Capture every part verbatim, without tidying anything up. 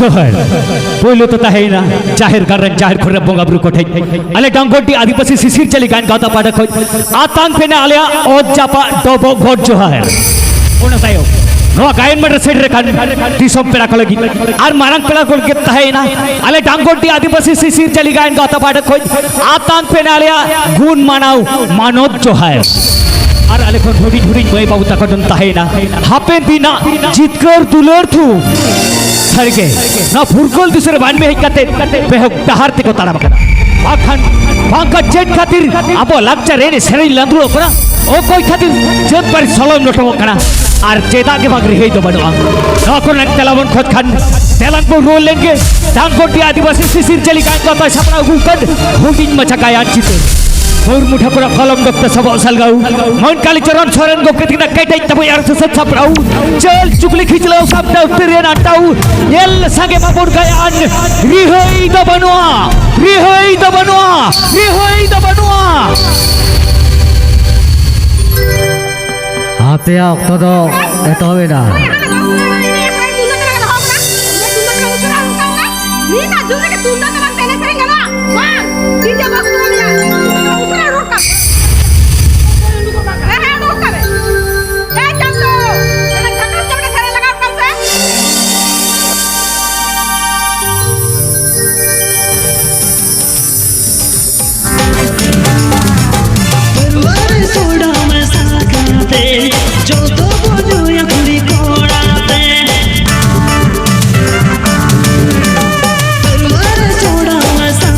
ᱡᱚᱦᱟᱨ᱾ ᱯᱳᱭᱞᱳ ᱛᱮ ᱛᱟᱦᱮᱸᱭᱮᱱᱟ ᱡᱟᱦᱮᱨ ᱜᱟᱲ ᱨᱮᱱ ᱡᱟᱦᱮᱨ ᱠᱚᱨᱮ ᱵᱚᱸᱜᱟ ᱵᱩᱨᱩ ᱠᱚᱴᱷᱮᱱ᱾ ᱟᱞᱮ ᱰᱟᱝᱜᱚᱨᱰᱤ ᱟᱹᱫᱤᱵᱟᱹᱥᱤ ᱥᱤᱥᱤᱨ ᱡᱟᱹᱞᱤ ᱜᱟᱭᱟᱱ ᱜᱟᱶᱛᱟ ᱯᱟᱦᱴᱟ ᱠᱷᱚᱱ ᱟᱛᱟᱝ ᱯᱮᱱᱟ ᱟᱞᱮᱭᱟᱜ ᱚᱛ ᱡᱟᱯᱟᱜ ᱰᱚᱵᱚᱜ ᱜᱚᱰ ᱡᱚᱦᱟᱨ᱾ ᱚᱱᱟ ᱛᱟᱭᱚᱢ ᱱᱚᱣᱟ ᱜᱟᱭᱟᱱ ᱢᱟᱴᱷ ᱨᱮ ᱥᱮᱴᱮᱨ ᱟᱠᱟᱱ ᱫᱤᱥᱚᱢ ᱯᱮᱲᱟ ᱠᱚ ᱞᱟᱹᱜᱤᱫ ᱟᱨ ᱢᱟᱨᱟᱝ ᱯᱮᱲᱟ ᱠᱚ ᱞᱟᱹᱜᱤᱫ ᱛᱟᱦᱮᱸᱭᱮᱱᱟ ᱟᱞᱮ ᱰᱟᱝᱜᱚᱨᱰᱤ ᱟᱹᱫᱤᱵᱟᱹᱥᱤ ᱥᱤᱥᱤᱨ ᱡᱟᱹᱞᱤ ᱜᱟᱭᱟᱱ ᱜᱟᱶᱛᱟ ᱯᱟᱦᱴᱟ ᱠᱷᱚᱱ ᱟᱛᱟᱝ ᱯᱮᱱᱟ ᱟᱞᱮᱭᱟᱜ ᱜᱩᱱ ᱢᱟᱱᱟᱣ ᱢᱟᱱᱚᱛ ᱡᱚᱦᱟᱨ᱾ ᱟᱨ ᱟᱞᱮ ᱠᱷᱚᱱ ᱦᱩᱰᱤᱧ ᱦᱩᱰᱤᱧ ᱢᱟᱹᱭ ᱵᱟᱹᱵᱩ ᱛᱟᱠᱚ ᱴᱷᱮᱱ ᱛᱟᱦᱮᱸᱭᱮᱱᱟ ᱦᱟᱯᱮᱱ ᱫᱤᱱᱟᱜ ᱡᱤᱛᱠᱟᱹᱨ ᱫᱩᱞᱟᱹᱲ ᱛᱷᱩ᱾ ᱥᱟᱹᱨᱤᱜᱮ, ᱱᱚᱣᱟ ᱯᱷᱩᱨᱜᱟᱹᱞ ᱫᱤᱥᱚᱢ ᱨᱮ ᱢᱟᱹᱱᱢᱤ ᱦᱮᱡ ᱠᱟᱛᱮ ᱵᱮᱦᱚᱠ ᱰᱟᱦᱟᱨ ᱛᱮᱠᱚ ᱛᱟᱲᱟᱢ ᱟᱠᱟᱫᱟ᱾ ᱵᱟᱝᱠᱷᱟᱱ, ᱵᱟᱝᱠᱷᱟᱱ ᱪᱮᱫ ᱠᱷᱟᱹᱛᱤᱨ ᱟᱵᱚ ᱞᱟᱠᱪᱟᱨ ᱮᱱᱮᱡ ᱥᱮᱨᱮᱧ ᱞᱟᱸᱫᱩᱲᱚᱜ ᱠᱟᱱᱟ? ᱚᱠᱚᱭ ᱠᱷᱟᱹᱛᱤᱨ ᱡᱟᱹᱛ ᱯᱟᱹᱨᱤᱥ ᱥᱚᱞᱚᱢ ᱞᱚᱴᱚᱢᱚᱜ ᱠᱟᱱᱟ? ᱟᱨ ᱪᱮᱫᱟᱜ ᱜᱮ ᱵᱟᱝ ᱨᱤᱦᱟᱹᱭ ᱫᱚ ᱵᱟᱹᱱᱩᱜᱼᱟ? ᱱᱚᱣᱟ ᱠᱚᱨᱮᱱᱟᱜ ᱛᱮᱞᱟ ᱵᱚᱱ ᱠᱷᱚᱡᱽ ᱠᱷᱟᱱ, ᱫᱮᱞᱟᱝ ᱵᱚᱱ ᱨᱩᱣᱟᱹᱲ ᱞᱮᱱᱜᱮ ᱰᱟᱝᱜᱚᱨᱰᱤ ᱟᱹᱫᱤᱵᱟᱹᱥᱤ ᱥᱤᱥᱤᱨ ᱡᱟᱹᱞᱤ ᱜᱟᱭᱟᱱ ᱜᱟᱶᱛᱟᱭ ᱥᱟᱯᱲᱟᱣ ᱟᱹᱜᱩ ᱟᱠᱟᱫ ᱦᱩᱰᱤᱧ ᱢᱟᱪᱷᱟ ᱜᱟᱭᱟᱱ ᱪᱤᱛᱟᱹᱨ᱾ ᱢᱩᱨᱢᱩ ᱴᱷᱟᱹᱠᱩᱨᱟᱜ ᱠᱚᱞᱚᱢ ᱰᱚᱠᱴᱚᱨ ᱥᱚᱵᱚᱜ ᱥᱟᱞᱜᱟᱣ, ᱢᱚᱱ ᱠᱟᱞᱤ ᱪᱚᱨᱚᱱ ᱥᱚᱨᱮᱱ ᱜᱚᱢᱠᱮ ᱛᱤᱠᱤᱱᱟᱜ ᱠᱮᱴᱮᱡ ᱛᱟᱵᱚᱭ ᱟᱨ ᱥᱟᱹᱛ ᱥᱟᱯᱲᱟᱣ, ᱪᱟᱹᱞ ᱪᱩᱜᱽᱞᱤ ᱠᱷᱤᱪᱞᱟᱹᱣ ᱥᱟᱢᱴᱟᱣ ᱛᱤᱨᱭᱟᱹ ᱟᱱᱴᱟᱣ, ᱧᱮᱞ ᱥᱟᱸᱜᱮ ᱢᱟᱵᱚᱱ ᱜᱟᱭᱟᱱ, ᱨᱤᱦᱟᱹᱭ ᱫᱚ ᱵᱟᱹᱱᱩᱜᱼᱟ, ᱨᱤᱦᱟᱹᱭ ᱫᱚ ᱵᱟᱹᱱᱩᱜᱼᱟ, ᱨᱤᱦᱟᱹᱭ ᱫᱚ ᱵᱟᱹᱱᱩᱜᱼᱟ᱾ ᱟᱯᱮᱭᱟᱜ ᱚᱠᱛᱚ ᱫᱚ ᱮᱛᱚᱦᱚᱵ ᱮᱱᱟ᱾ ᱱᱤᱛᱟᱜ ᱡᱩᱜᱽ ᱨᱮ ᱛᱩᱢᱫᱟᱜ ᱴᱟᱢᱟᱠ ᱛᱮ ᱮᱱᱮᱡ ᱥᱮᱨᱮᱧ ᱜᱟᱱᱚᱜᱼᱟ? ᱵᱟᱝ! ᱰᱤᱡᱮ ᱵᱚᱠᱥ ᱠᱚ ᱢᱮᱱᱟᱜᱼᱟ᱾ ᱩᱥᱟᱹᱨᱟ ᱨᱚᱲ ᱠᱟᱜ ᱢᱮ᱾ ᱦᱮᱸ, ᱦᱮᱸ, ᱩᱰᱩᱠ ᱠᱟᱜ ᱢᱮ᱾ ᱮ ᱪᱟᱸᱫᱚ, ᱚᱱᱟ ᱡᱷᱟᱠᱟᱥ ᱧᱚᱜ ᱢᱤᱫᱴᱮᱱ ᱥᱮᱨᱮᱧ ᱞᱟᱜᱟᱣ ᱠᱟᱜ ᱢᱮᱥᱮ᱾ ᱯᱟᱹᱨᱣᱟᱹ ᱨᱮ ᱥᱚᱰᱟ ᱢᱮᱥᱟ ᱠᱟᱛᱮ ᱡᱚᱛᱚ ᱵᱚ ᱧᱩᱭᱟ ᱠᱩᱲᱤ ᱠᱚᱲᱟ ᱛᱮ᱾ ᱯᱟᱹᱨᱣᱟᱹ ᱨᱮ ᱥᱚᱰᱟ ᱢᱮᱥᱟ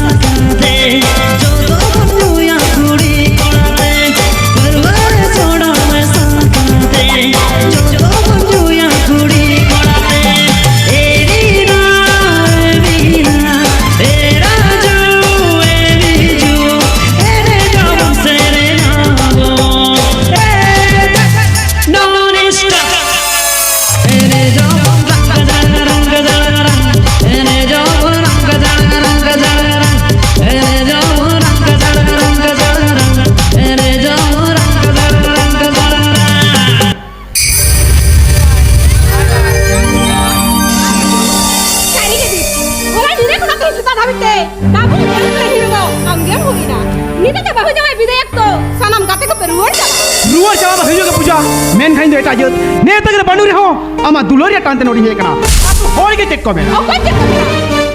ᱦᱟᱵᱤᱛᱮ ᱵᱟᱹᱵᱩ ᱧᱮᱞ ᱯᱮ ᱦᱤᱨᱳ ᱫᱚ ᱟᱢ ᱜᱮᱢ ᱦᱩᱭᱱᱟ᱾ ᱱᱤᱛᱚᱜ ᱫᱚ ᱵᱟᱹᱦᱩ ᱡᱟᱶᱟᱭ ᱵᱤᱫᱟᱹᱭ ᱚᱠᱛᱚ ᱥᱟᱱᱟᱢ ᱜᱟᱛᱮ ᱠᱚᱯᱮ ᱨᱩᱣᱟᱹᱲ ᱪᱟᱞᱟᱜᱼᱟ᱾ ᱨᱩᱣᱟᱹᱲ ᱪᱟᱞᱟᱜ ᱫᱚ ᱦᱩᱭᱩᱜ ᱜᱮ ᱯᱩᱡᱟ, ᱢᱮᱱᱠᱷᱟᱱ ᱤᱧ ᱫᱚ ᱮᱴᱟᱜ ᱡᱟᱹᱛ ᱱᱮᱛᱟᱜ ᱨᱮ ᱵᱟᱹᱱᱩᱜ ᱨᱮᱦᱚᱸ ᱟᱢᱟᱜ ᱫᱩᱞᱟᱹᱲ ᱨᱮᱭᱟᱜ ᱴᱟᱱ ᱛᱮ ᱱᱚᱰᱮᱧ ᱦᱮᱡ ᱟᱠᱟᱱᱟ᱾ ᱟᱹᱛᱩ ᱦᱚᱲ ᱜᱮ ᱪᱮᱫ ᱠᱚ ᱢᱮᱱᱟ? ᱚᱠᱚᱭ ᱪᱮᱫ ᱠᱚ ᱢᱮᱱᱟ?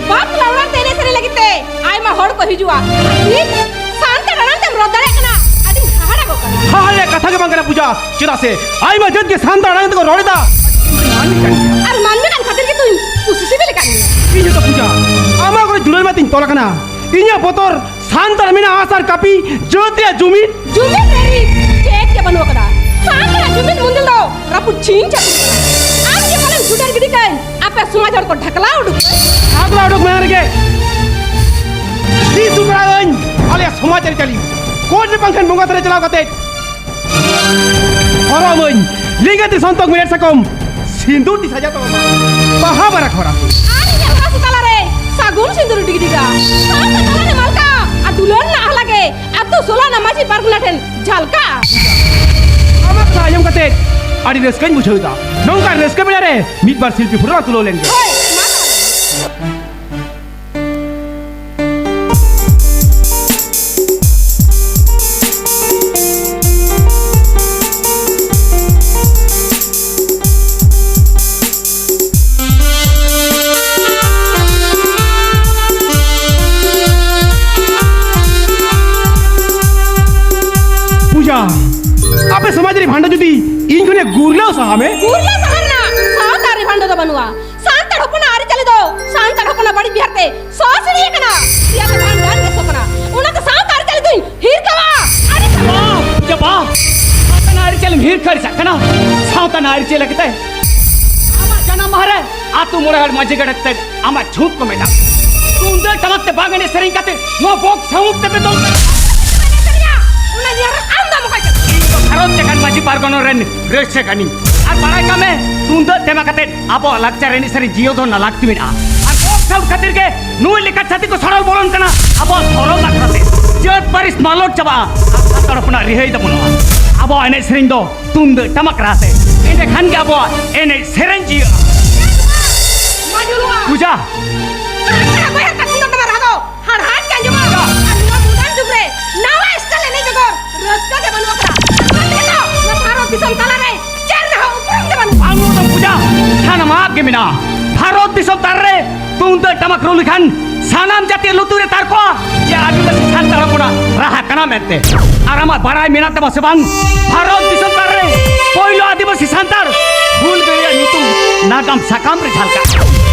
ᱵᱟᱯᱞᱟ ᱚᱲᱟᱜ ᱛᱮ ᱮᱱᱮᱡ ᱥᱮᱨᱮᱧ ᱞᱟᱹᱜᱤᱫ ᱛᱮ ᱟᱭᱢᱟ ᱦᱚᱲ ᱠᱚ ᱦᱤᱡᱩᱜᱼᱟ᱾ ᱟᱨ ᱱᱤᱛ ᱥᱟᱱᱛᱟᱲ ᱟᱲᱟᱝ ᱛᱮᱢ ᱨᱚᱲ ᱫᱟᱲᱮᱭᱟᱜ ᱠᱟᱱᱟ, ᱟᱹᱰᱤ ᱦᱟᱦᱟᱲᱟᱜᱚᱜ ᱠᱟᱱᱟ᱾ ᱦᱟᱦᱟᱲᱟᱜ ᱨᱮᱭᱟᱜ ᱠᱟᱛᱷᱟ ᱜᱮ ᱵᱟᱝ ᱠᱟᱱᱟ ᱯᱩᱡᱟ, ᱪᱮᱫᱟᱜ ᱥᱮ ᱟᱭᱢᱟ ᱡᱟᱹᱛ ᱜᱮ ᱥᱟᱱᱛᱟᱲ ᱟᱲᱟᱝ ᱛᱮᱠᱚ ᱨᱚᱲ ᱮᱫᱟ᱾ ᱢᱟᱹᱱᱢᱤ ᱠᱟᱱ ᱜᱮᱭᱟ᱾ ᱟᱨ ᱢᱟᱹᱱᱢᱤ ᱠᱟᱱ ᱠᱷᱟᱹᱛᱤᱨ ᱜᱮ ᱛᱩᱧ ᱠᱩᱥᱤ ᱥᱤᱵᱤᱞ ᱟᱠᱟᱫ ᱢᱮᱭᱟ᱾ ᱤᱧ ᱦᱚᱸᱛᱚ ᱯᱩᱡᱟ, ᱟᱢᱟᱜ ᱠᱚᱨᱮ ᱫᱩᱞᱟᱹᱲ ᱢᱟᱛᱤᱧ ᱛᱚᱞ ᱟᱠᱟᱱᱟ᱾ ᱤᱧᱟᱹᱜ ᱵᱚᱛᱚᱨ ᱥᱟᱱᱛᱟᱲ ᱢᱮᱱᱟᱜ ᱟᱥᱟᱨ ᱠᱟᱹᱯᱤ, ᱡᱟᱹᱛ ᱨᱮᱭᱟᱜ ᱡᱩᱢᱤᱫ᱾ ᱡᱩᱢᱤᱫ ᱨᱮ ᱪᱮᱫ ᱜᱮ ᱵᱟᱹᱱᱩᱜ ᱟᱠᱟᱫᱟ᱾ ᱥᱟᱱᱛᱟᱲᱟᱜ ᱡᱩᱢᱤᱫ ᱢᱚᱱᱫᱤᱨ ᱫᱚ ᱨᱟᱹᱯᱩᱫ ᱪᱷᱤᱝ ᱪᱷᱟᱹᱛᱩᱨ ᱟᱠᱟᱱᱟ᱾ ᱟᱢ ᱜᱮ ᱯᱟᱞᱮᱢ ᱪᱷᱩᱰᱟᱹᱨ ᱜᱤᱰᱤ ᱠᱟᱹᱧ, ᱟᱯᱮ ᱥᱚᱢᱟᱡᱽ ᱦᱚᱲ ᱠᱚ ᱰᱷᱟᱠᱞᱟ ᱩᱰᱩᱠ ᱠᱟᱹᱧ᱾ ᱰᱷᱟᱠᱞᱟ ᱩᱰᱩᱠ ᱢᱟᱲᱟᱝ ᱨᱮᱜᱮ ᱫᱤᱥ ᱦᱩᱫᱤᱥ ᱟᱹᱧ ᱟᱞᱮᱭᱟᱜ ᱥᱚᱢᱟᱡᱽ ᱟᱹᱨᱤᱪᱟᱹᱞᱤ᱾ ᱠᱳᱨᱴ ᱨᱮ ᱵᱟᱝᱠᱷᱟᱱ ᱵᱚᱸᱜᱟ ᱛᱷᱟᱱ ᱨᱮ ᱪᱟᱞᱟᱣ ᱠᱟᱛᱮ ᱦᱚᱨᱚᱜ ᱟᱹᱧ ᱞᱤᱸᱜᱟᱹᱛᱤ ᱥᱚᱱᱛᱚᱠ ᱢᱮᱲᱦᱮᱫ ᱥᱟᱠᱚᱢ ᱥᱤᱸᱫᱩᱨ ᱛᱤ ᱥᱟᱡᱟ ᱛᱚ ᱵᱟᱦᱟ ᱵᱟᱨᱟ ᱠᱷᱚᱨᱟ᱾ ᱟᱨ ᱤᱧᱟᱹᱜ ᱦᱚᱨᱚᱜ ᱥᱮ ᱛᱟᱞᱟᱨᱮ ᱥᱟᱹᱜᱩᱱ ᱥᱤᱸᱫᱩᱨ ᱰᱤᱜᱽ ᱰᱤᱜᱟ᱾ ᱥᱟᱶᱛᱟ ᱛᱟᱞᱟᱨᱮ ᱢᱟᱞᱠᱟ ᱟᱨ ᱫᱩᱞᱟᱹᱲ ᱨᱮᱱᱟᱜ ᱦᱟᱞᱟ ᱜᱮ ᱟᱛᱳ ᱥᱳᱞᱟᱱᱟ ᱢᱟᱹᱡᱷᱤ ᱯᱟᱨᱜᱟᱱᱟ ᱴᱷᱮᱱ ᱡᱷᱟᱞᱠᱟ᱾ ᱟᱢᱟᱜ ᱠᱟᱛᱷᱟ ᱟᱸᱡᱚᱢ ᱠᱟᱛᱮ ᱟᱹᱰᱤ ᱨᱟᱹᱥᱠᱟᱹᱧ ᱵᱩᱡᱷᱟᱹᱣ ᱮᱫᱟ᱾ ᱱᱚᱝᱠᱟ ᱨᱟᱹᱥᱠᱟᱹ ᱵᱮᱲᱟ ᱨᱮ ᱢᱤᱫ ᱵᱟᱨ ᱥᱤᱞᱯᱤ ᱯᱷᱳᱴᱳ ᱞᱟᱝ ᱛᱩᱞᱟᱹᱣ ᱞᱮᱱ ᱜᱮ᱾ ᱦᱳᱭ, ᱢᱟ ᱛᱟᱦᱚᱞᱮ᱾ ᱯᱩᱡᱟ, ᱟᱯᱮ ᱥᱚᱢᱟᱡᱽ ᱨᱮ ᱵᱷᱟᱸᱰᱟᱱ ᱡᱩᱫᱤ ᱤᱧ ᱠᱷᱚᱱᱮ ᱜᱩᱨᱞᱟᱹᱣ ᱥᱟᱦᱟ ᱢᱮ᱾ ᱜᱩᱨᱞᱟᱹᱣ ᱥᱟᱦᱟ ᱨᱮᱱᱟᱜ ᱥᱟᱶᱛᱟ ᱨᱮ ᱵᱷᱟᱸᱰᱟᱱ ᱫᱚ ᱵᱟᱹᱱᱩᱜᱼᱟ᱾ ᱥᱟᱱᱛᱟᱲ ᱦᱚᱯᱚᱱᱟᱜ ᱟᱹᱨᱤᱪᱟᱹᱞᱤ ᱫᱚ ᱥᱟᱱᱛᱟᱲ ᱦᱚᱯᱚᱱᱟᱜ ᱵᱟᱹᱲᱤᱡ ᱵᱮᱣᱦᱟᱨ ᱛᱮ ᱥᱚ ᱥᱤᱲᱤ ᱟᱠᱟᱱᱟ᱾ ᱥᱮᱭᱟ ᱫᱚ ᱵᱷᱟᱸᱰᱟᱱ ᱜᱮ ᱥᱚ ᱠᱟᱱᱟ᱾ ᱚᱱᱟᱛᱮ ᱥᱟᱶᱛᱟ ᱟᱹᱨᱤᱪᱟᱹᱞᱤ ᱫᱚᱧ ᱦᱤᱨᱠᱟᱹᱣᱟ᱾ ᱟᱹᱰᱤ ᱥᱟᱹᱨᱤ᱾ ᱵᱟᱦ, ᱯᱩᱡᱟ ᱵᱟᱦ, ᱥᱟᱶᱛᱟ ᱨᱮᱱᱟᱜ ᱟᱹᱨᱤᱪᱟᱹᱞᱤᱢ ᱦᱤᱨᱠᱟᱹ ᱟᱹᱲᱤᱥᱟᱜ ᱠᱟᱱᱟ᱾ ᱥᱟᱶᱛᱟ ᱨᱮᱱᱟᱜ ᱟᱹᱨᱤᱪᱟᱹᱞᱤ ᱞᱟᱹᱜᱤᱫ ᱛᱮ ᱟᱢᱟᱜ ᱡᱟᱱᱟᱢ ᱢᱟᱦᱟ ᱨᱮ ᱟᱹᱛᱩ ᱢᱚᱬᱮ ᱦᱚᱲ ᱢᱟᱹᱡᱷᱤ ᱜᱟᱰᱮᱛ ᱛᱮ ᱟᱢᱟᱜ ᱪᱷᱩᱛ ᱠᱚ ᱢᱮᱴᱟᱣ᱾ ᱛᱩᱢᱫᱟᱹᱜ ᱴᱟᱢᱟᱠ ᱛᱮ ᱵᱟᱝ ᱮᱱᱮᱡ ᱥᱮᱨᱮᱧ ᱠᱟᱛᱮ ᱱᱚᱣᱟ ᱵᱚᱠᱥ ᱥᱟᱣᱩᱱᱰ ᱛᱮᱯᱮ ᱫᱚᱱ ᱠᱟᱱᱟ᱾ ᱚᱱᱟ ᱧᱮᱞ ᱨᱮ ᱟᱢ ᱫᱚᱢ ᱚᱠᱚᱭ ᱠᱟᱱᱟ? ᱤᱧ ᱫᱚ ᱜᱷᱟᱨᱚᱸᱡᱽ ᱞᱮᱠᱟᱱ ᱢᱟᱹᱡᱷᱤ ᱯᱟᱨᱜᱟᱱᱟ ᱨᱮᱱ ᱨᱟᱹᱥᱭᱟᱹ ᱠᱟᱹᱱᱟᱹᱧ᱾ ᱟᱨ ᱵᱟᱲᱟᱭ ᱠᱟᱜ ᱢᱮ, ᱛᱩᱢᱫᱟᱹᱜ ᱴᱟᱢᱟᱠ ᱟᱛᱮ ᱟᱵᱚᱣᱟᱜ ᱞᱟᱠᱪᱟᱨ ᱮᱱᱮᱡ ᱥᱮᱨᱮᱧ ᱡᱤᱭᱟᱹᱣ ᱫᱚᱦᱚ ᱨᱮᱱᱟᱜ ᱞᱟᱹᱠᱛᱤ ᱢᱮᱱᱟᱜᱼᱟ᱾ ᱟᱨ ᱵᱚᱠᱥ ᱥᱟᱣᱩᱱᱰ ᱠᱷᱟᱹᱛᱤᱨ ᱜᱮ ᱱᱩᱭ ᱞᱮᱠᱟ ᱪᱷᱟᱹᱛᱤᱠ ᱠᱚ ᱥᱚᱲᱚᱞ ᱵᱚᱞᱚᱱ ᱠᱟᱱᱟ᱾ ᱟᱵᱚᱣᱟᱜ ᱫᱷᱚᱨᱚᱢ ᱟᱠᱷᱲᱟ ᱛᱮ ᱡᱟᱹᱛ ᱯᱟᱹᱨᱤᱥ ᱢᱟᱞᱚᱴ ᱪᱟᱵᱟᱜᱼᱟ᱾ ᱟᱨ ᱥᱟᱱᱛᱟᱲ ᱦᱚᱯᱚᱱᱟᱜ ᱨᱤᱦᱟᱹᱭ ᱫᱚ ᱵᱟᱹᱱᱩᱜᱼᱟ᱾ ᱟᱵᱚᱣᱟᱜ ᱮᱱᱮᱡ ᱥᱮᱨᱮᱧ ᱫᱚ ᱛᱩᱢᱫᱟᱹᱜ ᱴᱟᱢᱟᱠ ᱨᱟᱦᱟ ᱛᱮ, ᱮᱸᱰᱮᱠᱷᱟᱱ ᱜᱮ ᱟᱵᱚᱣᱟᱜ ᱮᱱᱮᱡ ᱥᱮᱨᱮᱧ ᱡᱤᱭᱟᱹᱜᱼᱟ᱾ ᱯᱩᱡᱟ᱾ ᱢᱟᱜ ᱜᱮ ᱢᱮᱱᱟᱜᱼᱟ᱾ ᱵᱷᱟᱨᱚᱛ ᱫᱤᱥᱚᱢ ᱛᱟᱨ ᱨᱮ ᱛᱩᱢᱫᱟᱹᱜ ᱴᱟᱢᱟᱠ ᱨᱩ ᱞᱮᱠᱷᱟᱱ ᱥᱟᱱᱟᱢ ᱡᱟᱹᱛᱤ ᱞᱩᱛᱩᱨ ᱨᱮ ᱛᱟᱨᱠᱚᱜᱼᱟ ᱡᱮ ᱟᱹᱫᱤᱵᱟᱹᱥᱤ ᱥᱟᱱᱛᱟᱲ ᱦᱚᱯᱚᱱᱟᱜ ᱨᱟᱦᱟ ᱠᱟᱱᱟ ᱢᱮᱱᱛᱮ᱾ ᱟᱨ ᱟᱢᱟᱜ ᱵᱟᱲᱟᱭ ᱢᱮᱱᱟᱜ ᱛᱟᱢᱟ ᱥᱮ ᱵᱟᱝ? ᱵᱷᱟᱨᱚᱛ ᱫᱤᱥᱚᱢ ᱛᱟᱨ ᱨᱮ ᱯᱳᱭᱞᱳ ᱟᱹᱫᱤᱵᱟᱹᱥᱤ ᱥᱟᱱᱛᱟᱲ ᱦᱩᱞᱜᱟᱹᱨᱤᱭᱟᱹ ᱧᱩᱛᱩᱢ ᱱᱟᱜᱟᱢ ᱥᱟᱠᱟᱢ ᱨᱮ ᱡᱷᱟᱞᱠᱟᱜ ᱠᱟᱱᱟ᱾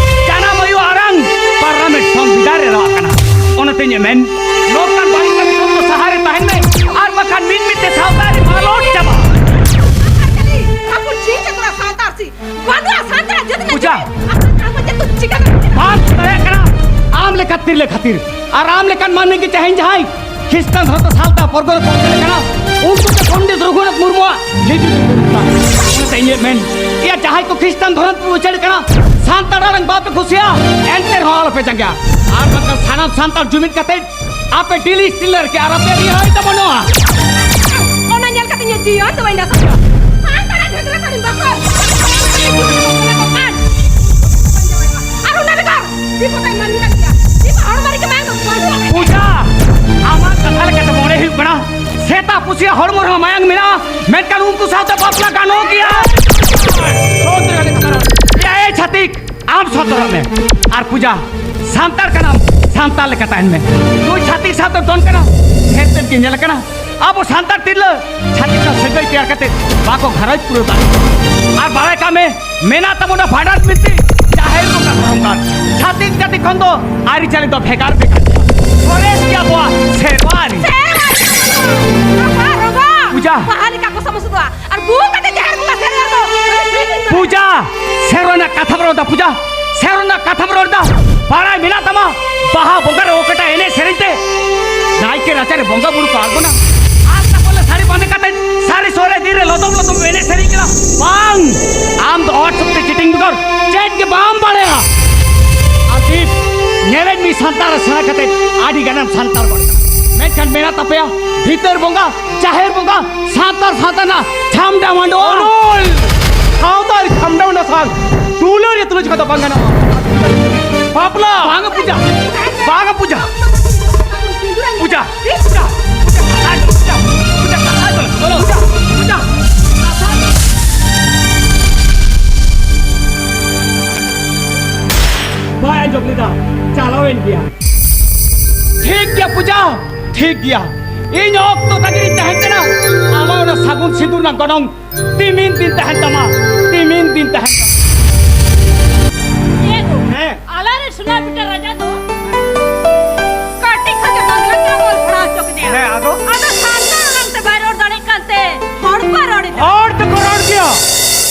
ᱡᱟᱱᱟᱢ ᱟᱭᱳ ᱟᱲᱟᱝ ᱯᱟᱨᱞᱟᱢᱮᱱᱴ ᱥᱚᱝᱵᱤᱫᱷᱟᱱ ᱨᱮ ᱨᱟᱣᱟᱜ ᱠᱟᱱᱟ᱾ ᱚᱱᱟᱛᱮ ᱤᱧ ᱢᱮᱱ, ᱱᱚᱝᱠᱟᱱ ᱵᱟᱹᱲᱤᱡ ᱠᱟᱹᱢᱤ ᱠᱷᱚᱱ ᱫᱚ ᱥᱟᱦᱟ ᱨᱮ ᱛᱟᱦᱮᱱ ᱢᱮ, ᱟᱨ ᱵᱟᱠᱷᱟᱱ ᱢᱤᱫ ᱢᱤᱫ ᱛᱮ ᱥᱟᱶᱛᱟ ᱨᱮ ᱢᱟᱞᱚᱴ ᱪᱟᱵᱟᱜᱼᱟ᱾ ᱟᱵᱚ ᱪᱮᱫ ᱪᱟᱠᱨᱟ ᱥᱟᱶᱛᱟ ᱟᱨᱥᱤ ᱵᱟᱹᱱᱩᱜᱼᱟ, ᱥᱟᱶᱛᱟ ᱨᱟᱡᱽ ᱡᱟᱹᱛᱤ ᱯᱩᱡᱟ᱾ ᱟᱢ ᱪᱮᱫ ᱪᱤᱠᱟᱹ ᱫᱟᱲᱮᱭᱟᱜ ᱠᱟᱱᱟ? ᱵᱟᱢ ᱫᱟᱲᱮᱭᱟᱜ ᱠᱟᱱᱟ᱾ ᱟᱢ ᱞᱮᱠᱟ ᱛᱤᱨᱞᱟᱹ ᱠᱷᱟᱹᱛᱤᱨ ᱟᱨ ᱟᱢ ᱞᱮᱠᱟᱱ ᱢᱟᱹᱱᱢᱤ ᱜᱮ ᱛᱮᱦᱮᱧ ᱡᱟᱦᱟᱸᱭ ᱠᱷᱨᱤᱥᱴᱟᱱ ᱫᱷᱚᱨᱚᱢ ᱛᱮ ᱥᱟᱶᱛᱟ ᱯᱚᱨᱜᱚᱞ ᱠᱚ ᱚᱞ ᱠᱟᱱᱟ, ᱩᱱᱠᱩ ᱫᱚ ᱯᱚᱱᱰᱤᱛ ᱨᱚᱜᱷᱩᱱᱟᱛᱷ ᱢᱩᱨᱢᱩᱣᱟᱜ ᱧᱩᱛᱩᱢ ᱛᱮ ᱠᱚ ᱩᱨᱩᱢᱚᱜᱼᱟ᱾ ᱚᱱᱟᱛᱮ ᱤᱧ ᱢᱮᱱ, ᱮᱭᱟ, ᱡᱟᱦᱟᱸᱭ ᱠᱚ ᱠᱷᱨᱤᱥᱴᱟᱱ ᱫᱷᱚᱨᱚᱢ ᱯᱮ ᱩᱪᱟᱹᱲ ᱠᱟᱱᱟ, ᱥᱟᱱᱛᱟᱲ ᱟᱲᱟᱝ ᱵᱟᱯᱮ ᱠᱩᱥᱤᱭᱟᱜᱼᱟ, ᱮᱱᱛᱮ ᱨᱮᱦᱚᱸ ᱟᱞᱚᱯᱮ ᱡᱟᱸᱜᱮᱭᱟ᱾ ᱟᱨ ᱵᱟᱝᱠᱷᱟᱱ ᱥᱟᱱᱟᱢ ᱥᱟᱱᱛᱟᱲ ᱡᱩᱢᱤᱫ ᱠᱟᱛᱮ ᱟᱯᱮ ᱰᱤᱞᱤ ᱥᱴᱤᱞᱟᱨ ᱠᱮ ᱟᱨ ᱟᱯᱮ ᱨᱤᱦᱟᱹᱭ ᱛᱟᱵᱚᱱᱚᱜᱼᱟ᱾ ᱚᱱᱟ ᱧᱮᱞ ᱠᱟᱛᱮ ᱤᱧᱟᱹᱜ ᱡᱤᱭᱚᱱ ᱫᱚ ᱵᱟᱹᱧ ᱱᱟᱥᱟᱜᱼᱟ᱾ ᱥᱟᱱᱛᱟᱲᱟᱜ ᱡᱷᱟᱹᱜᱽᱨᱟᱹ ᱛᱟᱹᱱᱤᱡ ᱵᱟᱠᱚ ᱟᱨ ᱚᱱᱟ ᱵᱮᱜᱚᱨ ᱫᱤᱠᱩ ᱛᱟᱭ ᱢᱟᱹᱱᱢᱤ ᱠᱟᱱ ᱜᱮᱭᱟ᱾ ᱫᱤᱠᱩ ᱦᱚᱲᱢᱚ ᱨᱮᱜᱮ ᱢᱟᱭᱟᱝ ᱫᱚ ᱵᱟᱹᱱᱩᱜᱼᱟ᱾ ᱯᱩᱡᱟ, ᱟᱢᱟᱜ ᱠᱟᱛᱷᱟ ᱞᱮᱠᱟᱛᱮ ᱢᱚᱱᱮ ᱦᱩᱭᱩᱜ ᱠᱟᱱᱟ ᱥᱮᱛᱟ ᱯᱩᱥᱤᱭᱟᱜ ᱦᱚᱲᱢᱚ ᱨᱮᱦᱚᱸ ᱢᱟᱭᱟᱝ ᱢᱮᱱᱟᱜᱼᱟ, ᱢᱮᱱᱠᱷᱟᱱ ᱩᱱᱠᱩ ᱥᱟᱶᱛᱮ ᱵᱟᱯᱞᱟ ᱜᱟᱱᱚᱜ ᱜᱮᱭᱟ᱾ ᱮᱭᱟ, ᱮᱭ ᱪᱷᱟᱹᱛᱤᱠ, ᱟᱢ ᱥᱚᱛᱚᱨᱚᱜ ᱢᱮ᱾ ᱟᱨ ᱯᱩᱡᱟ, ᱥᱟᱱᱛᱟᱲ ᱠᱟᱱᱟᱢ, ᱥᱟᱱᱛᱟᱲ ᱞᱮᱠᱟ ᱛᱟᱦᱮᱱ ᱢᱮ᱾ ᱱᱩᱭ ᱪᱷᱟᱹᱛᱤᱠ ᱥᱟᱶᱛᱮ ᱫᱚᱱ ᱠᱟᱱᱟ, ᱦᱮᱸ ᱛᱮᱫ ᱜᱮ ᱧᱮᱞ ᱠᱟᱱᱟ᱾ ᱟᱵᱚ ᱥᱟᱱᱛᱟᱲ ᱛᱤᱨᱞᱟᱹ ᱪᱷᱟᱹᱛᱤᱠ ᱥᱟᱶ ᱥᱟᱹᱜᱟᱹᱭ ᱛᱮᱭᱟᱨ ᱠᱟᱛᱮ ᱵᱟᱠᱚ ᱜᱷᱟᱨᱚᱸᱡᱽ ᱯᱩᱨᱟᱹᱣ ᱫᱟᱲᱮᱭᱟᱜᱼᱟ᱾ ᱟᱨ ᱵᱟᱲᱟᱭ ᱠᱟᱜ ᱢᱮ, ᱢᱮᱱᱟᱜ ᱛᱟᱵᱚᱱᱟ ᱵᱷᱟᱸᱰᱟᱱ ᱵᱤᱱᱛᱤ, ᱡᱟᱦᱮᱨ ᱵᱚᱸᱜᱟ, ᱫᱷᱚᱨᱚᱢ ᱜᱟᱲ᱾ ᱪᱷᱟᱹᱛᱤᱠ ᱡᱟᱹᱛᱤ ᱠᱷᱚᱱ ᱫᱚ ᱟᱹᱨᱤᱪᱟᱹᱞᱤ ᱫᱚ ᱵᱷᱮᱜᱟᱨ ᱵᱷᱮᱜᱟᱨ ᱜᱮᱭᱟ᱾ ᱥᱚᱨᱮᱥ ᱜᱮᱭᱟ ᱟᱵᱚᱣᱟᱜ ᱥᱮᱨᱣᱟ ᱟᱹᱨᱤ᱾ ᱥᱮᱨᱣᱟ ᱟᱹᱨᱤ᱾ ᱨᱚᱵᱟ, ᱨᱚᱵᱟ᱾ ᱯᱩᱡᱟ᱾ ᱵᱟᱦᱟ ᱞᱮᱠᱟ ᱠᱚ ᱥᱟᱢᱥᱩᱫᱚᱜᱼᱟ᱾ ᱟᱨ ᱵᱩ ᱠᱟᱛᱮ ᱡᱟᱦᱮᱨ ᱵᱚᱸᱜᱟ ᱥᱮᱨᱣᱟ ᱫᱚ ᱯᱩᱡᱟ᱾ ᱥᱮᱨᱣᱟ ᱨᱮᱱᱟᱜ ᱠᱟᱛᱷᱟᱢ ᱨᱚᱲ ᱫᱟ ᱯᱩᱡᱟ, ᱥᱮᱨᱣᱟ ᱨᱮᱱᱟᱜ ᱠᱟᱛᱷᱟᱢ ᱨᱚᱲ ᱫᱟ᱾ ᱵᱟᱲᱟᱭ ᱢᱮᱱᱟᱜ ᱛᱟᱢᱟ, ᱵᱟᱦᱟ ᱵᱚᱸᱜᱟ ᱨᱮ ᱚᱠᱟᱴᱟᱜ ᱮᱱᱮᱡ ᱥᱮᱨᱮᱧ ᱛᱮ ᱱᱟᱭᱠᱮ ᱨᱟᱪᱟᱨᱮ ᱵᱚᱸᱜᱟ ᱵᱩᱨᱩ ᱠᱚ ᱟᱬᱜᱚᱱᱟ? ᱟᱨ ᱛᱟᱯᱚᱨ ᱞᱮ ᱥᱟᱹᱲᱤ ᱵᱟᱸᱫᱮ ᱠᱟᱛᱮ ᱥᱟᱹᱨᱤ ᱥᱚᱦᱨᱟᱭ ᱫᱤᱱ ᱨᱮ ᱞᱚᱫᱚᱢ ᱞᱚᱫᱚᱢ ᱮᱱᱮᱡ ᱥᱮᱨᱮᱧ ᱠᱟᱱᱟ᱾ ᱵᱟᱝ, ᱟᱢ ᱫᱚ ᱚᱛ ᱥᱚᱠᱛᱤ ᱪᱤᱴᱤᱝ ᱵᱮᱜᱚᱨ ᱪᱮᱫ ᱜᱮ ᱵᱟᱢ ᱵᱟᱲᱟᱭᱟ᱾ ᱟᱨ ᱫᱤᱯ, ᱧᱮᱞᱮᱫ ᱢᱤᱫ ᱥᱟᱱᱛᱟᱲ ᱥᱮᱬᱟ ᱠᱟᱛᱮ ᱟᱹᱰᱤ ᱜᱟᱱᱮᱢ ᱥᱟᱱᱛᱟᱲ ᱜᱚᱫ ᱠᱟᱱᱟ, ᱢᱮᱱᱠᱷᱟᱱ ᱢᱮᱱᱟᱜ ᱛᱟᱯᱮᱭᱟ ᱵᱷᱤᱛᱟᱹᱨ ᱵᱚᱸᱜᱟ, ᱡᱟᱦᱮᱨ ᱵᱚᱸᱜᱟ, ᱥᱟᱱᱛᱟᱲ ᱥᱟᱶᱛᱟ ᱨᱮᱱᱟᱜ ᱪᱷᱟᱢᱰᱟ ᱢᱟᱰᱚᱜᱼᱟ᱾ ᱚᱱᱚᱞ! ᱥᱟᱶᱛᱟ ᱨᱮ ᱪᱷᱟᱢᱰᱟ ᱢᱟᱰᱚᱜ ᱥᱟᱶ ᱫᱩᱞᱟᱹᱲ ᱨᱮ ᱛᱩᱞᱟᱹ ᱡᱚᱠᱷᱟ ᱫᱚ ᱵᱟᱝ ᱜᱟᱱᱚᱜᱼᱟ᱾ ᱵᱟᱯᱞᱟ! ᱵᱟᱝ ᱯᱩᱡᱟ! ᱵᱟᱝ ᱯᱩᱡᱟ! ᱯᱩᱡᱟ! ᱯᱩᱡᱟ! ᱯᱩᱡᱟ! ᱯᱩᱡᱟ! ᱯᱩᱡᱟ! ᱯᱩᱡᱟ! ᱯᱩᱡᱟ! ᱯᱩᱡᱟ! ᱟᱸᱡᱚᱢ ᱞᱮᱫᱟ, ᱪᱟᱞᱟᱣᱮᱱ ᱜᱮᱭᱟ᱾ ᱴᱷᱤᱠ ᱜᱮᱭᱟ ᱯᱩᱡᱟ, ᱴᱷᱤᱠ ᱜᱮᱭᱟ᱾ ᱤᱧ ᱚᱠᱛᱚ ᱛᱟᱺᱜᱤ ᱨᱤᱧ ᱛᱟᱦᱮᱸ ᱠᱟᱱᱟ᱾ ᱟᱢᱟᱜ ᱚᱱᱟ ᱥᱟᱹᱜᱩᱱ ᱥᱤᱸᱫᱩᱨ ᱨᱮᱱᱟᱜ ᱜᱚᱱᱚᱝ ᱛᱤᱢᱤᱱ ᱫᱤᱱ ᱛᱟᱦᱮᱱ ᱛᱟᱢᱟ, ᱛᱤᱢᱤᱱ ᱫᱤᱱ ᱛᱟᱦᱮᱱ ᱛᱟᱢᱟ᱾ ᱮ ᱜᱳ, ᱦᱮᱸ᱾ ᱟᱞᱟᱨᱮ ᱥᱳᱱᱟ ᱵᱮᱴᱟ ᱨᱟᱡᱟ ᱫᱚ ᱠᱟᱹᱴᱤᱡ ᱠᱷᱚᱱ ᱜᱮ ᱵᱟᱝᱞᱟ ᱛᱮ ᱚᱞ ᱯᱟᱲᱦᱟᱣ ᱦᱚᱪᱚ ᱠᱮᱫᱮᱭᱟ᱾ ᱦᱮᱸ, ᱟᱫᱚ? ᱟᱫᱚ ᱥᱟᱱᱛᱟᱲ ᱟᱲᱟᱝ ᱛᱮ ᱵᱟᱭ ᱨᱚᱲ ᱫᱟᱲᱮᱭᱟᱜ ᱠᱟᱱᱛᱮ ᱦᱚᱲ ᱠᱚ ᱨᱚᱲ ᱮᱫᱟ᱾ ᱦᱚᱲ ᱫᱚᱠᱚ ᱨᱚᱲ ᱜᱮᱭᱟ,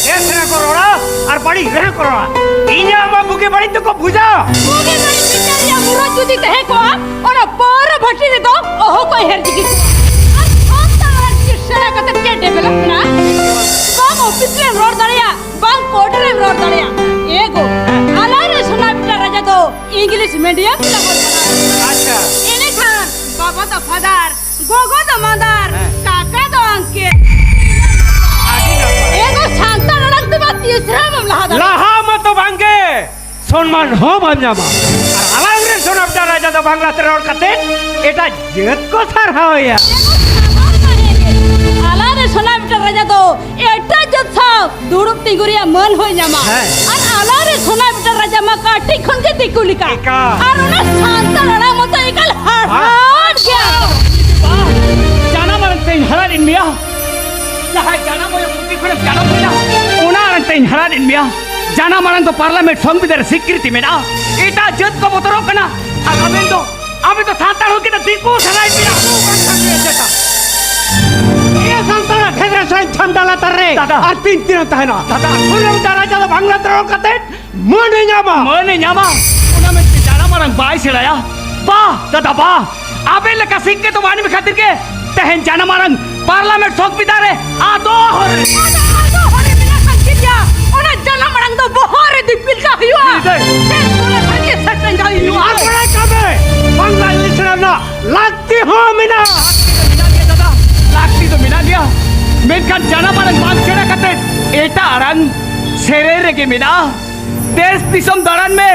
ᱵᱮᱥ ᱨᱮᱦᱚᱸ ᱠᱚ ᱨᱚᱲᱟ ᱟᱨ ᱵᱟᱹᱲᱤᱡ ᱨᱮᱦᱚᱸ ᱠᱚ ᱨᱚᱲᱟ᱾ ᱤᱧᱟᱹᱜ ᱢᱟ ᱵᱩᱜᱤ ᱵᱟᱹᱲᱤᱡ ᱫᱚᱠᱚ ᱵᱩᱡᱟ᱾ ᱵᱩᱜᱤ ᱵᱟᱹᱲᱤᱡ ᱵᱤᱪᱟᱹᱨ ᱨᱮᱭᱟᱜ ᱢᱩᱨᱟᱹᱫ ᱡᱩᱫᱤ ᱛᱟᱦᱮᱸ ᱠᱚᱜᱼᱟ, ᱚᱱᱟ ᱯᱟᱹᱣᱨᱟᱹ ᱵᱷᱟᱹᱴᱤ ᱨᱮᱫᱚ ᱚᱦᱚ ᱠᱚ ᱮᱦᱮᱨ ᱡᱤᱜᱤ ᱠᱚᱜᱼᱟ᱾ ᱟᱨ ᱥᱟᱱᱛᱟᱲ ᱟᱲᱟᱝ ᱛᱮ ᱥᱮᱬᱟ ᱠᱟᱛᱮ ᱪᱮᱫ develop ᱢᱮᱱᱟᱜᱼᱟ? ᱵᱟᱝ office ᱨᱮᱢ ᱨᱚᱲ ᱫᱟᱲᱮᱭᱟᱜ, ᱵᱟᱝ court ᱨᱮᱢ ᱨᱚᱲ ᱫᱟᱲᱮᱭᱟᱜ᱾ ᱮ ᱜᱳ, ᱟᱞᱟᱨᱮ ᱥᱳᱱᱟ ᱵᱮᱴᱟ ᱨᱟᱡᱟ ᱫᱚ English medium ᱛᱮᱞᱮ ᱚᱞ ᱯᱟᱲᱦᱟᱣ᱾ ᱟᱪᱪᱷᱟ᱾ ᱮᱸᱰᱮᱠᱷᱟᱱ ᱵᱟᱵᱟ ᱫᱚ father, ᱜᱚᱜᱚ ᱫᱚ mother, ᱦᱮᱸ᱾ ᱠᱟᱠᱟ ᱫᱚ uncle᱾ ᱟᱹᱰᱤ ᱱᱟᱯᱟᱭ᱾ ᱮ ᱜᱳ, ᱥᱟᱱᱛᱟᱲ ᱟᱲᱟᱝ ᱛᱮᱢᱟ ᱛᱤᱥ ᱨᱮᱦᱚᱸ ᱵᱟᱢ ᱞᱟᱦᱟ ᱫᱟᱲᱮᱭᱟᱜᱼᱟ᱾ ᱞᱟᱦᱟ ᱢᱟᱛᱚ ᱵᱟᱝᱜᱮ, ᱥᱚᱱᱢᱟᱱ ᱦᱚᱸ ᱵᱟᱢ ᱧᱟᱢᱟ᱾ ᱟᱨ ᱟᱞᱟᱝ ᱨᱮᱱ ᱥᱳᱱᱟ ᱵᱮᱴᱟ ᱨᱟᱡᱟ ᱫᱚ ᱵᱟᱝᱞᱟ ᱛᱮ ᱨᱚᱲ ᱠᱟᱛᱮ ᱮᱴᱟᱜ ᱡᱟᱹᱛ ᱠᱚ ᱥᱟᱨᱦᱟᱣᱮᱭᱟ᱾ ᱟᱞᱟᱝ ᱨᱮᱱ ᱥᱳᱱᱟ ᱵᱮᱴᱟ ᱨᱟᱡᱟ ᱫᱚ ᱮᱴᱟᱜ ᱡᱟᱹᱛ ᱥᱟᱶ ᱫᱩᱲᱩᱵ ᱛᱤᱸᱜᱩ ᱨᱮᱭᱟᱜ ᱢᱟᱹᱱ ᱦᱚᱸᱭ ᱧᱟᱢᱟ᱾ ᱦᱮᱸ᱾ ᱟᱨ ᱟᱞᱟᱝ ᱨᱮᱱ ᱥᱳᱱᱟ ᱵᱮᱴᱟ ᱨᱟᱡᱟ ᱢᱟ ᱠᱟᱹᱴᱤᱡ ᱠᱷᱚᱱ ᱜᱮ ᱫᱤᱠᱩ ᱞᱮᱠᱟ᱾ ᱮᱠᱟᱞ᱾ ᱟᱨ ᱚᱱᱟ ᱥᱟᱱᱛᱟᱲ ᱟᱲᱟᱝ ᱢᱟᱛᱚ ᱮᱠᱟᱞ ᱦᱟᱲᱦᱟᱫ ᱜᱮᱭᱟ᱾ ᱵᱟᱦ! ᱡᱟᱱᱟᱢ ᱟᱲᱟᱝ ᱛᱮᱧ ᱦᱟᱨᱟ ᱞᱮᱱ ᱢᱮᱭᱟ᱾ ᱡᱟᱦᱟᱸ ᱡᱟᱱᱟᱢ ᱟᱲᱟᱝ ᱯᱩᱛᱷᱤ ᱠᱷᱚᱱᱮᱢ ᱡᱟᱱᱟᱢ ᱞᱮᱱᱟ, ᱚᱱᱟ ᱟᱲᱟᱝ ᱛᱮᱧ ᱦᱟᱨᱟ ᱞᱮᱱ ᱢᱮᱭᱟ᱾ ᱡᱟᱱᱟᱢ ᱟᱲᱟᱝ ᱫᱚ parliament ᱥᱚᱝᱵᱤᱫᱷᱟᱱ ᱨᱮ ᱥᱤᱠᱨᱤᱛᱤ ᱢᱮᱱᱟᱜᱼᱟ᱾ ᱮᱴᱟᱜ ᱡᱟᱹᱛ ᱠᱚ ᱵᱚᱛᱚᱨᱚᱜ ᱠᱟᱱᱟ, ᱟᱨ ᱟᱵᱮᱱ ᱫᱚ ᱟᱢ ᱫᱚ ᱥᱟᱱᱛᱟᱲ ᱦᱩᱭ ᱠᱟᱛᱮ ᱫᱤᱠᱩ ᱥᱟᱱᱟᱭᱮᱫ ᱢᱮᱭᱟ᱾ ᱤᱭᱟᱹ ᱥᱟᱱᱛᱟᱲᱟᱜ ᱯᱷᱮᱰᱟᱨᱮᱥᱚᱱ ᱪᱷᱟᱢᱰᱟ ᱞᱟᱛᱟᱨ ᱨᱮ ᱫᱟᱫᱟ᱾ ᱟᱨ ᱛᱤᱱ ᱫᱤᱱ ᱮᱢ ᱛᱟᱦᱮᱱᱟ? ᱫᱟᱫᱟ, ᱥᱩᱨ ᱨᱮ ᱢᱤᱫᱴᱟᱝ ᱨᱟᱡᱟ ᱫᱚ ᱵᱟᱝᱞᱟ ᱛᱮ ᱨᱚᱲ ᱠᱟᱛᱮ ᱢᱟᱹᱱ ᱮ ᱧᱟᱢᱟ᱾ ᱢᱟᱹᱱ ᱮ ᱧᱟᱢᱟ? ᱚᱱᱟ ᱢᱮᱱᱛᱮ ᱡᱟᱱᱟᱢ ᱟᱲᱟᱝ ᱵᱟᱭ ᱥᱮᱬᱟᱭᱟ? ᱵᱟ, ᱫᱟᱫᱟ, ᱵᱟ᱾ ᱟᱵᱮᱱ ᱞᱮᱠᱟ ᱥᱤᱠᱠᱷᱤᱛᱚ ᱢᱟᱹᱱᱢᱤ ᱠᱷᱟᱹᱛᱤᱨ ᱜᱮ ᱛᱮᱦᱮᱧ ᱡᱟᱱᱟᱢ ᱟᱲᱟᱝ ᱯᱟᱨᱞᱟᱢᱮᱱᱴ ᱥᱚᱝᱵᱤᱫᱷᱟᱱ ᱨᱮ ᱟᱫᱚ ᱦᱚᱨ ᱨᱮ᱾ ᱟᱫᱚ, ᱟᱫᱚ ᱦᱚᱨ ᱨᱮ ᱢᱮᱱᱟᱜ ᱠᱷᱟᱱ ᱪᱮᱫ ᱭᱟ? ᱚᱱᱟ ᱡᱟᱱᱟᱢ ᱟᱲᱟᱝ ᱫᱚ ᱵᱚᱦᱚᱜ ᱨᱮ ᱫᱤᱯᱤᱞ ᱠᱟᱜ ᱦᱩᱭᱩᱜᱼᱟ᱾ ᱦᱤᱫᱟᱹᱭ᱾ ᱥᱮ ᱥᱚᱨᱮ ᱥᱚᱨᱮ ᱥᱮ ᱴᱮᱸᱜᱟᱭ ᱦᱩᱭᱩᱜᱼᱟ᱾ ᱟᱨ ᱵᱟᱲᱟᱭ ᱠᱟᱜ ᱢᱮ, ᱵᱟᱝᱞᱟ ᱤᱞᱤᱥ ᱨᱮᱱᱟᱜ ᱞᱟᱹᱠᱛᱤ ᱦᱚᱸ ᱢᱮᱱᱟᱜᱼᱟ᱾ ᱞᱟᱹᱠᱛᱤ ᱫᱚ ᱢᱮᱱᱟᱜ ᱜᱮᱭᱟ ᱫᱟᱫᱟ, ᱞᱟᱹᱠᱛᱤ ᱫᱚ ᱢᱮᱱᱟᱜ ᱜᱮᱭᱟ᱾ ᱢᱮᱱᱠᱷᱟᱱ ᱡᱟᱱᱟᱢ ᱟᱲᱟᱝ ᱵᱟᱝ ᱥᱮᱬᱟ ᱠᱟᱛᱮ ᱮᱴᱟᱜ ᱟᱲᱟᱝ ᱥᱮᱨᱮᱧ ᱨᱮᱜᱮ ᱢᱮᱱᱟᱜᱼᱟ᱾ ᱫᱮᱥ ᱫᱤᱥᱚᱢ ᱫᱟᱬᱟᱱ ᱢᱮ,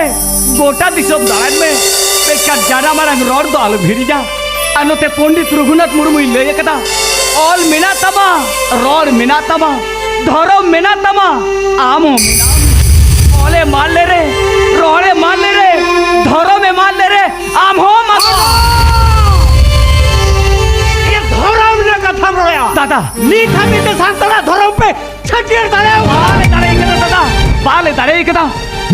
ᱜᱚᱴᱟ ᱫᱤᱥᱚᱢ ᱫᱟᱬᱟᱱ ᱢᱮ, ᱢᱮᱱᱠᱷᱟᱱ ᱡᱟᱱᱟᱢ ᱟᱲᱟᱝ ᱨᱚᱲ ᱫᱚ ᱟᱞᱚᱢ ᱦᱤᱲᱤᱧᱟ᱾ ᱟᱨ ᱱᱚᱛᱮ ᱯᱚᱱᱰᱤᱛ ᱨᱚᱜᱷᱩᱱᱟᱛᱷ ᱢᱩᱨᱢᱩᱭ ᱞᱟᱹᱭ ᱟᱠᱟᱫᱟ, ᱚᱞ ᱢᱮᱱᱟᱜ ᱛᱟᱢᱟ, ᱨᱚᱲ ᱢᱮᱱᱟᱜ ᱛᱟᱢᱟ, ᱫᱷᱚᱨᱚᱢ ᱢᱮᱱᱟᱜ ᱛᱟᱢᱟ, ᱟᱢ ᱦᱚᱸ ᱢᱮᱱᱟᱢ᱾ ᱚᱞᱮ ᱢᱟᱞ ᱞᱮᱨᱮ, ᱨᱚᱲᱮ ᱢᱟᱞ ᱞᱮᱨᱮ, ᱱᱤᱛ ᱦᱟᱹᱵᱤᱡ ᱛᱮ ᱥᱟᱱᱛᱟᱲᱟᱜ ᱫᱷᱚᱨᱚᱢ ᱯᱮ ᱪᱷᱟᱹᱴᱭᱟᱹᱨ ᱫᱟᱲᱮᱭᱟᱜᱼᱟ? ᱵᱟᱞᱮ ᱫᱟᱲᱮ ᱠᱟᱫᱟ ᱫᱟᱫᱟ, ᱵᱟᱞᱮ ᱫᱟᱲᱮ ᱠᱟᱫᱟ᱾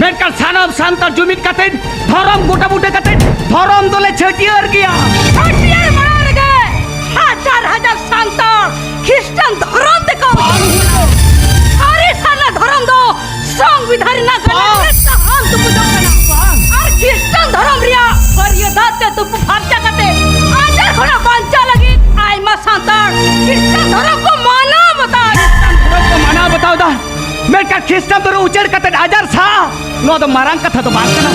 ᱢᱮᱱᱠᱷᱟᱱ ᱥᱟᱱᱟᱢ ᱥᱟᱱᱛᱟᱲ ᱡᱩᱢᱤᱫ ᱠᱟᱛᱮ, ᱫᱷᱚᱨᱚᱢ ᱜᱚᱴᱟ ᱵᱩᱴᱟᱹ ᱠᱟᱛᱮ, ᱫᱷᱚᱨᱚᱢ ᱫᱚᱞᱮ ᱪᱷᱟᱹᱴᱭᱟᱹᱨ ᱜᱮᱭᱟ᱾ ᱪᱷᱟᱹᱴᱭᱟᱹᱨ ᱢᱟᱲᱟᱝ ᱨᱮᱜᱮ ᱦᱟᱡᱟᱨ ᱦᱟᱡᱟᱨ ᱥᱟᱱᱛᱟᱲ ᱠᱷᱨᱤᱥᱴᱟᱱ ᱫᱷᱚᱨᱚᱢ ᱛᱮᱠᱚ ᱥᱟᱹᱨᱤ ᱥᱟᱨᱱᱟ ᱫᱷᱚᱨᱚᱢ ᱫᱚ ᱥᱚᱝᱵᱤᱫᱷᱟᱱ ᱨᱮᱱᱟᱜ ᱜᱟᱱᱟᱰᱤ ᱨᱮ ᱥᱟᱦᱟᱱ ᱛᱩᱯᱩ ᱡᱚᱝ ᱠᱟᱱᱟ᱾ ᱟᱨ ᱠᱷᱨᱤᱥᱴᱟᱱ ᱫᱷᱚᱨᱚᱢ ᱨᱮᱭᱟᱜ ᱦᱟᱹᱨᱭᱟᱹ ᱫᱟᱜ ᱛᱮ ᱛᱩᱯᱩ ᱯᱷᱟᱨᱪᱟ ᱠᱟᱛᱮ ᱟᱡᱟᱨ ᱠᱷᱚᱱᱟᱜ ᱵᱟᱧᱪᱟᱣ ᱞᱟᱹᱜᱤᱫ ᱟᱭᱢᱟ ᱥᱟᱱᱛᱟᱲ ᱠᱷᱨᱤᱥᱴᱟᱱ ᱫᱷᱚᱨᱚᱢ ᱠᱚ ᱢᱟᱱᱟᱣ ᱵᱟᱛᱟᱣ ᱮᱫᱟ᱾ ᱠᱷᱨᱤᱥᱴᱟᱱ ᱫᱷᱚᱨᱚᱢ ᱠᱚ ᱢᱟᱱᱟᱣ ᱵᱟᱛᱟᱣ ᱮᱫᱟ, ᱢᱮᱱᱠᱷᱟᱱ ᱠᱷᱨᱤᱥᱴᱟᱱ ᱫᱷᱚᱨᱚᱢ ᱩᱪᱟᱹᱲ ᱠᱟᱛᱮ ᱟᱡᱟᱨ ᱥᱟᱦᱟ, ᱱᱚᱣᱟ ᱫᱚ ᱢᱟᱨᱟᱝ ᱠᱟᱛᱷᱟ ᱫᱚ ᱵᱟᱝ ᱠᱟᱱᱟ᱾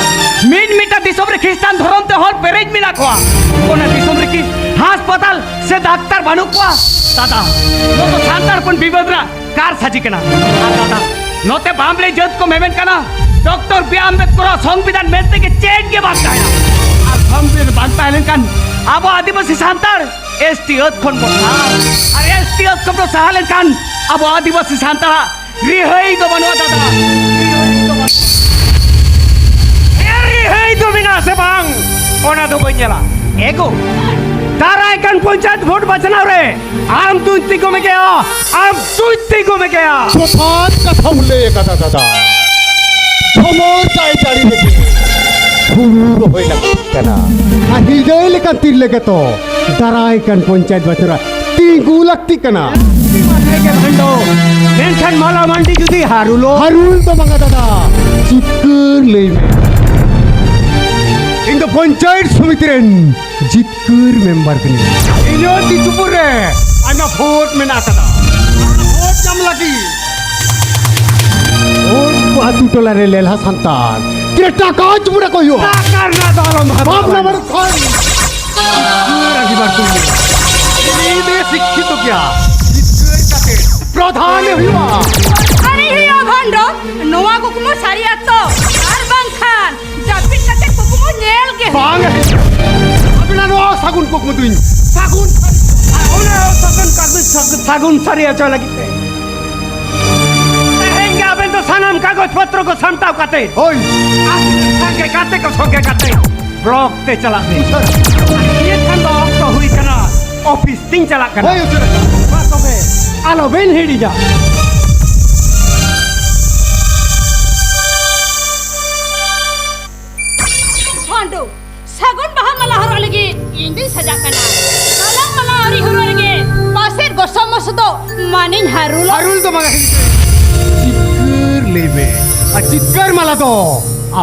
ᱢᱤᱫ ᱢᱤᱫᱴᱟᱝ ᱫᱤᱥᱚᱢ ᱨᱮ ᱠᱷᱨᱤᱥᱴᱟᱱ ᱫᱷᱚᱨᱚᱢ ᱛᱮ ᱦᱚᱲ ᱯᱮᱨᱮᱡ ᱢᱮᱱᱟᱜ ᱠᱚᱣᱟ, ᱚᱱᱟ ᱫᱤᱥᱚᱢ ᱨᱮᱠᱤ ᱦᱟᱥᱯᱟᱛᱟᱞ ᱥᱮ ᱰᱟᱠᱛᱟᱨ ᱵᱟᱹᱱᱩᱜ ᱠᱚᱣᱟ? ᱫᱟᱫᱟ, ᱱᱚᱣᱟ ᱫᱚ ᱥᱟᱱᱛᱟᱲ ᱦᱚᱯᱚᱱ ᱵᱤᱵᱟᱹᱫ ᱨᱮᱱᱟᱜ ᱠᱟᱨ ᱥᱟᱹᱡᱤ ᱠᱟᱱᱟ᱾ ᱟᱨ ᱫᱟᱫᱟ, ᱱᱚᱛᱮ ᱵᱟᱢᱵᱽᱲᱮ ᱡᱟᱹᱛ ᱠᱚ ᱢᱮᱢᱮᱱ ᱠᱟᱱᱟ, ᱰᱚᱠᱴᱚᱨ ᱵᱤ ᱟᱢᱵᱮᱫᱠᱚᱨ ᱟᱜ ᱥᱚᱝᱵᱤᱫᱷᱟᱱ ᱢᱮᱱᱛᱮ ᱜᱮ ᱪᱮᱫ ᱜᱮ ᱵᱟᱝ ᱛᱟᱦᱮᱱᱟ᱾ ᱟᱨ ᱥᱚᱝᱵᱤᱫᱷᱟᱱ ᱵᱟᱝ ᱛᱟᱦᱮᱸ ᱞᱮᱱᱠᱷᱟᱱ ᱟᱵᱚ ᱟᱹᱫᱤᱵᱟᱹᱥᱤ ᱥᱟᱱᱛᱟᱲ ᱮᱥ ᱴᱤ ᱟᱹᱛ ᱠᱷᱚᱱ ᱵᱚᱱ ᱥᱟᱦᱟᱜᱼᱟ᱾ ᱟᱨ ᱮᱥ ᱴᱤ ᱟᱹᱛ ᱠᱷᱚᱱ ᱵᱚᱱ ᱥᱟᱦᱟ ᱞᱮᱱᱠᱷᱟᱱ ᱟᱵᱚ ᱟᱹᱫᱤᱵᱟᱹᱥᱤ ᱥᱟᱱᱛᱟᱲᱟᱜ ᱨᱤᱦᱟᱹᱭ ᱫᱚ ᱵᱟᱹᱱᱩᱜᱼᱟ ᱫᱟᱫᱟ, ᱨᱤᱦᱟᱹᱭ ᱫᱚ ᱵᱟᱹᱱᱩᱜᱼᱟ᱾ ᱮ, ᱨᱤᱦᱟᱹᱭ ᱫᱚ ᱢᱮᱱᱟᱜ ᱥᱮ ᱵᱟᱝ, ᱚᱱᱟ ᱫᱚ ᱵᱟᱹᱧ ᱧᱮᱞᱟ᱾ ᱮᱜᱳ, ᱫᱟᱨᱟᱭ ᱠᱟᱱ ᱯᱚᱧᱪᱟᱭᱮᱛ ᱵᱷᱳᱴ ᱵᱟᱪᱷᱱᱟᱣ ᱨᱮ ᱟᱢ ᱫᱩᱧ ᱛᱤᱸᱜᱩ ᱢᱮᱜᱮᱭᱟ, ᱟᱢ ᱫᱩᱧ ᱛᱤᱸᱜᱩ ᱢᱮᱜᱮᱭᱟ᱾ ᱡᱚᱛᱷᱟᱛ ᱠᱟᱛᱷᱟᱢ ᱞᱟᱹᱭ ᱟᱠᱟᱫᱟ ᱫᱟᱫᱟ᱾ ᱡᱷᱚᱢᱚᱨ ᱫᱟᱜ ᱡᱟᱹᱲᱤ ᱨᱮᱜᱮ ᱦᱩᱲᱩ ᱨᱚᱦᱚᱭ ᱞᱟᱹᱠᱛᱤᱜ ᱠᱟᱱᱟ᱾ ᱟᱨ ᱦᱤᱨᱞᱟᱹ ᱞᱮᱠᱟᱱ ᱛᱤᱨᱞᱟᱹ ᱜᱮᱛᱚ ᱫᱟᱨᱟᱭ ᱠᱟᱱ ᱯᱚᱧᱪᱟᱭᱮᱛ ᱵᱟᱪᱷᱱᱟᱣ ᱨᱮ ᱛᱤᱸᱜᱩ ᱞᱟᱹᱠᱛᱤᱜ ᱠᱟᱱᱟ᱾ ᱢᱟᱱᱮ ᱜᱮ ᱵᱷᱟᱱᱰᱚ, ᱢᱮᱱᱠᱷᱟᱱ ᱢᱟᱞᱟ ᱢᱟᱱᱰᱤ ᱡᱩᱫᱤ ᱦᱟᱨᱩᱞᱚ? ᱦᱟᱨᱩᱞ ᱫᱚ ᱵᱟᱝᱟ ᱫᱟᱫᱟ, ᱡᱤᱛᱠᱟᱹᱨ ᱞᱟᱹᱭ ᱢᱮ᱾ ᱤᱧ ᱫᱚ ᱯᱚᱧᱪᱟᱭᱮᱛ ᱥᱚᱢᱤᱛᱤ ᱨᱮᱱ ᱡᱤᱛᱠᱟᱹᱨ ᱢᱮᱢᱵᱟᱨ ᱠᱟᱹᱱᱟᱹᱧ᱾ ᱤᱧᱟᱹᱜ ᱛᱤ ᱛᱩᱯᱩᱨ ᱨᱮ ᱟᱭᱢᱟ ᱵᱷᱳᱴ ᱢᱮᱱᱟᱜ ᱟᱠᱟᱫᱟ᱾ ᱚᱱᱟ ᱵᱷᱳᱴ ᱧᱟᱢ ᱞᱟᱹᱜᱤᱫ ᱵᱷᱳᱴ ᱠᱚ ᱟᱹᱛᱩ ᱴᱚᱞᱟ ᱨᱮ ᱞᱮᱞᱦᱟ ᱥᱟᱱᱛᱟᱲ ᱛᱤᱱᱟᱹᱜ ᱴᱟᱠᱟ ᱪᱩᱢᱲᱟ ᱠᱚ ᱦᱩᱭᱩᱜᱼᱟ᱾ ᱴᱟᱠᱟ ᱨᱮᱱᱟᱜ ᱫᱚ ᱟᱞᱚᱢ ᱵᱷᱟᱵᱽᱱᱟ᱾ ᱵᱟᱹᱱᱩᱜ ᱠᱷᱟᱱ ᱤᱧ ᱫᱚ ᱥᱤᱠᱠᱷᱤᱛᱚ ᱜᱮᱭᱟ᱾ ᱡᱤᱛᱠᱟᱹᱨ ᱠᱟᱛᱮ ᱯᱨᱚᱫᱷᱟᱱ ᱦᱩᱭᱩᱜᱼᱟ᱾ ᱟᱨᱮ ᱦᱩᱭᱩᱜᱼᱟ ᱵᱷᱟᱱᱰᱚ, ᱱᱚᱣᱟ ᱠᱩᱠᱢᱩ ᱥᱟᱹᱨᱤ ᱟᱛᱚ? ᱟᱨ ᱵᱟᱝᱠᱷᱟᱱ ᱡᱟᱹᱯᱤᱫ ᱠᱟᱛᱮ ᱠᱩᱠᱢᱩ ᱧᱮᱞ ᱜᱮ᱾ ᱵᱟᱝ, ᱟᱵᱤᱱᱟᱜ ᱱᱚᱣᱟ ᱥᱟᱹᱜᱩᱱ ᱠᱩᱠᱢᱩ ᱫᱩᱧ ᱥᱟᱹᱜᱩᱱ ᱥᱟᱹᱨᱤ, ᱚᱱᱟ ᱥᱟᱹᱜᱩᱱ ᱠᱟᱹᱢᱤ ᱥᱟᱹᱜᱩᱱ, ᱥᱟᱹᱜᱩᱱ ᱥᱟᱹᱨᱤ ᱦᱚᱪᱚ ᱞᱟᱹᱜᱤᱫ ᱛᱮ ᱛᱮᱦᱮᱧ ᱜᱮ ᱟᱵᱮᱱ ᱫᱚ ᱥᱟᱱᱟᱢ ᱠᱟᱜᱚᱡᱽ ᱯᱚᱛᱨᱚ ᱠᱚ ᱥᱟᱢᱴᱟᱣ ᱠᱟᱛᱮ, ᱦᱳᱭ, ᱟᱨ ᱥᱟᱸᱜᱮ ᱜᱟᱛᱮ ᱠᱚ ᱥᱚᱸᱜᱮ ᱠᱟᱛᱮ ᱵᱞᱚᱠ ᱛᱮ ᱪᱟᱞᱟᱜ ᱵᱮᱱ᱾ ᱩᱥᱟᱹᱨᱟ᱾ ᱤᱭᱟᱹ ᱠᱷᱟᱱ ᱫᱚ ᱚᱠᱛᱚ ᱦᱩᱭ ᱠᱟᱱᱟ, ᱚᱯᱷᱤᱥ ᱛᱤᱧ ᱪᱟᱞᱟᱜ ᱠᱟᱱᱟ᱾ ᱦᱳᱭ, ᱩᱥᱟᱹᱨᱟ᱾ ᱢᱟ ᱛᱚᱵᱮ᱾ ᱟᱞᱚᱵᱮᱱ ᱦᱤᱲᱤᱧᱟ᱾ ᱵᱷᱟᱱᱰᱳ, ᱥᱟᱹᱜᱩᱱ ᱵᱟᱦᱟ ᱢᱟᱞᱟ ᱦᱚᱨᱚᱜ ᱞᱟᱹᱜᱤᱫ ᱤᱧ ᱫᱩᱧ ᱥᱟᱡᱟᱜ ᱠᱟᱱᱟ᱾ ᱜᱟᱞᱟᱝ ᱢᱟᱞᱟ ᱟᱹᱣᱨᱤ ᱦᱚᱨᱚᱜ ᱨᱮᱜᱮ ᱯᱟᱥᱮᱫ ᱜᱚᱥᱚ ᱢᱚᱥᱚ ᱫᱚ ᱢᱟᱱᱤᱧ ᱦᱟᱹᱨᱩᱞᱚᱜ᱾ ᱦᱟᱹᱨᱩᱞ ᱫᱚ ᱵᱟᱝᱟ, ᱪᱤᱛᱠᱟᱹᱨ ᱞᱟᱹᱭ ᱢᱮ᱾ ᱟᱨ ᱪᱤᱛᱠᱟᱹᱨ ᱢᱟᱞᱟ ᱫᱚ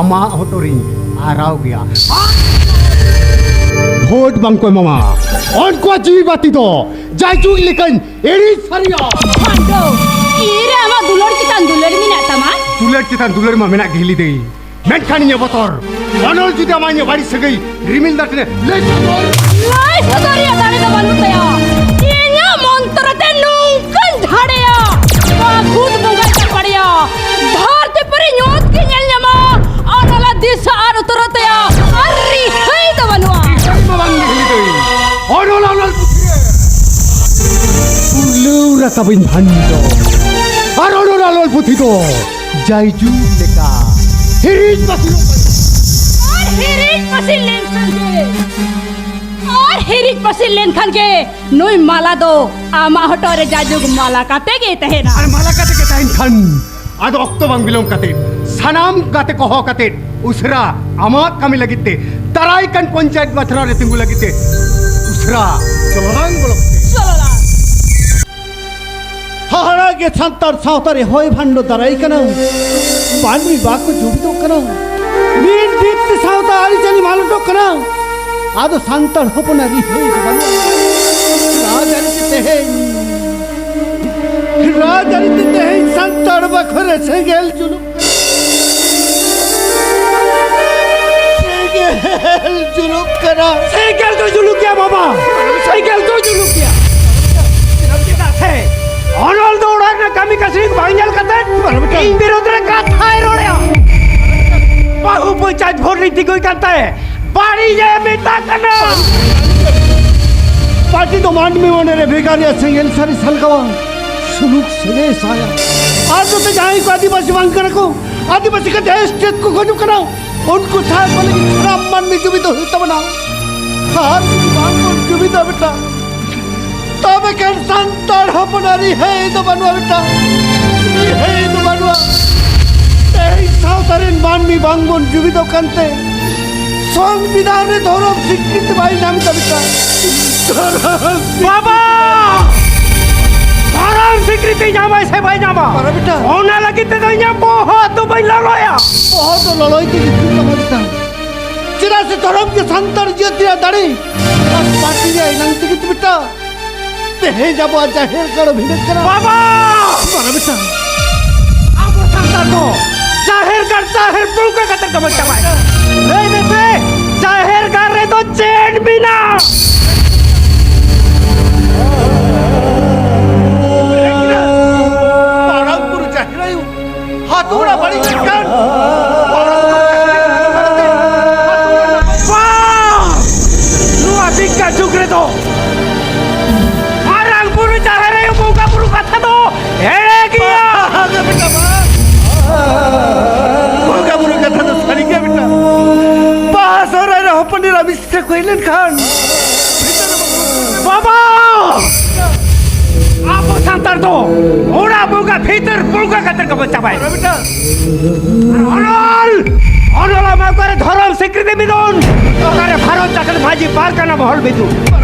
ᱟᱢᱟᱜ ᱦᱚᱴᱚᱜ ᱨᱤᱧ ᱟᱨᱟᱣ ᱜᱮᱭᱟ᱾ ᱵᱷᱳᱴ ᱵᱟᱝ ᱠᱚ ᱮᱢᱟᱢᱟ ᱩᱱᱠᱩᱣᱟᱜ ᱡᱤᱣᱤ ᱵᱟᱹᱛᱤ ᱫᱚ ᱡᱟᱭᱡᱩᱜᱽ ᱞᱮᱠᱟᱧ ᱮᱲᱮ ᱥᱟᱹᱨᱤᱭᱟ᱾ ᱵᱷᱟᱱᱰᱳ, ᱤᱧᱨᱮ ᱟᱢᱟᱜ ᱫᱩᱞᱟᱹᱲ ᱪᱮᱛᱟᱱ ᱫᱩᱞᱟᱹᱲ ᱢᱮᱱᱟᱜ ᱛᱟᱢᱟ? ᱫᱩᱞᱟᱹᱲ ᱪᱮᱛᱟᱱ ᱫᱩᱞᱟᱹᱲ ᱢᱟ ᱢᱮᱱᱟᱜ ᱜᱮ ᱦᱤᱞᱤ ᱫᱟᱹᱭ, ᱢᱮᱱᱠᱷᱟᱱ ᱤᱧᱟᱹᱜ ᱵᱚᱛᱚᱨ, ᱚᱱᱚᱞ ᱡᱩᱫᱤ ᱟᱢᱟᱜ ᱤᱧᱟᱹᱜ ᱵᱟᱹᱲᱤᱡ ᱥᱟᱹᱜᱟᱹᱭ ᱨᱤᱢᱤᱞ ᱫᱟᱜ ᱴᱷᱮᱱᱮ ᱞᱟᱹᱭ ᱥᱚᱫᱚᱨ᱾ ᱞᱟᱹᱭ ᱥᱚᱫᱚᱨ ᱨᱮᱭᱟᱜ ᱫᱟᱲᱮ ᱫᱚ ᱵᱟᱹᱱᱩᱜ ᱛᱟᱭᱟ᱾ ᱤᱧᱟᱹᱜ ᱢᱚᱱᱛᱨᱚ ᱛᱮ ᱱᱚᱝᱠᱟᱧ ᱡᱷᱟᱲᱮᱭᱟ, ᱱᱚᱣᱟ ᱵᱷᱩᱛ ᱵᱚᱸᱜᱟᱭ ᱪᱟᱯᱟᱲᱮᱭᱟ, ᱫᱷᱟᱹᱨᱛᱤ ᱯᱩᱨᱤ ᱧᱩᱛ ᱜᱮ ᱧᱮᱞ ᱧᱟᱢᱟ, ᱚᱱᱚᱞ ᱫᱤᱥᱟᱹ ᱟᱨ ᱩᱛᱟᱹᱨᱚᱜ ᱛᱟᱭᱟ, ᱟᱨ ᱨᱤᱦᱟᱹᱭ ᱫᱚ ᱵᱟᱹᱱᱩᱜᱼᱟ᱾ ᱤᱧ ᱢᱟ ᱵᱟᱝ ᱜᱮ ᱦᱤᱞᱤ ᱫᱟᱹᱭ, ᱚᱱᱚᱞ ᱟᱨ ᱚᱱᱚᱞ ᱯᱩᱛᱷᱤ ᱨᱮ ᱯᱩᱨᱞᱟᱹᱣ ᱨᱟᱠᱟᱵᱟᱹᱧ ᱵᱷᱟᱱᱰᱳ, ᱟᱨ ᱚᱱᱚᱞ ᱟᱨ ᱚᱱᱚᱞ ᱯᱩᱛᱷᱤ ᱫᱚ ᱡᱟᱭᱡᱩᱜᱽ ᱞᱮᱠᱟ ᱦᱤᱨᱤᱡ ᱯᱟᱹᱥᱤᱨᱚᱜ ᱠᱟᱱᱟ᱾ ᱟᱨ ᱦᱤᱨᱤᱡ ᱯᱟᱹᱥᱤᱨ ᱞᱮᱱᱠᱷᱟᱱ ᱜᱮ, ᱟᱨ ᱦᱤᱨᱤᱡ ᱯᱟᱹᱥᱤᱨ ᱞᱮᱱᱠᱷᱟᱱ ᱜᱮ ᱱᱩᱭ ᱢᱟᱞᱟ ᱫᱚ ᱟᱢᱟᱜ ᱦᱚᱴᱚᱜ ᱨᱮ ᱡᱟᱭᱡᱩᱜᱽ ᱢᱟᱞᱟ ᱠᱟᱛᱮ ᱜᱮ ᱛᱟᱦᱮᱱᱟ᱾ ᱟᱨ ᱢᱟᱞᱟ ᱠᱟᱛᱮ ᱜᱮ ᱛᱟᱦᱮᱱ ᱠᱷᱟᱱ ᱟᱫᱚ ᱚᱠᱛᱚ ᱵᱟᱝ ᱵᱤᱞᱚᱢ ᱠᱟᱛᱮ ᱥᱟᱱᱟᱢ ᱜᱟᱛᱮ ᱠᱚ ᱦᱚᱦᱚ ᱠᱟᱛᱮ ᱩᱥᱟᱹᱨᱟ ᱟᱢᱟᱜ ᱠᱟᱹᱢᱤ ᱞᱟᱹᱜᱤᱫ ᱛᱮ ᱫᱟᱨᱟᱭ ᱠᱟᱱ ᱯᱚᱧᱪᱟᱭᱮᱛ ᱵᱟᱪᱷᱱᱟᱣ ᱨᱮ ᱛᱤᱸᱜᱩ ᱞᱟᱹᱜᱤᱫ ᱛᱮ ᱩᱥᱟᱹᱨᱟ ᱪᱚᱞᱚ ᱞᱟᱝ ᱵᱚᱞᱚ ᱠᱟᱛᱮ᱾ ᱪᱚᱞᱚ ᱞᱟᱝ᱾ ᱦᱟᱦᱟᱲᱟ ᱜᱮ ᱥᱟᱱᱛᱟᱲ ᱥᱟᱶᱛᱟ ᱨᱮ ᱦᱚᱭ ᱵᱷᱟᱱᱰᱚ ᱫᱟᱨᱟᱭ ᱠᱟᱱᱟ᱾ ᱢᱟᱹᱱᱢᱤ ᱵᱟᱠᱚ ᱡᱩᱢᱤᱫᱚᱜ ᱠᱟᱱᱟ᱾ ᱢᱤᱫ ᱫᱤᱠ ᱛᱮ ᱥᱟᱶᱛᱟ ᱟᱹᱨᱤᱪᱟᱹᱞᱤ ᱢᱟᱞᱚᱴᱚᱜ ᱠᱟᱱᱟ᱾ ᱟᱫᱚ ᱥᱟᱱᱛᱟᱲ ᱦᱚᱯᱚᱱᱟᱜ ᱨᱤᱦᱟᱹᱭ ᱫᱚ ᱵᱟᱹᱱᱩᱜᱼᱟ᱾ ᱨᱟᱡᱽᱟᱹᱨᱤ ᱛᱮ ᱛᱮᱦᱮᱧ, ᱨᱟᱡᱽᱟᱹᱨᱤ ᱛᱮ ᱛᱮᱦᱮᱧ ᱥᱟᱱᱛᱟᱲ ᱵᱟᱠᱷᱳᱞ ᱨᱮ ᱥᱮᱸᱜᱮᱞ ᱡᱩᱞᱩᱜ ᱥᱮᱸᱜᱮᱞ ᱡᱩᱞᱩᱜ ᱠᱟᱱᱟ᱾ ᱥᱮᱸᱜᱮᱞ ᱫᱚ ᱡᱩᱞᱩᱜ ᱜᱮᱭᱟ ᱵᱟᱵᱟ, ᱥᱮᱸᱜᱮᱞ ᱫᱚ ᱡᱩᱞᱩᱜ ᱜᱮᱭᱟ᱾ ᱪᱮᱫᱟᱜ ᱥᱮ ᱚᱱᱚᱞ ᱫᱚ ᱚᱲᱟᱜ ᱨᱮᱱᱟᱜ ᱠᱟᱹᱢᱤ ᱠᱟᱹᱥᱱᱤ ᱠᱚ ᱵᱟᱝ ᱧᱮᱞ ᱠᱟᱛᱮ ᱤᱧ ᱵᱤᱨᱩᱫᱷ ᱨᱮ ᱠᱟᱛᱷᱟᱭ ᱨᱚᱲᱮᱜᱼᱟ᱾ ᱵᱟᱹᱦᱩ ᱯᱚᱧᱪᱟᱭᱮᱛ ᱵᱷᱳᱴ ᱨᱤᱧ ᱛᱤᱸᱜᱩᱭ ᱠᱟᱱ ᱛᱟᱭ ᱵᱟᱹᱲᱤᱡ ᱮ ᱢᱮᱛᱟᱜ ᱠᱟᱱᱟ᱾ ᱯᱟᱹᱴᱤ ᱫᱚ ᱢᱟᱹᱱᱢᱤ ᱢᱚᱱᱮ ᱨᱮ ᱵᱷᱮᱜᱟᱨ ᱨᱮᱭᱟᱜ ᱥᱮᱸᱜᱮᱞ ᱥᱟᱹᱨᱤ ᱥᱟᱞᱜᱟᱣᱟ᱾ ᱥᱩᱞᱩᱠ ᱥᱟᱹᱜᱟᱹᱭ ᱥᱟᱭᱟ᱾ ᱟᱨ ᱱᱚᱛᱮ ᱡᱟᱦᱟᱸᱭ ᱠᱚ ᱟᱹᱫᱤᱵᱟᱹᱥᱤ ᱵᱟᱝ ᱠᱟᱱᱟ ᱠᱚ, ᱟᱹᱫᱤᱵᱟᱹᱥᱤ ᱠᱟᱛᱮ ᱮᱥᱴᱮᱴ ᱠᱚ ᱠᱷᱚᱡᱚᱜ ᱠᱟᱱᱟ, ᱩᱱᱠᱩ ᱥᱟᱶ ᱠᱚ ᱞᱟᱹᱜᱤᱫ ᱥᱟᱱᱟᱢ ᱢᱟᱹᱱᱢᱤ ᱡᱩᱢᱤᱫ ᱦᱩᱭᱩᱜ ᱛᱟᱵᱚᱱᱟ᱾ ᱟᱨ ᱡᱩᱫᱤ ᱵᱟᱝ ᱵᱚᱱ ᱡᱩᱢᱤᱫᱟ ᱵᱮᱴᱟ, ᱛᱚᱵᱮ ᱠᱷᱟᱱ ᱥᱟᱱᱛᱟᱲ ᱦᱚᱯᱚᱱᱟᱜ ᱨᱤᱦᱟᱹᱭ ᱫᱚ ᱵᱟᱹᱱᱩᱜᱼᱟ ᱵᱮᱴᱟ, ᱨᱤᱦᱟᱹᱭ ᱫᱚ ᱵᱟᱹᱱᱩᱜᱼᱟ᱾ ᱛᱮᱦᱮᱧ ᱥᱟᱶᱛᱟ ᱨᱮᱱ ᱢᱟᱹᱱᱢᱤ ᱵᱟᱝ ᱵᱚᱱ ᱡᱩᱢᱤᱫᱚᱜ ᱠᱟᱱᱛᱮ ᱥᱚᱝᱵᱤᱫᱷᱟᱱ ᱨᱮ ᱫᱷᱚᱨᱚᱢ ᱥᱤᱠᱨᱤᱛᱤ ᱵᱟᱭ ᱧᱟᱢ ᱮᱫᱟ ᱵᱮᱴᱟ᱾ ᱫᱷᱚᱨᱚᱢ ᱵᱟᱵᱟ! ᱫᱷᱚᱨᱚᱢ ᱥᱤᱠᱨᱤᱛᱤ ᱧᱟᱢᱟᱭ ᱥᱮ ᱵᱟᱭ ᱧᱟᱢᱟ? ᱵᱟᱨᱟ ᱵᱮᱴᱟ᱾ ᱚᱱᱟ ᱞᱟᱹᱜᱤᱫ ᱛᱮᱫᱚ ᱤᱧᱟᱹᱜ ᱵᱚᱦᱚᱜ ᱫᱚ ᱵᱟᱹᱧ ᱞᱚᱞᱚᱭᱟ᱾ ᱵᱚᱦᱚᱜ ᱫᱚ ᱞᱚᱞᱚᱭ ᱛᱮᱜᱮ ᱦᱩᱭᱩᱜ ᱛᱟᱢᱟ ᱵᱮᱴᱟ᱾ ᱪᱮᱫᱟᱜ ᱥᱮ ᱫᱷᱚᱨᱚᱢ ᱜᱮ ᱥᱟᱱᱛᱟᱲ ᱡᱟᱹᱛᱤᱭᱟᱜ ᱫᱟᱲᱮ᱾ ᱟᱨ ᱯᱟᱹᱴᱤ ᱨᱮ ᱮᱱᱟᱝ ᱛᱮᱜᱮ ᱛᱚ ᱵᱮᱴᱟ ᱛᱮᱦᱮᱧ ᱟᱵᱚᱣᱟᱜ ᱡᱟᱦᱮᱨ ᱜᱟᱲ ᱵᱷᱤᱸᱰᱟᱹᱜ ᱠᱟᱱᱟ᱾ ᱵᱟᱵᱟ! ᱵᱟᱨᱟ ᱵᱮᱴᱟ᱾ ᱟᱵᱚ ᱥᱟᱱᱛᱟᱲ ᱫᱚ ᱡᱟᱦᱮᱨ ᱜᱟᱲ ᱡᱟᱦᱮᱨ ᱵᱚᱸᱜᱟ ᱠᱟᱛᱮ ᱜᱮᱵᱚᱱ ᱪᱟᱵᱟᱭᱟ᱾ ᱞᱟᱹᱭ ᱢᱮᱥᱮ, ᱡᱟᱦᱮᱨ ᱜᱟᱲ ᱨᱮᱫᱚ ᱪᱮᱫ ᱢᱮᱱᱟᱜᱼᱟ? ᱢᱟᱨᱟᱝ ᱵᱩᱨᱩ ᱡᱟᱦᱮᱨ ᱟᱭᱳ, ᱦᱟᱛᱩᱲᱟ ᱵᱟᱹᱲᱤᱡ ᱞᱮᱱᱠᱷᱟᱱ ᱵᱟᱝ! ᱱᱚᱣᱟ ᱵᱤᱠᱟ ᱡᱩᱜᱽ ᱨᱮᱫᱚ ᱢᱟᱨᱟᱝ ᱵᱩᱨᱩ ᱡᱟᱦᱮᱨ ᱟᱭᱳ ᱵᱚᱸᱜᱟ ᱵᱩᱨᱩ ᱠᱟᱛᱷᱟ ᱫᱚ ᱮᱲᱮ ᱜᱮᱭᱟ᱾ ᱵᱟᱝ ᱵᱮᱴᱟ, ᱵᱟᱝ᱾ ᱵᱚᱸᱜᱟ ᱵᱩᱨᱩ ᱠᱟᱛᱷᱟ ᱫᱚ ᱥᱟᱹᱨᱤ ᱜᱮᱭᱟ ᱵᱮᱴᱟ᱾ ᱵᱟᱦᱟ ᱥᱚᱦᱨᱟᱭ ᱨᱮ ᱦᱚᱯᱚᱱ ᱮᱨᱟ ᱢᱤᱥᱨᱟ ᱠᱚ ᱦᱮᱡ ᱞᱮᱱᱠᱷᱟᱱ ᱵᱟᱵᱟ! ᱟᱵᱚ ᱥᱟᱱᱛᱟᱲ ᱫᱚ ᱚᱲᱟᱜ ᱵᱚᱸᱜᱟ ᱵᱷᱤᱛᱟᱹᱨ ᱵᱚᱸᱜᱟ ᱠᱟᱛᱮ ᱜᱮᱵᱚᱱ ᱪᱟᱵᱟᱭᱟ᱾ ᱟᱨ ᱚᱱᱚᱞ! ᱚᱱᱚᱞ ᱟᱢ ᱚᱠᱟᱨᱮ ᱫᱷᱚᱨᱚᱢ ᱥᱤᱠᱨᱤᱛᱤ ᱢᱤᱫᱩᱱ, ᱚᱠᱟᱨᱮ ᱵᱷᱟᱨᱚᱛ ᱡᱟᱠᱟᱛ ᱢᱟᱹᱡᱷᱤ ᱯᱟᱨᱜᱟᱱᱟ ᱢᱚᱦᱚᱞ ᱢᱤᱫᱩᱱ᱾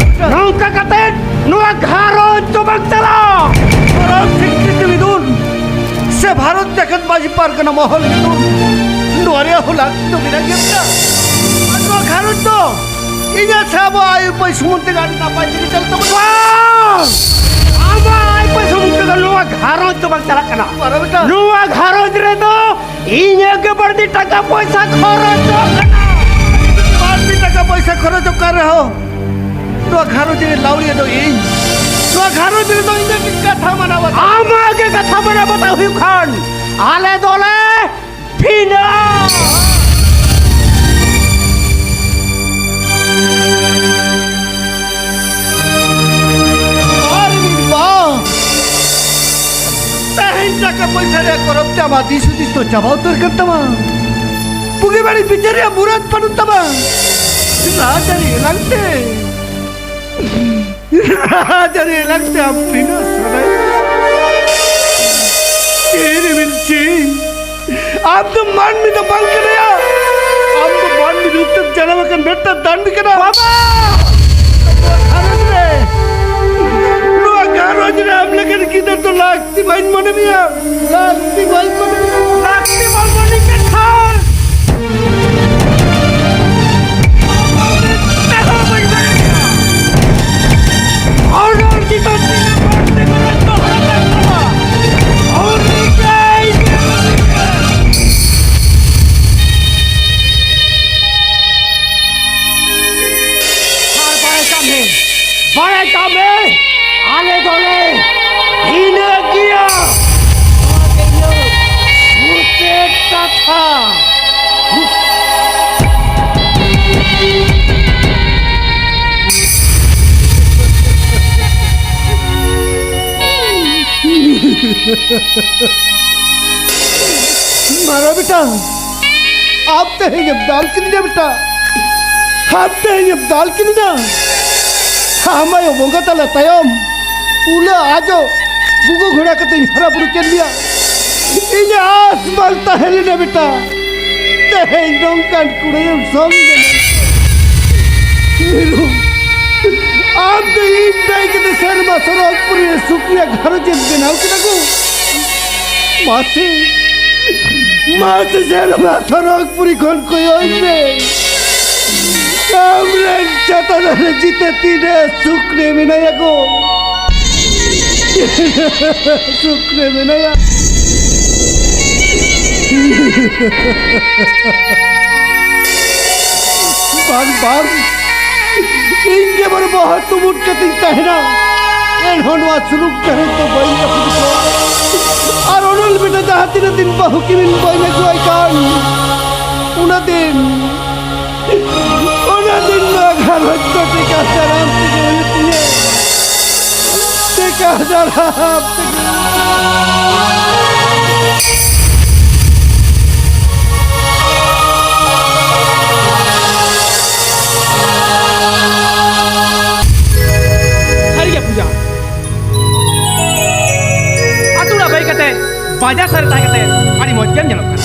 ᱱᱚᱝᱠᱟ ᱠᱟᱛᱮ ᱱᱚᱣᱟ ᱜᱷᱟᱨᱚᱸᱡᱽ ᱫᱚ ᱵᱟᱝ ᱪᱟᱞᱟᱜᱼᱟ᱾ ᱫᱷᱚᱨᱚᱢ ᱥᱤᱠᱨᱤᱛᱤ ᱢᱤᱫᱩᱱ ᱥᱮ ᱵᱷᱟᱨᱚᱛ ᱡᱟᱠᱟᱛ ᱢᱟᱹᱡᱷᱤ ᱯᱟᱨᱜᱟᱱᱟ ᱢᱚᱦᱚᱞ ᱢᱤᱫᱩᱱ, ᱱᱚᱣᱟ ᱨᱮᱭᱟᱜ ᱦᱚᱸ ᱞᱟᱹᱠᱛᱤ ᱫᱚ ᱢᱮᱱᱟᱜ ᱜᱮᱭᱟ ᱵᱮᱴᱟ᱾ ᱟᱨ ᱱᱚᱣᱟ ᱜᱷᱟᱨᱚᱸᱡᱽ ᱫᱚ ᱤᱧᱟᱹᱜ ᱥᱮ ᱟᱵᱚ ᱟᱭ ᱩᱯᱟᱹᱭ ᱥᱩᱢᱩᱝ ᱛᱮᱜᱮ ᱟᱹᱰᱤ ᱱᱟᱯᱟᱭ ᱛᱮᱜᱮ ᱪᱟᱞᱟᱜ ᱛᱟᱵᱚᱱᱟ᱾ ᱵᱟᱝ! ᱟᱢᱟᱜ ᱟᱭ ᱩᱯᱟᱹᱭ ᱥᱩᱢᱩᱝ ᱛᱮᱫᱚ ᱱᱚᱣᱟ ᱜᱷᱟᱨᱚᱸᱡᱽ ᱫᱚ ᱵᱟᱝ ᱪᱟᱞᱟᱜ ᱠᱟᱱᱟ᱾ ᱵᱟᱨᱟ ᱵᱮᱴᱟ᱾ ᱱᱚᱣᱟ ᱜᱷᱟᱨᱚᱸᱡᱽ ᱨᱮᱫᱚ ᱤᱧᱟᱹᱜ ᱜᱮ ᱵᱟᱹᱲᱛᱤ ᱴᱟᱠᱟ ᱯᱚᱭᱥᱟ ᱠᱷᱚᱨᱚᱪᱚᱜ ᱠᱟᱱᱟ᱾ ᱵᱟᱹᱲᱛᱤ ᱴᱟᱠᱟ ᱯᱚᱭᱥᱟ ᱠᱷᱚᱨᱚᱪᱚᱜ ᱠᱟᱱ ᱨᱮᱦᱚᱸ, ᱱᱚᱣᱟ ᱜᱷᱟᱨᱚᱸᱡᱽ ᱨᱮ ᱞᱟᱹᱣᱲᱤᱭᱟᱹ ᱫᱚ ᱤᱧ᱾ ᱱᱚᱣᱟ ᱜᱷᱟᱨᱚᱸᱡᱽ ᱨᱮᱫᱚ ᱤᱧᱟᱹᱜ ᱜᱮ ᱠᱟᱛᱷᱟ ᱢᱟᱱᱟᱣ ᱵᱟᱛᱟᱣ᱾ ᱟᱢᱟᱜ ᱜᱮ ᱠᱟᱛᱷᱟ ᱢᱟᱱᱟᱣ ᱵᱟᱛᱟᱣ ᱦᱩᱭᱩᱜ ᱠᱷᱟᱱ, ᱟᱞᱮ ᱫᱚᱞᱮ ᱵᱷᱤᱱᱟᱹ᱾ ᱟᱨᱮ ᱵᱟᱵᱟ, ᱛᱮᱦᱮᱧ ᱴᱟᱠᱟ ᱯᱚᱭᱥᱟ ᱨᱮᱭᱟᱜ ᱠᱚᱨᱚᱯ ᱛᱮ ᱟᱢᱟᱜ ᱫᱤᱥ ᱦᱩᱫᱤᱥ ᱫᱚ ᱪᱟᱵᱟ ᱩᱛᱟᱹᱨ ᱠᱟᱱ ᱛᱟᱢᱟ᱾ ᱵᱩᱜᱤ ᱵᱟᱹᱲᱤᱡ ᱵᱤᱪᱟᱹᱨ ᱨᱮᱭᱟᱜ ᱢᱩᱨᱟᱫ ᱵᱟᱹᱱᱩᱜ ᱛᱟᱢᱟ᱾ ᱨᱟᱡᱽᱟᱹᱨᱤ ᱮᱱᱟᱝ ᱛᱮ ᱨᱟᱡᱽᱟᱹᱨᱤ ᱮᱞᱟᱠᱟ ᱛᱮ ᱟᱢ ᱛᱤᱱᱟᱹᱜ ᱥᱟᱱᱟᱭᱮᱫ ᱢᱮᱭᱟ? ᱪᱮᱫ ᱮᱢ ᱪᱮᱫ? ᱟᱢ ᱫᱚ ᱢᱟᱹᱱᱢᱤ ᱫᱚ ᱵᱟᱝ ᱠᱟᱱᱟᱭᱟ᱾ ᱟᱢ ᱫᱚ ᱢᱟᱹᱱᱢᱤ ᱨᱩᱯ ᱛᱮᱢ ᱡᱟᱱᱟᱢ ᱟᱠᱟᱱ ᱢᱤᱫᱴᱟᱝ ᱫᱟᱹᱱᱢᱤ ᱠᱟᱱᱟ᱾ ᱵᱟᱵᱟ! ᱱᱚᱣᱟ ᱜᱷᱟᱨᱚᱸᱡᱽ ᱨᱮ, ᱱᱚᱣᱟ ᱜᱷᱟᱨᱚᱸᱡᱽ ᱨᱮ ᱟᱢ ᱞᱮᱠᱟᱱ ᱜᱤᱫᱟᱹᱨ ᱫᱚ ᱞᱟᱹᱠᱛᱤ ᱵᱟᱹᱧ ᱢᱚᱱᱮ ᱢᱮᱭᱟ᱾ ᱞᱟᱹᱠᱛᱤ ᱵᱟᱹᱧ ᱢᱚᱱᱮ ᱢᱮᱭᱟ᱾ ᱞᱟᱹᱠᱛᱤ ᱵᱟᱹᱧ ᱢᱚᱱᱮ ᱢᱮᱭᱟ ᱠᱷᱟᱱ᱾ ᱟᱨ ᱵᱟᱲᱟᱭ ᱠᱟᱜ ᱢᱮ, ᱵᱟᱲᱟᱭ ᱠᱟᱜ ᱢᱮ, ᱟᱞᱮ ᱫᱚᱞᱮ ᱵᱷᱤᱱᱟᱹ ᱜᱮᱭᱟ᱾ ᱱᱚᱣᱟ ᱜᱮ ᱤᱧᱟᱹᱜ ᱢᱩᱪᱟᱹᱫ ᱠᱟᱛᱷᱟ᱾ ᱢᱟᱨᱟ ᱵᱮᱴᱟ, ᱟᱢ ᱛᱮᱦᱮᱧ ᱮᱢ ᱫᱟᱞ ᱠᱤᱫᱤᱧᱟ ᱵᱮᱴᱟ, ᱟᱢ ᱛᱮᱦᱮᱧ ᱮᱢ ᱫᱟᱞ ᱠᱤᱫᱤᱧᱟ᱾ ᱟᱢ ᱟᱭᱳ ᱵᱚᱸᱜᱟ ᱛᱟᱞᱟ ᱛᱟᱭᱚᱢ ᱩᱞᱟᱹ ᱟᱡᱚ ᱜᱩᱜᱩ ᱜᱷᱚᱲᱟ ᱠᱟᱛᱮᱧ ᱦᱟᱨᱟ ᱵᱩᱨᱩ ᱠᱮᱫ ᱢᱮᱭᱟ᱾ ᱤᱧᱟᱹᱜ ᱟᱥ ᱵᱟᱝ ᱛᱟᱦᱮᱸ ᱞᱮᱱᱟ ᱵᱮᱴᱟ, ᱛᱮᱦᱮᱧ ᱱᱚᱝᱠᱟᱱ ᱠᱩᱲᱟᱹᱭᱮᱢ ᱥᱚᱝ ᱮᱱᱟ᱾ ᱢᱤᱨᱩ, ᱟᱢ ᱫᱚ ᱤᱧ ᱫᱟᱹᱭ ᱠᱟᱛᱮ ᱥᱮᱨᱢᱟ ᱥᱚᱨᱚᱜᱽᱯᱩᱨᱤ ᱨᱮ ᱥᱩᱠᱨᱤᱭᱟᱜ ᱜᱷᱟᱨᱚᱸᱡᱽ ᱮᱢ ᱵᱮᱱᱟᱣ ᱠᱮᱫᱟ ᱜᱳ᱾ ᱢᱟᱥᱮ, ᱢᱟᱥᱮ ᱥᱮᱨᱢᱟ ᱥᱚᱨᱚᱜᱽᱯᱩᱨᱤ ᱠᱷᱚᱱ ᱠᱚᱭᱚᱜ ᱢᱮ᱾ ᱟᱢ ᱨᱮᱱ ᱪᱟᱛᱟ ᱫᱟᱨᱮ ᱡᱤᱛᱟᱹ ᱛᱤᱱᱟᱹᱜ ᱥᱩᱠ ᱨᱮ ᱢᱮᱱᱟᱭᱟ ᱜᱳ᱾ ᱥᱩᱠ ᱨᱮ ᱢᱮᱱᱟᱭᱟ᱾ ᱵᱟᱝ, ᱵᱟᱝ᱾ ᱤᱧ ᱜᱮ ᱵᱚᱨᱚ ᱵᱚᱦᱚᱜ ᱛᱩᱢᱩᱫ ᱠᱟᱛᱮᱧ ᱛᱟᱦᱮᱱᱟ᱾ ᱮᱱᱦᱚᱸ ᱱᱚᱣᱟ ᱥᱩᱞᱩᱠ ᱜᱷᱟᱨᱚᱸᱡᱽ ᱫᱚ ᱵᱟᱹᱧ ᱨᱟᱹᱯᱩᱫ ᱠᱚᱣᱟ᱾ ᱟᱨ ᱚᱱᱚᱞ ᱵᱮᱴᱟ ᱡᱟᱦᱟᱸ ᱛᱤᱱᱟᱹᱜ ᱫᱤᱱ ᱵᱟᱹᱦᱩ ᱠᱤᱱ ᱵᱟᱹᱧ ᱟᱹᱜᱩᱣᱟᱭ ᱠᱟᱱ, ᱩᱱᱟᱹᱜ ᱫᱤᱱ, ᱩᱱᱟᱹᱜ ᱫᱤᱱ ᱱᱚᱣᱟ ᱜᱷᱟᱨᱚᱸᱡᱽ ᱫᱚ ᱴᱮᱠᱟ ᱫᱟᱨᱟᱢ ᱛᱮᱜᱮ ᱦᱩᱭᱩᱜ ᱛᱤᱧᱟᱹ᱾ ᱴᱮᱠᱟ ᱫᱟᱨᱟᱢ ᱛᱮᱜᱮ᱾ ᱵᱟᱡᱟᱨ ᱥᱟᱨᱮ ᱛᱟᱦᱮᱸ ᱠᱟᱛᱮ ᱟᱹᱰᱤ ᱢᱚᱡᱽ ᱜᱮᱢ ᱧᱮᱞᱚᱜ ᱠᱟᱱᱟ᱾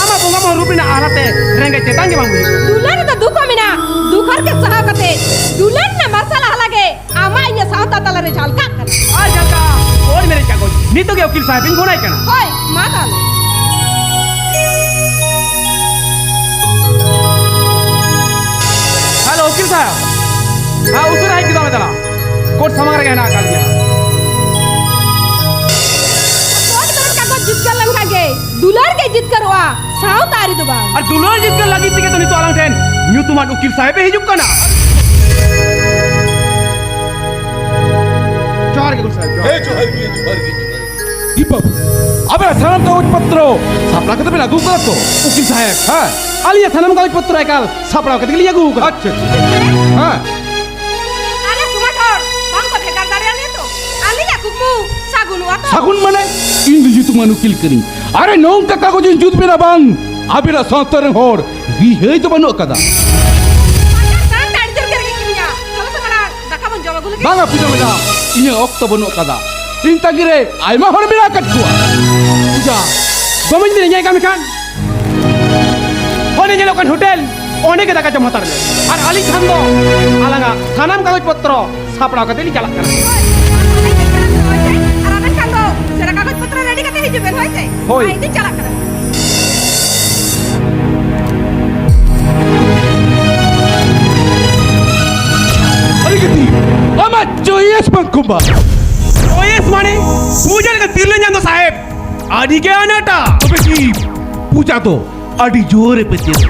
ᱟᱢᱟᱜ ᱵᱚᱸᱜᱟ ᱢᱚᱦᱚᱱ ᱨᱩᱯ ᱨᱮᱱᱟᱜ ᱟᱦᱞᱟ ᱛᱮ ᱨᱮᱸᱜᱮᱡ ᱛᱮᱛᱟᱝ ᱜᱮ ᱵᱟᱝ ᱵᱩᱡᱷᱟᱹᱜ ᱠᱟᱱᱟ᱾ ᱫᱩᱞᱟᱹᱲ ᱨᱮᱫᱚ ᱫᱩᱠ ᱦᱚᱸ ᱢᱮᱱᱟᱜᱼᱟ, ᱫᱩᱠ ᱦᱟᱨᱠᱮᱛ ᱥᱟᱦᱟᱣ ᱠᱟᱛᱮ ᱫᱩᱞᱟᱹᱲ ᱨᱮᱱᱟᱜ ᱢᱟᱨᱥᱟᱞ ᱟᱦᱞᱟ ᱜᱮ ᱟᱢᱟᱜ ᱤᱧᱟᱹᱜ ᱥᱟᱶᱛᱟ ᱛᱟᱞᱟᱨᱮ ᱡᱷᱟᱞᱠᱟᱜ ᱠᱟᱱᱟ᱾ ᱟᱨ ᱡᱷᱟᱞᱠᱟᱜᱼᱟ ᱚᱞ ᱢᱮᱨᱮᱡ ᱠᱟᱜᱚᱡᱽ᱾ ᱱᱤᱛᱚᱜ ᱜᱮ ᱩᱠᱤᱞ ᱥᱟᱦᱮᱵ ᱤᱧ ᱯᱷᱳᱱᱟᱭ ᱠᱟᱱᱟ᱾ ᱦᱳᱭ, ᱢᱟ ᱛᱟᱦᱞᱮ᱾ ᱦᱮᱞᱳ, ᱩᱠᱤᱞ ᱥᱟᱦᱮᱵ᱾ ᱦᱮᱸ, ᱩᱥᱟᱹᱨᱟ ᱦᱮᱡ ᱜᱚᱫᱚᱜ ᱢᱮ ᱫᱮᱞᱟ᱾ ᱠᱳᱨᱴ ᱥᱟᱢᱟᱝ ᱨᱮᱜᱮ ᱦᱮᱱᱟᱜ ᱟᱠᱟᱫ ᱞᱤᱧᱟ᱾ ᱠᱳᱨᱴ ᱢᱮᱨᱮᱡ ᱠᱟᱜᱚᱡᱽ ᱡᱤᱛᱠᱟᱹᱨ ᱞᱮᱱᱠᱷᱟᱱ ᱜᱮ ᱫᱩᱞᱟᱹᱲ ᱜᱮ ᱡᱤᱛᱠᱟᱹᱨᱚᱜᱼᱟ, ᱥᱟᱶᱛᱟ ᱟᱹᱨᱤ ᱫᱚ ᱵᱟᱝ᱾ ᱟᱨ ᱫᱩᱞᱟᱹᱲ ᱡᱤᱛᱠᱟᱹᱨ ᱞᱟᱹᱜᱤᱫ ᱛᱮᱜᱮ ᱛᱚ ᱱᱤᱛᱚᱜ ᱟᱞᱟᱝ ᱴᱷᱮᱱ ᱧᱩᱛᱩᱢᱟᱱ ᱩᱠᱤᱞ ᱥᱟᱦᱮᱵ ᱮ ᱦᱤᱡᱩᱜ ᱠᱟᱱᱟ᱾ ᱡᱚᱦᱟᱨ ᱜᱮ ᱩᱠᱤᱞ ᱥᱟᱦᱮᱵ, ᱡᱚᱦᱟᱨ᱾ ᱦᱮᱸ, ᱡᱚᱦᱟᱨ ᱜᱮ, ᱡᱚᱦᱟᱨ ᱜᱮ, ᱡᱚᱦᱟᱨ ᱜᱮ᱾ ᱤ ᱵᱟᱹᱵᱩ, ᱟᱵᱮᱱᱟᱜ ᱥᱟᱱᱟᱢ ᱠᱟᱜᱚᱡᱽ ᱯᱚᱛᱨᱚ ᱥᱟᱯᱲᱟᱣ ᱠᱟᱛᱮ ᱵᱮᱱ ᱟᱹᱜᱩ ᱠᱟᱫᱟ ᱛᱚ? ᱩᱠᱤᱞ ᱥᱟᱦᱮᱵ, ᱦᱮᱸ? ᱟᱹᱞᱤᱧᱟᱜ ᱥᱟᱱᱟᱢ ᱠᱟᱜᱚᱡᱽ ᱯᱚᱛᱨᱚ ᱮᱠᱟᱞ ᱥᱟᱯᱲᱟᱣ ᱠᱟᱛᱮ ᱜᱮᱞᱤᱧ ᱟᱹᱜᱩ ᱠᱟᱫᱟ᱾ ᱟᱪᱪᱷᱟ, ᱟᱪᱪᱷᱟ᱾ ᱦᱮᱸ᱾ ᱟᱨᱮ ᱥᱩᱢᱟᱴ ᱦᱚᱲ, ᱵᱟᱝ ᱠᱚ ᱵᱷᱮᱜᱟᱨ ᱫᱟᱲᱮᱭᱟᱞᱮᱭᱟ ᱛᱚ? ᱟᱹᱞᱤᱧᱟᱜ ᱠᱩᱠᱢᱩ ᱥᱟᱹᱜᱩᱱᱚᱜᱼᱟ ᱛᱚ? ᱥᱟᱹᱜᱩᱱ ᱢᱟᱱᱮ? ᱤᱧ ᱫᱚ ᱧᱩᱛᱩᱢᱟᱱ ᱩᱠᱤᱞ ᱠᱟᱹᱱᱟᱹᱧ᱾ ᱟᱨᱮ ᱱᱚᱝᱠᱟ ᱠᱟᱜᱚᱡᱽ ᱤᱧ ᱡᱩᱛ ᱵᱮᱱᱟ ᱵᱟᱝ, ᱟᱵᱮᱱᱟᱜ ᱥᱟᱶᱛᱟ ᱨᱮᱱ ᱦᱚᱲ ᱨᱤᱦᱟᱹᱭ ᱫᱚ ᱵᱟᱹᱱᱩᱜ ᱟᱠᱟᱫᱟ᱾ ᱟᱪᱪᱷᱟ, ᱥᱟᱨ, ᱛᱟᱲ ᱡᱳᱨ ᱜᱮ ᱨᱮᱸᱜᱮᱡ ᱠᱤᱫᱤᱧᱟ᱾ ᱪᱚᱞᱚ ᱥᱮ ᱢᱟᱲᱟᱝ ᱫᱟᱠᱟ ᱵᱚᱱ ᱡᱚᱢ ᱟᱹᱜᱩ ᱞᱮᱜᱮ᱾ ᱵᱟᱝᱟ ᱯᱩᱡᱟ ᱢᱮᱰᱟᱢ, ᱤᱧᱟᱹᱜ ᱚᱠᱛᱚ ᱵᱟᱹᱱᱩᱜ ᱟᱠᱟᱫᱟ᱾ ᱤᱧ ᱛᱟᱺᱜᱤ ᱨᱮ ᱟᱭᱢᱟ ᱦᱚᱲ ᱢᱮᱱᱟᱜ ᱟᱠᱟᱫ ᱠᱚᱣᱟ᱾ ᱯᱩᱡᱟ, ᱫᱚᱢᱮᱧ ᱫᱮᱨᱤᱧᱟ ᱠᱟᱹᱢᱤ ᱠᱷᱟᱱ᱾ ᱦᱚᱱᱮ ᱧᱮᱞᱚᱜ ᱠᱟᱱ ᱦᱳᱴᱮᱞ, ᱚᱸᱰᱮ ᱜᱮ ᱫᱟᱠᱟ ᱡᱚᱢ ᱦᱟᱛᱟᱲ ᱢᱮ᱾ ᱟᱨ ᱟᱹᱞᱤᱧ ᱠᱷᱟᱱ ᱫᱚ ᱟᱞᱟᱝᱟᱜ ᱥᱟᱱᱟᱢ ᱠᱟᱜᱚᱡᱽ ᱯᱚᱛᱨᱚ ᱥᱟᱯᱲᱟᱣ ᱠᱟᱛᱮ ᱞᱤᱧ ᱪᱟᱞᱟᱜ ᱠᱟᱱᱟ᱾ ᱦᱳᱭ, ᱟᱨ ᱟᱵᱮᱱ ᱠᱷᱟᱱ ᱫᱚ ᱥᱮᱬᱟ ᱠᱟᱜᱚᱡᱽ ᱯᱚᱛᱨᱚ ᱨᱮᱰᱤ ᱠᱟᱛᱮ ᱦᱤᱡᱩᱜ ᱵᱮᱱ, ᱦᱳᱭ ᱥᱮ? ᱦᱳᱭ᱾ ᱟᱨ ᱤᱧ ᱫᱚᱧ ᱪᱟᱞᱟᱜ ᱠᱟᱱᱟ᱾ ᱟᱹᱰᱤ ᱜᱮ ᱛᱤ, ᱟᱢᱟᱜ ᱪᱚᱭᱮᱥ ᱵᱟᱝ ᱠᱚᱢᱵᱟ᱾ ᱪᱚᱭᱮᱥ ᱢᱟᱱᱮ? ᱯᱩᱡᱟ ᱞᱮᱠᱟ ᱛᱤᱨᱞᱟᱹ ᱧᱟᱢ ᱫᱚ ᱥᱟᱦᱮᱵ, ᱟᱹᱰᱤ ᱜᱮ ᱟᱱᱟᱴᱟ᱾ ᱛᱚᱵᱮ ᱠᱤ ᱯᱩᱡᱟ ᱫᱚ ᱟᱹᱰᱤ ᱡᱳᱨᱮ ᱯᱟᱹᱛᱭᱟᱹᱣ᱾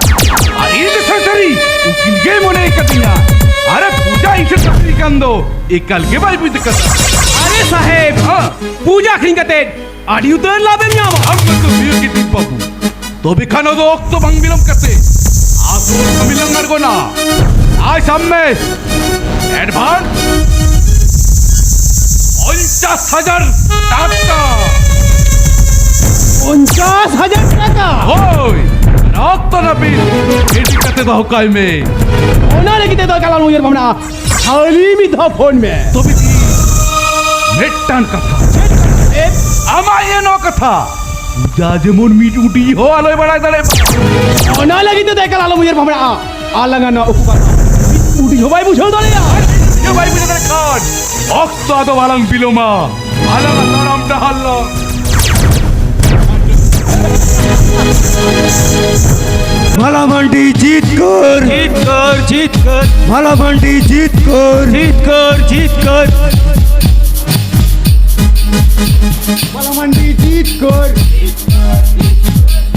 ᱟᱨ ᱤᱧ ᱫᱚ ᱥᱟᱹᱨᱤ ᱩᱠᱤᱞ ᱜᱮᱭ ᱢᱚᱱᱮ ᱠᱟᱫᱤᱧᱟ᱾ ᱟᱨᱮ ᱯᱩᱡᱟ ᱤᱧ ᱴᱷᱮᱱ ᱪᱟᱹᱠᱨᱤ ᱠᱟᱱ ᱫᱚ ᱮᱠᱟᱞ ᱜᱮ ᱵᱟᱭ ᱵᱩᱡᱽ ᱠᱟᱫᱟ᱾ ᱟᱨᱮ ᱥᱟᱦᱮᱵ, ᱦᱮᱸ? ᱯᱩᱡᱟ ᱟᱹᱠᱷᱨᱤᱧ ᱠᱟᱛᱮ ᱟᱹᱰᱤ ᱩᱛᱟᱹᱨ ᱞᱟᱵᱷ ᱮᱢ ᱧᱟᱢᱟ᱾ ᱟᱢ ᱫᱚ ᱦᱩᱭᱩᱜ ᱜᱮ ᱫᱤᱯ ᱵᱟᱹᱵᱩ᱾ ᱛᱚᱵᱮ ᱠᱷᱟᱱ ᱟᱫᱚ ᱚᱠᱛᱚ ᱵᱟᱝ ᱵᱤᱞᱚᱢ ᱠᱟᱛᱮ ᱟᱥᱚᱞ ᱠᱟᱹᱢᱤ ᱞᱟᱝ ᱟᱬᱜᱚᱱᱟ᱾ ᱟᱭ ᱥᱟᱵ ᱢᱮ᱾ ᱮᱰᱵᱷᱟᱱᱥ ᱯᱚᱧᱪᱟᱥ ᱦᱟᱡᱟᱨ ᱴᱟᱠᱟ᱾ ᱯᱚᱧᱪᱟᱥ ᱦᱟᱡᱟᱨ ᱴᱟᱠᱟ? ᱦᱳᱭ, ᱚᱠᱛᱚ ᱱᱟᱹᱯᱤᱛ ᱨᱮᱰᱤ ᱠᱟᱛᱮ ᱫᱚᱦᱚ ᱠᱟᱭ ᱢᱮ᱾ ᱚᱱᱟ ᱞᱟᱹᱜᱤᱫ ᱛᱮᱫᱚ ᱮᱠᱟᱞ ᱟᱞᱚᱢ ᱩᱭᱦᱟᱹᱨ ᱵᱷᱟᱵᱽᱱᱟᱜᱼᱟ, ᱠᱷᱟᱹᱞᱤ ᱢᱤᱫ ᱫᱷᱟᱣ ᱯᱷᱳᱱ ᱢᱮ᱾ ᱛᱚᱵᱮ ᱠᱤ ᱢᱤᱫᱴᱟᱝ ᱠᱟᱛᱷᱟ, ᱪᱮᱫ? ᱟᱢᱟᱜ ᱤᱭᱟᱹ ᱱᱚᱣᱟ ᱠᱟᱛᱷᱟ ᱩᱡᱟ ᱡᱮᱢᱚᱱ ᱢᱤᱫ ᱩᱰᱤ ᱦᱚᱸ ᱟᱞᱚᱭ ᱵᱟᱲᱟᱭ ᱫᱟᱲᱮᱭᱟᱜ ᱢᱟ᱾ ᱚᱱᱟ ᱞᱟᱹᱜᱤᱫ ᱛᱮ ᱮᱠᱟᱞ ᱟᱞᱚᱢ ᱩᱭᱦᱟᱹᱨ ᱵᱷᱟᱵᱽᱱᱟᱜᱼᱟ᱾ ᱟᱞᱟᱝᱟᱜ ᱱᱚᱣᱟ ᱩᱠᱩ ᱠᱟᱛᱷᱟ ᱢᱤᱫ ᱩᱰᱤ ᱦᱚᱸ ᱵᱟᱭ ᱵᱩᱡᱷᱟᱹᱣ ᱫᱟᱲᱮᱭᱟᱜᱼᱟ᱾ ᱤᱧ ᱦᱚᱸ ᱵᱟᱭ ᱵᱩᱡᱷᱟᱹᱣ ᱫᱟᱲᱮᱭᱟᱜ ᱠᱷᱟᱱ ᱚᱠᱛᱚ ᱟᱫᱚ ᱵᱟᱞᱟᱝ ᱵᱤᱞᱚᱢᱟ᱾ ᱟᱞᱟᱝᱟᱜ ᱛᱟᱲᱟᱢ ᱰᱟᱦᱟᱨ ᱞᱟᱝ ᱢᱟᱞᱟ ᱢᱟᱱᱰᱤ ᱡᱤᱛᱠᱟᱹᱨ, ᱡᱤᱛᱠᱟᱹᱨ, ᱡᱤᱛᱠᱟᱹᱨ, ᱢᱟᱞᱟ ᱢᱟᱱᱰᱤ ᱡᱤᱛᱠᱟᱹᱨ, ᱡᱤᱛᱠᱟᱹᱨ, ᱡᱤᱛᱠᱟᱹᱨ᱾ ᱢᱟᱞᱟ ᱢᱟᱱᱰᱤ ᱡᱤᱛᱠᱟᱹᱨ,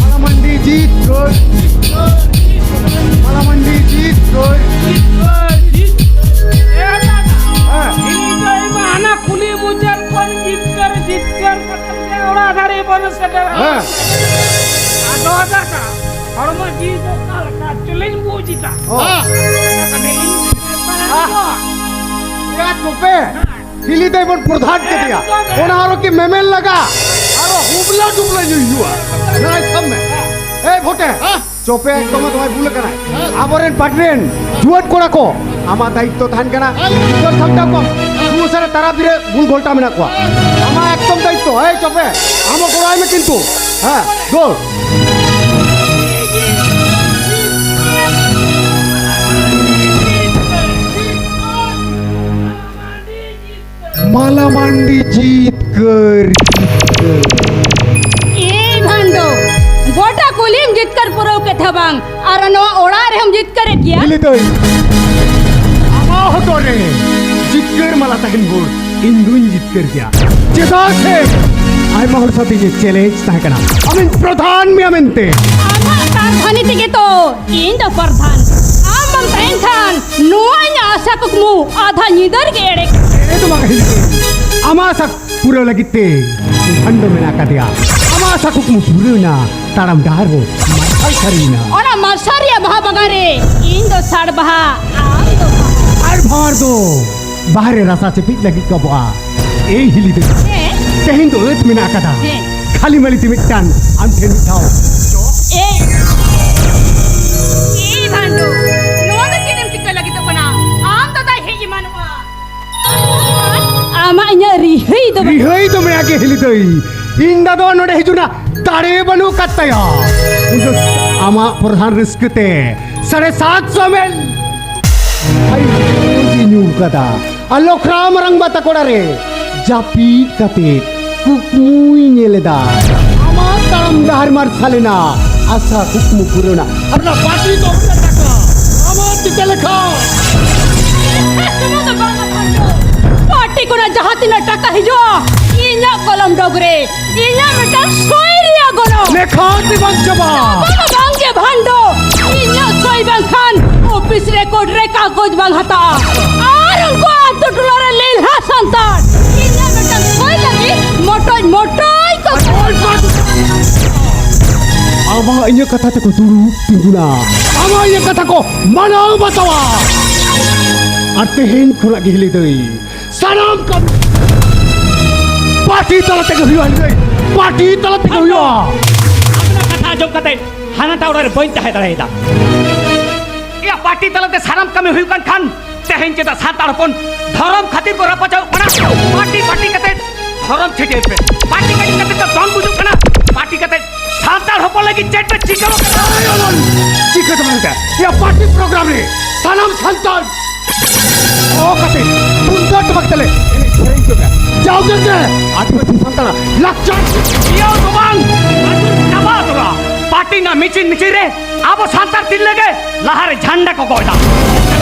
ᱢᱟᱞᱟ ᱢᱟᱱᱰᱤ ᱡᱤᱛᱠᱟᱹᱨ, ᱢᱟᱞᱟ ᱢᱟᱱᱰᱤ ᱡᱤᱛᱠᱟᱹᱨ᱾ ᱦᱮᱸ᱾ ᱤᱧ ᱫᱚ ᱤᱧ ᱢᱟ ᱦᱟᱱᱟ ᱠᱩᱞᱦᱤ ᱢᱩᱪᱟᱹᱫ ᱠᱷᱚᱱ ᱡᱤᱛᱠᱟᱹᱨ, ᱡᱤᱛᱠᱟᱹᱨ ᱠᱟᱛᱮ ᱜᱮ ᱚᱲᱟᱜ ᱫᱷᱟᱹᱨᱤᱡ ᱵᱚᱱ ᱥᱮᱴᱮᱨᱟ᱾ ᱦᱮᱸ᱾ ᱟᱫᱚ ᱫᱟᱠᱟ, ᱦᱚᱲᱢᱚ ᱡᱤᱣᱤ ᱫᱚ ᱚᱠᱟ ᱞᱮᱠᱟ ᱪᱚᱞᱤᱧ ᱵᱩᱡᱽ ᱮᱫᱟ᱾ ᱦᱚᱸ᱾ ᱚᱱᱟ ᱠᱟᱹᱴᱤᱡ ᱞᱤᱧ ᱢᱮᱛᱟᱭᱟ᱾ ᱦᱮᱸ᱾ ᱭᱟ ᱪᱩᱯᱮ᱾ ᱦᱤᱞᱤ ᱫᱟᱹᱭ ᱵᱚᱱ ᱯᱨᱚᱫᱷᱟᱱ ᱠᱮᱫᱮᱭᱟ᱾ ᱮᱠᱫᱚᱢ᱾ ᱚᱱᱟ ᱟᱨᱚ ᱠᱤ ᱢᱮᱢᱮᱱ ᱞᱟᱜᱟ? ᱟᱨᱚ ᱦᱩᱵᱞᱟ ᱰᱩᱵᱞᱟ ᱧᱩᱭ ᱦᱩᱭᱩᱜᱼᱟ᱾ ᱱᱟᱭ ᱥᱟᱢᱱᱮ᱾ ᱮᱭ ᱵᱷᱚᱴᱮ᱾ ᱦᱮᱸ᱾ ᱪᱚᱯᱮ ᱮᱠᱫᱚᱢ ᱫᱚᱢᱮ ᱵᱷᱩᱞ ᱠᱟᱱᱟᱭ᱾ ᱦᱮᱸ᱾ ᱟᱵᱚᱨᱮᱱ ᱯᱟᱴᱨᱮᱱ ᱡᱩᱣᱟᱹᱱ ᱠᱚᱲᱟ ᱠᱚ, ᱟᱢᱟᱜ ᱫᱟᱭᱤᱛᱛᱚ ᱛᱟᱦᱮᱱ ᱠᱟᱱᱟ᱾ ᱦᱮᱸ᱾ ᱡᱩᱣᱟᱹᱱ ᱥᱟᱢᱴᱟᱣ ᱠᱚᱢ᱾ ᱦᱮᱸ᱾ ᱩᱱᱠᱩ ᱥᱟᱨᱮ ᱛᱟᱨᱟ ᱵᱤᱨᱮ ᱵᱷᱩᱞ ᱜᱷᱚᱞᱴᱟ ᱢᱮᱱᱟᱜ ᱠᱚᱣᱟ᱾ ᱦᱮᱸ᱾ ᱟᱢᱟᱜ ᱮᱠᱫᱚᱢ ᱫᱟᱭᱤᱛᱛᱚ᱾ ᱮᱭ ᱪᱚᱯᱮ, ᱟᱢ ᱦᱚᱸ ᱜᱚᱲᱚ ᱟᱭ ᱢᱮ ᱠᱤᱱᱛᱩ᱾ ᱦᱮᱸ, ᱫᱩᱨ᱾ ᱢᱟᱞᱟ ᱢᱟᱱᱰᱤ ᱡᱤᱛᱠᱟᱹᱨ, ᱡᱤᱛᱠᱟᱹᱨ᱾ ᱮᱭ ᱵᱷᱟᱱᱰᱚ, ᱜᱚᱴᱟ ᱠᱩᱞᱦᱤᱢ ᱡᱤᱛᱠᱟᱹᱨ ᱯᱩᱨᱟᱹᱣ ᱠᱮᱫ ᱛᱟᱵᱟᱝ, ᱟᱨ ᱱᱚᱣᱟ ᱚᱲᱟᱜ ᱨᱮᱦᱚᱸᱢ ᱡᱤᱛᱠᱟᱹᱨᱮᱫ ᱜᱮᱭᱟ? ᱦᱤᱞᱤ ᱫᱟᱹᱭ, ᱟᱢᱟᱜ ᱦᱚᱛᱚ ᱨᱮ ᱡᱤᱛᱠᱟᱹᱨ ᱢᱟᱞᱟ ᱛᱟᱦᱮᱱ ᱵᱷᱳᱨ ᱤᱧ ᱫᱩᱧ ᱡᱤᱛᱠᱟᱹᱨ ᱜᱮᱭᱟ, ᱪᱮᱫᱟᱜ ᱥᱮ ᱟᱭᱢᱟ ᱦᱚᱲ ᱥᱟᱶᱛᱮ ᱤᱧᱟᱹᱜ ᱪᱮᱞᱮᱧᱡᱽ ᱛᱟᱦᱮᱸ ᱠᱟᱱᱟ, ᱟᱢᱤᱧ ᱯᱨᱚᱫᱷᱟᱱ ᱢᱮᱭᱟ ᱢᱮᱱᱛᱮ᱾ ᱟᱢᱟᱜ ᱯᱨᱟᱨᱛᱷᱟᱱᱤ ᱛᱮᱜᱮ ᱛᱚ ᱤᱧ ᱫᱚ ᱯᱨᱚᱫᱷᱟᱱ᱾ ᱟᱢ ᱵᱟᱢ ᱛᱟᱦᱮᱱ ᱠᱷᱟᱱ ᱱᱚᱣᱟ ᱤᱧᱟᱹᱜ ᱟᱥᱟ ᱠᱩᱠᱢᱩ ᱟᱫᱷᱟ ᱧᱤᱫᱟᱹ ᱨᱮᱜᱮ ᱮᱲᱮ ᱠᱚᱜᱼᱟ᱾ ᱮᱲᱮ ᱫᱚ ᱵᱟᱝ ᱦᱤᱞᱤ ᱫᱟᱹᱭ, ᱟᱢᱟᱜ ᱟᱥᱟ ᱯᱩᱨᱟᱹᱣ ᱞᱟᱹᱜᱤᱫ ᱛᱮ ᱠᱷᱟᱱᱰᱚ ᱢᱮᱱᱟᱜ ᱟᱠᱟᱫᱮᱭᱟ᱾ ᱟᱢᱟᱜ ᱟᱥᱟ ᱠᱩᱠᱢᱩ ᱯᱩᱨᱟᱹᱣ ᱮᱱᱟ, ᱛᱟᱲᱟᱢ ᱰᱟᱦᱟᱨ ᱦᱚᱸ ᱢᱟᱨᱥᱟᱞ ᱥᱟᱹᱨᱤᱭᱮᱱᱟ᱾ ᱚᱱᱟ ᱢᱟᱨᱥᱟᱞ ᱨᱮᱭᱟᱜ ᱵᱟᱦᱟ ᱵᱟᱜᱟᱱ ᱨᱮ ᱤᱧ ᱫᱚ ᱥᱟᱲ ᱵᱟᱦᱟ, ᱟᱢ ᱫᱚ ᱵᱟᱦᱟ᱾ ᱟᱨ ᱵᱷᱟᱶᱟᱨ ᱫᱚ ᱵᱟᱦᱟ ᱨᱮ ᱨᱟᱥᱟ ᱪᱮᱯᱮᱡ ᱞᱟᱹᱜᱤᱫ ᱠᱚ ᱟᱵᱚᱜᱼᱟ᱾ ᱮᱭ ᱦᱤᱞᱤ ᱫᱟᱹᱭ, ᱦᱮᱸ? ᱛᱮᱦᱮᱧ ᱫᱚ ᱟᱹᱛ ᱢᱮᱱᱟᱜ ᱟᱠᱟᱫᱟ᱾ ᱦᱮᱸ᱾ ᱠᱷᱟᱹᱞᱤ ᱢᱟᱹᱞᱤ ᱛᱮ ᱢᱤᱫᱴᱟᱝ ᱟᱢ ᱴᱷᱮᱱ ᱢᱤᱫ ᱫᱷᱟᱣ᱾ ᱮᱭ, ᱮᱭ ᱵᱷᱟᱱᱰᱚ, ᱱᱚᱣᱟ ᱫᱚ ᱪᱮᱫ ᱮᱢ ᱪᱤᱠᱟᱹ ᱞᱟᱹᱜᱤᱫᱚᱜ ᱠᱟᱱᱟ? ᱟᱢ ᱫᱚ ᱫᱟᱭ ᱦᱮᱡ ᱮᱢᱟᱱᱚᱜᱼᱟ᱾ ᱟᱢᱟᱜ ᱤᱧᱟᱹᱜ ᱨᱤᱦᱟᱹᱭ ᱫᱚ ᱵᱟᱹᱱᱩᱜ᱾ ᱨᱤᱦᱟᱹᱭ ᱫᱚ ᱢᱮᱱᱟᱜ ᱜᱮ ᱦᱤᱞᱤ ᱫᱟᱹᱭ, ᱤᱧ ᱫᱟᱫᱟ ᱱᱚᱰᱮ ᱦᱤᱡᱩᱜ ᱨᱮᱱᱟᱜ ᱫᱟᱲᱮ ᱵᱟᱹᱱᱩᱜ ᱟᱠᱟᱫ ᱛᱟᱭᱟ᱾ ᱩᱱᱤ ᱫᱚ ᱟᱢᱟᱜ ᱯᱨᱚᱫᱷᱟᱱ ᱨᱟᱹᱥᱠᱟᱹ ᱛᱮ ᱥᱟᱲᱮ ᱥᱟᱛ ᱥᱚ ᱢᱮᱞ ᱟᱭ ᱧᱩ ᱠᱟᱫᱟ᱾ ᱟᱨ ᱞᱚᱠᱷᱨᱟ ᱢᱟᱨᱟᱝ ᱵᱟ ᱛᱟᱠᱚ ᱚᱲᱟᱜ ᱨᱮ ᱡᱟᱹᱯᱤᱫ ᱠᱟᱛᱮ ᱠᱩᱠᱢᱩᱭ ᱧᱮᱞ ᱮᱫᱟ᱾ ᱟᱢᱟᱜ ᱛᱟᱲᱟᱢ ᱰᱟᱦᱟᱨ ᱢᱟᱨᱥᱟᱞ ᱮᱱᱟ, ᱟᱥᱟ ᱠᱩᱠᱢᱩ ᱯᱩᱨᱟᱹᱣᱱᱟ᱾ ᱟᱨ ᱚᱱᱟ ᱯᱟᱹᱴᱤ ᱫᱚ ᱚᱱᱟ ᱴᱟᱠᱟ ᱟᱢᱟᱜ ᱛᱤ ᱛᱮ ᱞᱮᱠᱷᱟ᱾ ᱥᱩᱢᱩᱝ ᱫᱚ ᱵᱟᱝ, ᱯᱟᱹᱴᱤ ᱠᱷᱚᱱᱟᱜ ᱡᱟᱦᱟᱸ ᱛᱤᱱᱟᱹᱜ ᱴᱟᱠᱟ ᱦᱤᱡᱩᱜᱼᱟ, ᱤᱧᱟᱹᱜ ᱠᱚᱞᱚᱢ ᱰᱚᱜᱽ ᱨᱮ ᱤᱧᱟᱹᱜ ᱢᱤᱫᱴᱟᱝ ᱥᱳᱭ ᱨᱮᱭᱟᱜ ᱜᱚᱱᱚᱝ᱾ ᱞᱮᱠᱷᱟ ᱛᱮ ᱵᱟᱝ ᱪᱟᱵᱟ᱾ ᱵᱟᱝ, ᱵᱟᱝ ᱜᱮ ᱵᱷᱟᱱᱰᱚ, ᱤᱧᱟᱹᱜ ᱥᱳᱭ ᱵᱟᱝᱠᱷᱟᱱ ᱚᱯᱷᱤᱥ ᱨᱮᱠᱚᱨᱰ ᱨᱮ ᱠᱟᱜᱚᱡᱽ ᱵᱟᱝ ᱦᱟᱛᱟᱜᱼᱟ᱾ ᱟᱨ ᱩᱱᱠᱩ ᱟᱛᱳ ᱴᱚᱞᱟ ᱨᱮ ᱞᱮᱞᱦᱟ ᱥᱟᱱᱛᱟᱲ ᱤᱧᱟᱹᱜ ᱢᱤᱫᱴᱟᱝ ᱥᱳᱭ ᱞᱟᱹᱜᱤᱫ ᱢᱚᱴᱚᱡ ᱢᱚᱴᱚᱡ ᱠᱚ ᱟᱢᱟᱜ ᱤᱧᱟᱹᱜ ᱠᱟᱛᱷᱟ ᱛᱮᱠᱚ ᱫᱩᱲᱩᱵ ᱛᱤᱸᱜᱩᱱᱟ, ᱟᱢᱟᱜ ᱤᱧᱟᱹᱜ ᱠᱟᱛᱷᱟ ᱠᱚ ᱢᱟᱱᱟᱣ ᱵᱟᱛᱟᱣᱟ᱾ ᱟᱨ ᱛᱮᱦᱮᱧ ᱠᱷᱚᱱᱟᱜ ᱜᱮ ᱦᱤᱞᱤ ᱫᱟᱹᱭ, ᱥᱟᱱᱟᱢ ᱠᱟᱹᱢᱤ ᱯᱟᱨᱴᱤ ᱛᱟᱞᱟ ᱛᱮᱜᱮ ᱦᱩᱭᱩᱜᱼᱟ ᱦᱤᱞᱤ ᱫᱟᱹᱭ, ᱯᱟᱨᱴᱤ ᱛᱟᱞᱟ ᱛᱮᱜᱮ ᱦᱩᱭᱩᱜᱼᱟ᱾ ᱟᱵᱤᱱᱟᱜ ᱠᱟᱛᱷᱟ ᱟᱸᱡᱚᱢ ᱠᱟᱛᱮ ᱦᱟᱱᱟᱴᱟᱜ ᱚᱲᱟᱜ ᱨᱮ ᱵᱟᱹᱧ ᱛᱟᱦᱮᱸ ᱫᱟᱲᱮᱭᱟᱫᱟ᱾ ᱮᱭᱟ, ᱯᱟᱨᱴᱤ ᱛᱟᱞᱟᱛᱮ ᱥᱟᱱᱟᱢ ᱠᱟᱹᱢᱤ ᱦᱩᱭᱩᱜ ᱠᱟᱱ ᱠᱷᱟᱱ, ᱛᱮᱦᱮᱧ ᱪᱮᱫᱟᱜ ᱥᱟᱱᱛᱟᱲ ᱦᱚᱯᱚᱱ ᱫᱷᱚᱨᱚᱢ ᱠᱷᱟᱹᱛᱤᱨ ᱠᱚ ᱨᱟᱯᱟᱪᱟᱜ ᱠᱟᱱᱟ? ᱯᱟᱨᱴᱤ ᱯᱟᱨᱴᱤ ᱠᱟᱛᱮ ᱫᱷᱚᱨᱚᱢ ᱪᱷᱟᱹᱴᱭᱟᱹᱨ ᱯᱮ, ᱯᱟᱨᱴᱤ ᱯᱟᱨᱴᱤ ᱠᱟᱛᱮ ᱫᱚ ᱫᱚᱱ ᱜᱩᱡᱩᱜ ᱠᱟᱱᱟ, ᱯᱟᱨᱴᱤ ᱠᱟᱛᱮ ᱥᱟᱱᱛᱟᱲ ᱦᱚᱯᱚᱱ ᱞᱟᱹᱜᱤᱫ ᱪᱮᱫ ᱯᱮ ᱪᱤᱠᱟᱹᱣ ᱠᱟᱫᱟ? ᱪᱤᱠᱟᱹ ᱫᱚ ᱵᱟᱝ ᱮᱭᱟ, ᱯᱟᱨᱴᱤ ᱯᱨᱳᱜᱨᱟᱢ ᱨᱮ ᱥᱟᱱᱟᱢ ᱥᱟᱱᱛᱟᱲ ᱚ ᱠᱟᱛᱮ ᱛᱩᱢᱫᱟᱜ ᱴᱟᱢᱟᱠ ᱛᱮᱞᱮ ᱮᱱᱮᱡ ᱥᱮᱨᱮᱧ ᱠᱮᱫᱟ᱾ ᱡᱟᱣᱜᱮ ᱜᱮ ᱟᱹᱫᱤᱵᱟᱹᱥᱤ ᱥᱟᱱᱛᱟᱲᱟᱜ ᱞᱟᱠᱪᱟᱨ ᱤᱭᱟᱹ ᱫᱚ ᱵᱟᱝ, ᱪᱟᱵᱟ ᱩᱛᱟᱹᱨᱟ᱾ ᱯᱟᱨᱴᱤ ᱨᱮᱱᱟᱜ ᱢᱤᱪᱤᱱ ᱢᱤᱪᱤᱱ ᱨᱮ ᱟᱵᱚ ᱥᱟᱱᱛᱟᱲ ᱛᱤᱨᱞᱟᱹ ᱜᱮ ᱞᱟᱦᱟᱨᱮ ᱡᱷᱟᱱᱰᱟ ᱠᱚ ᱜᱚᱜ ᱮᱫᱟ᱾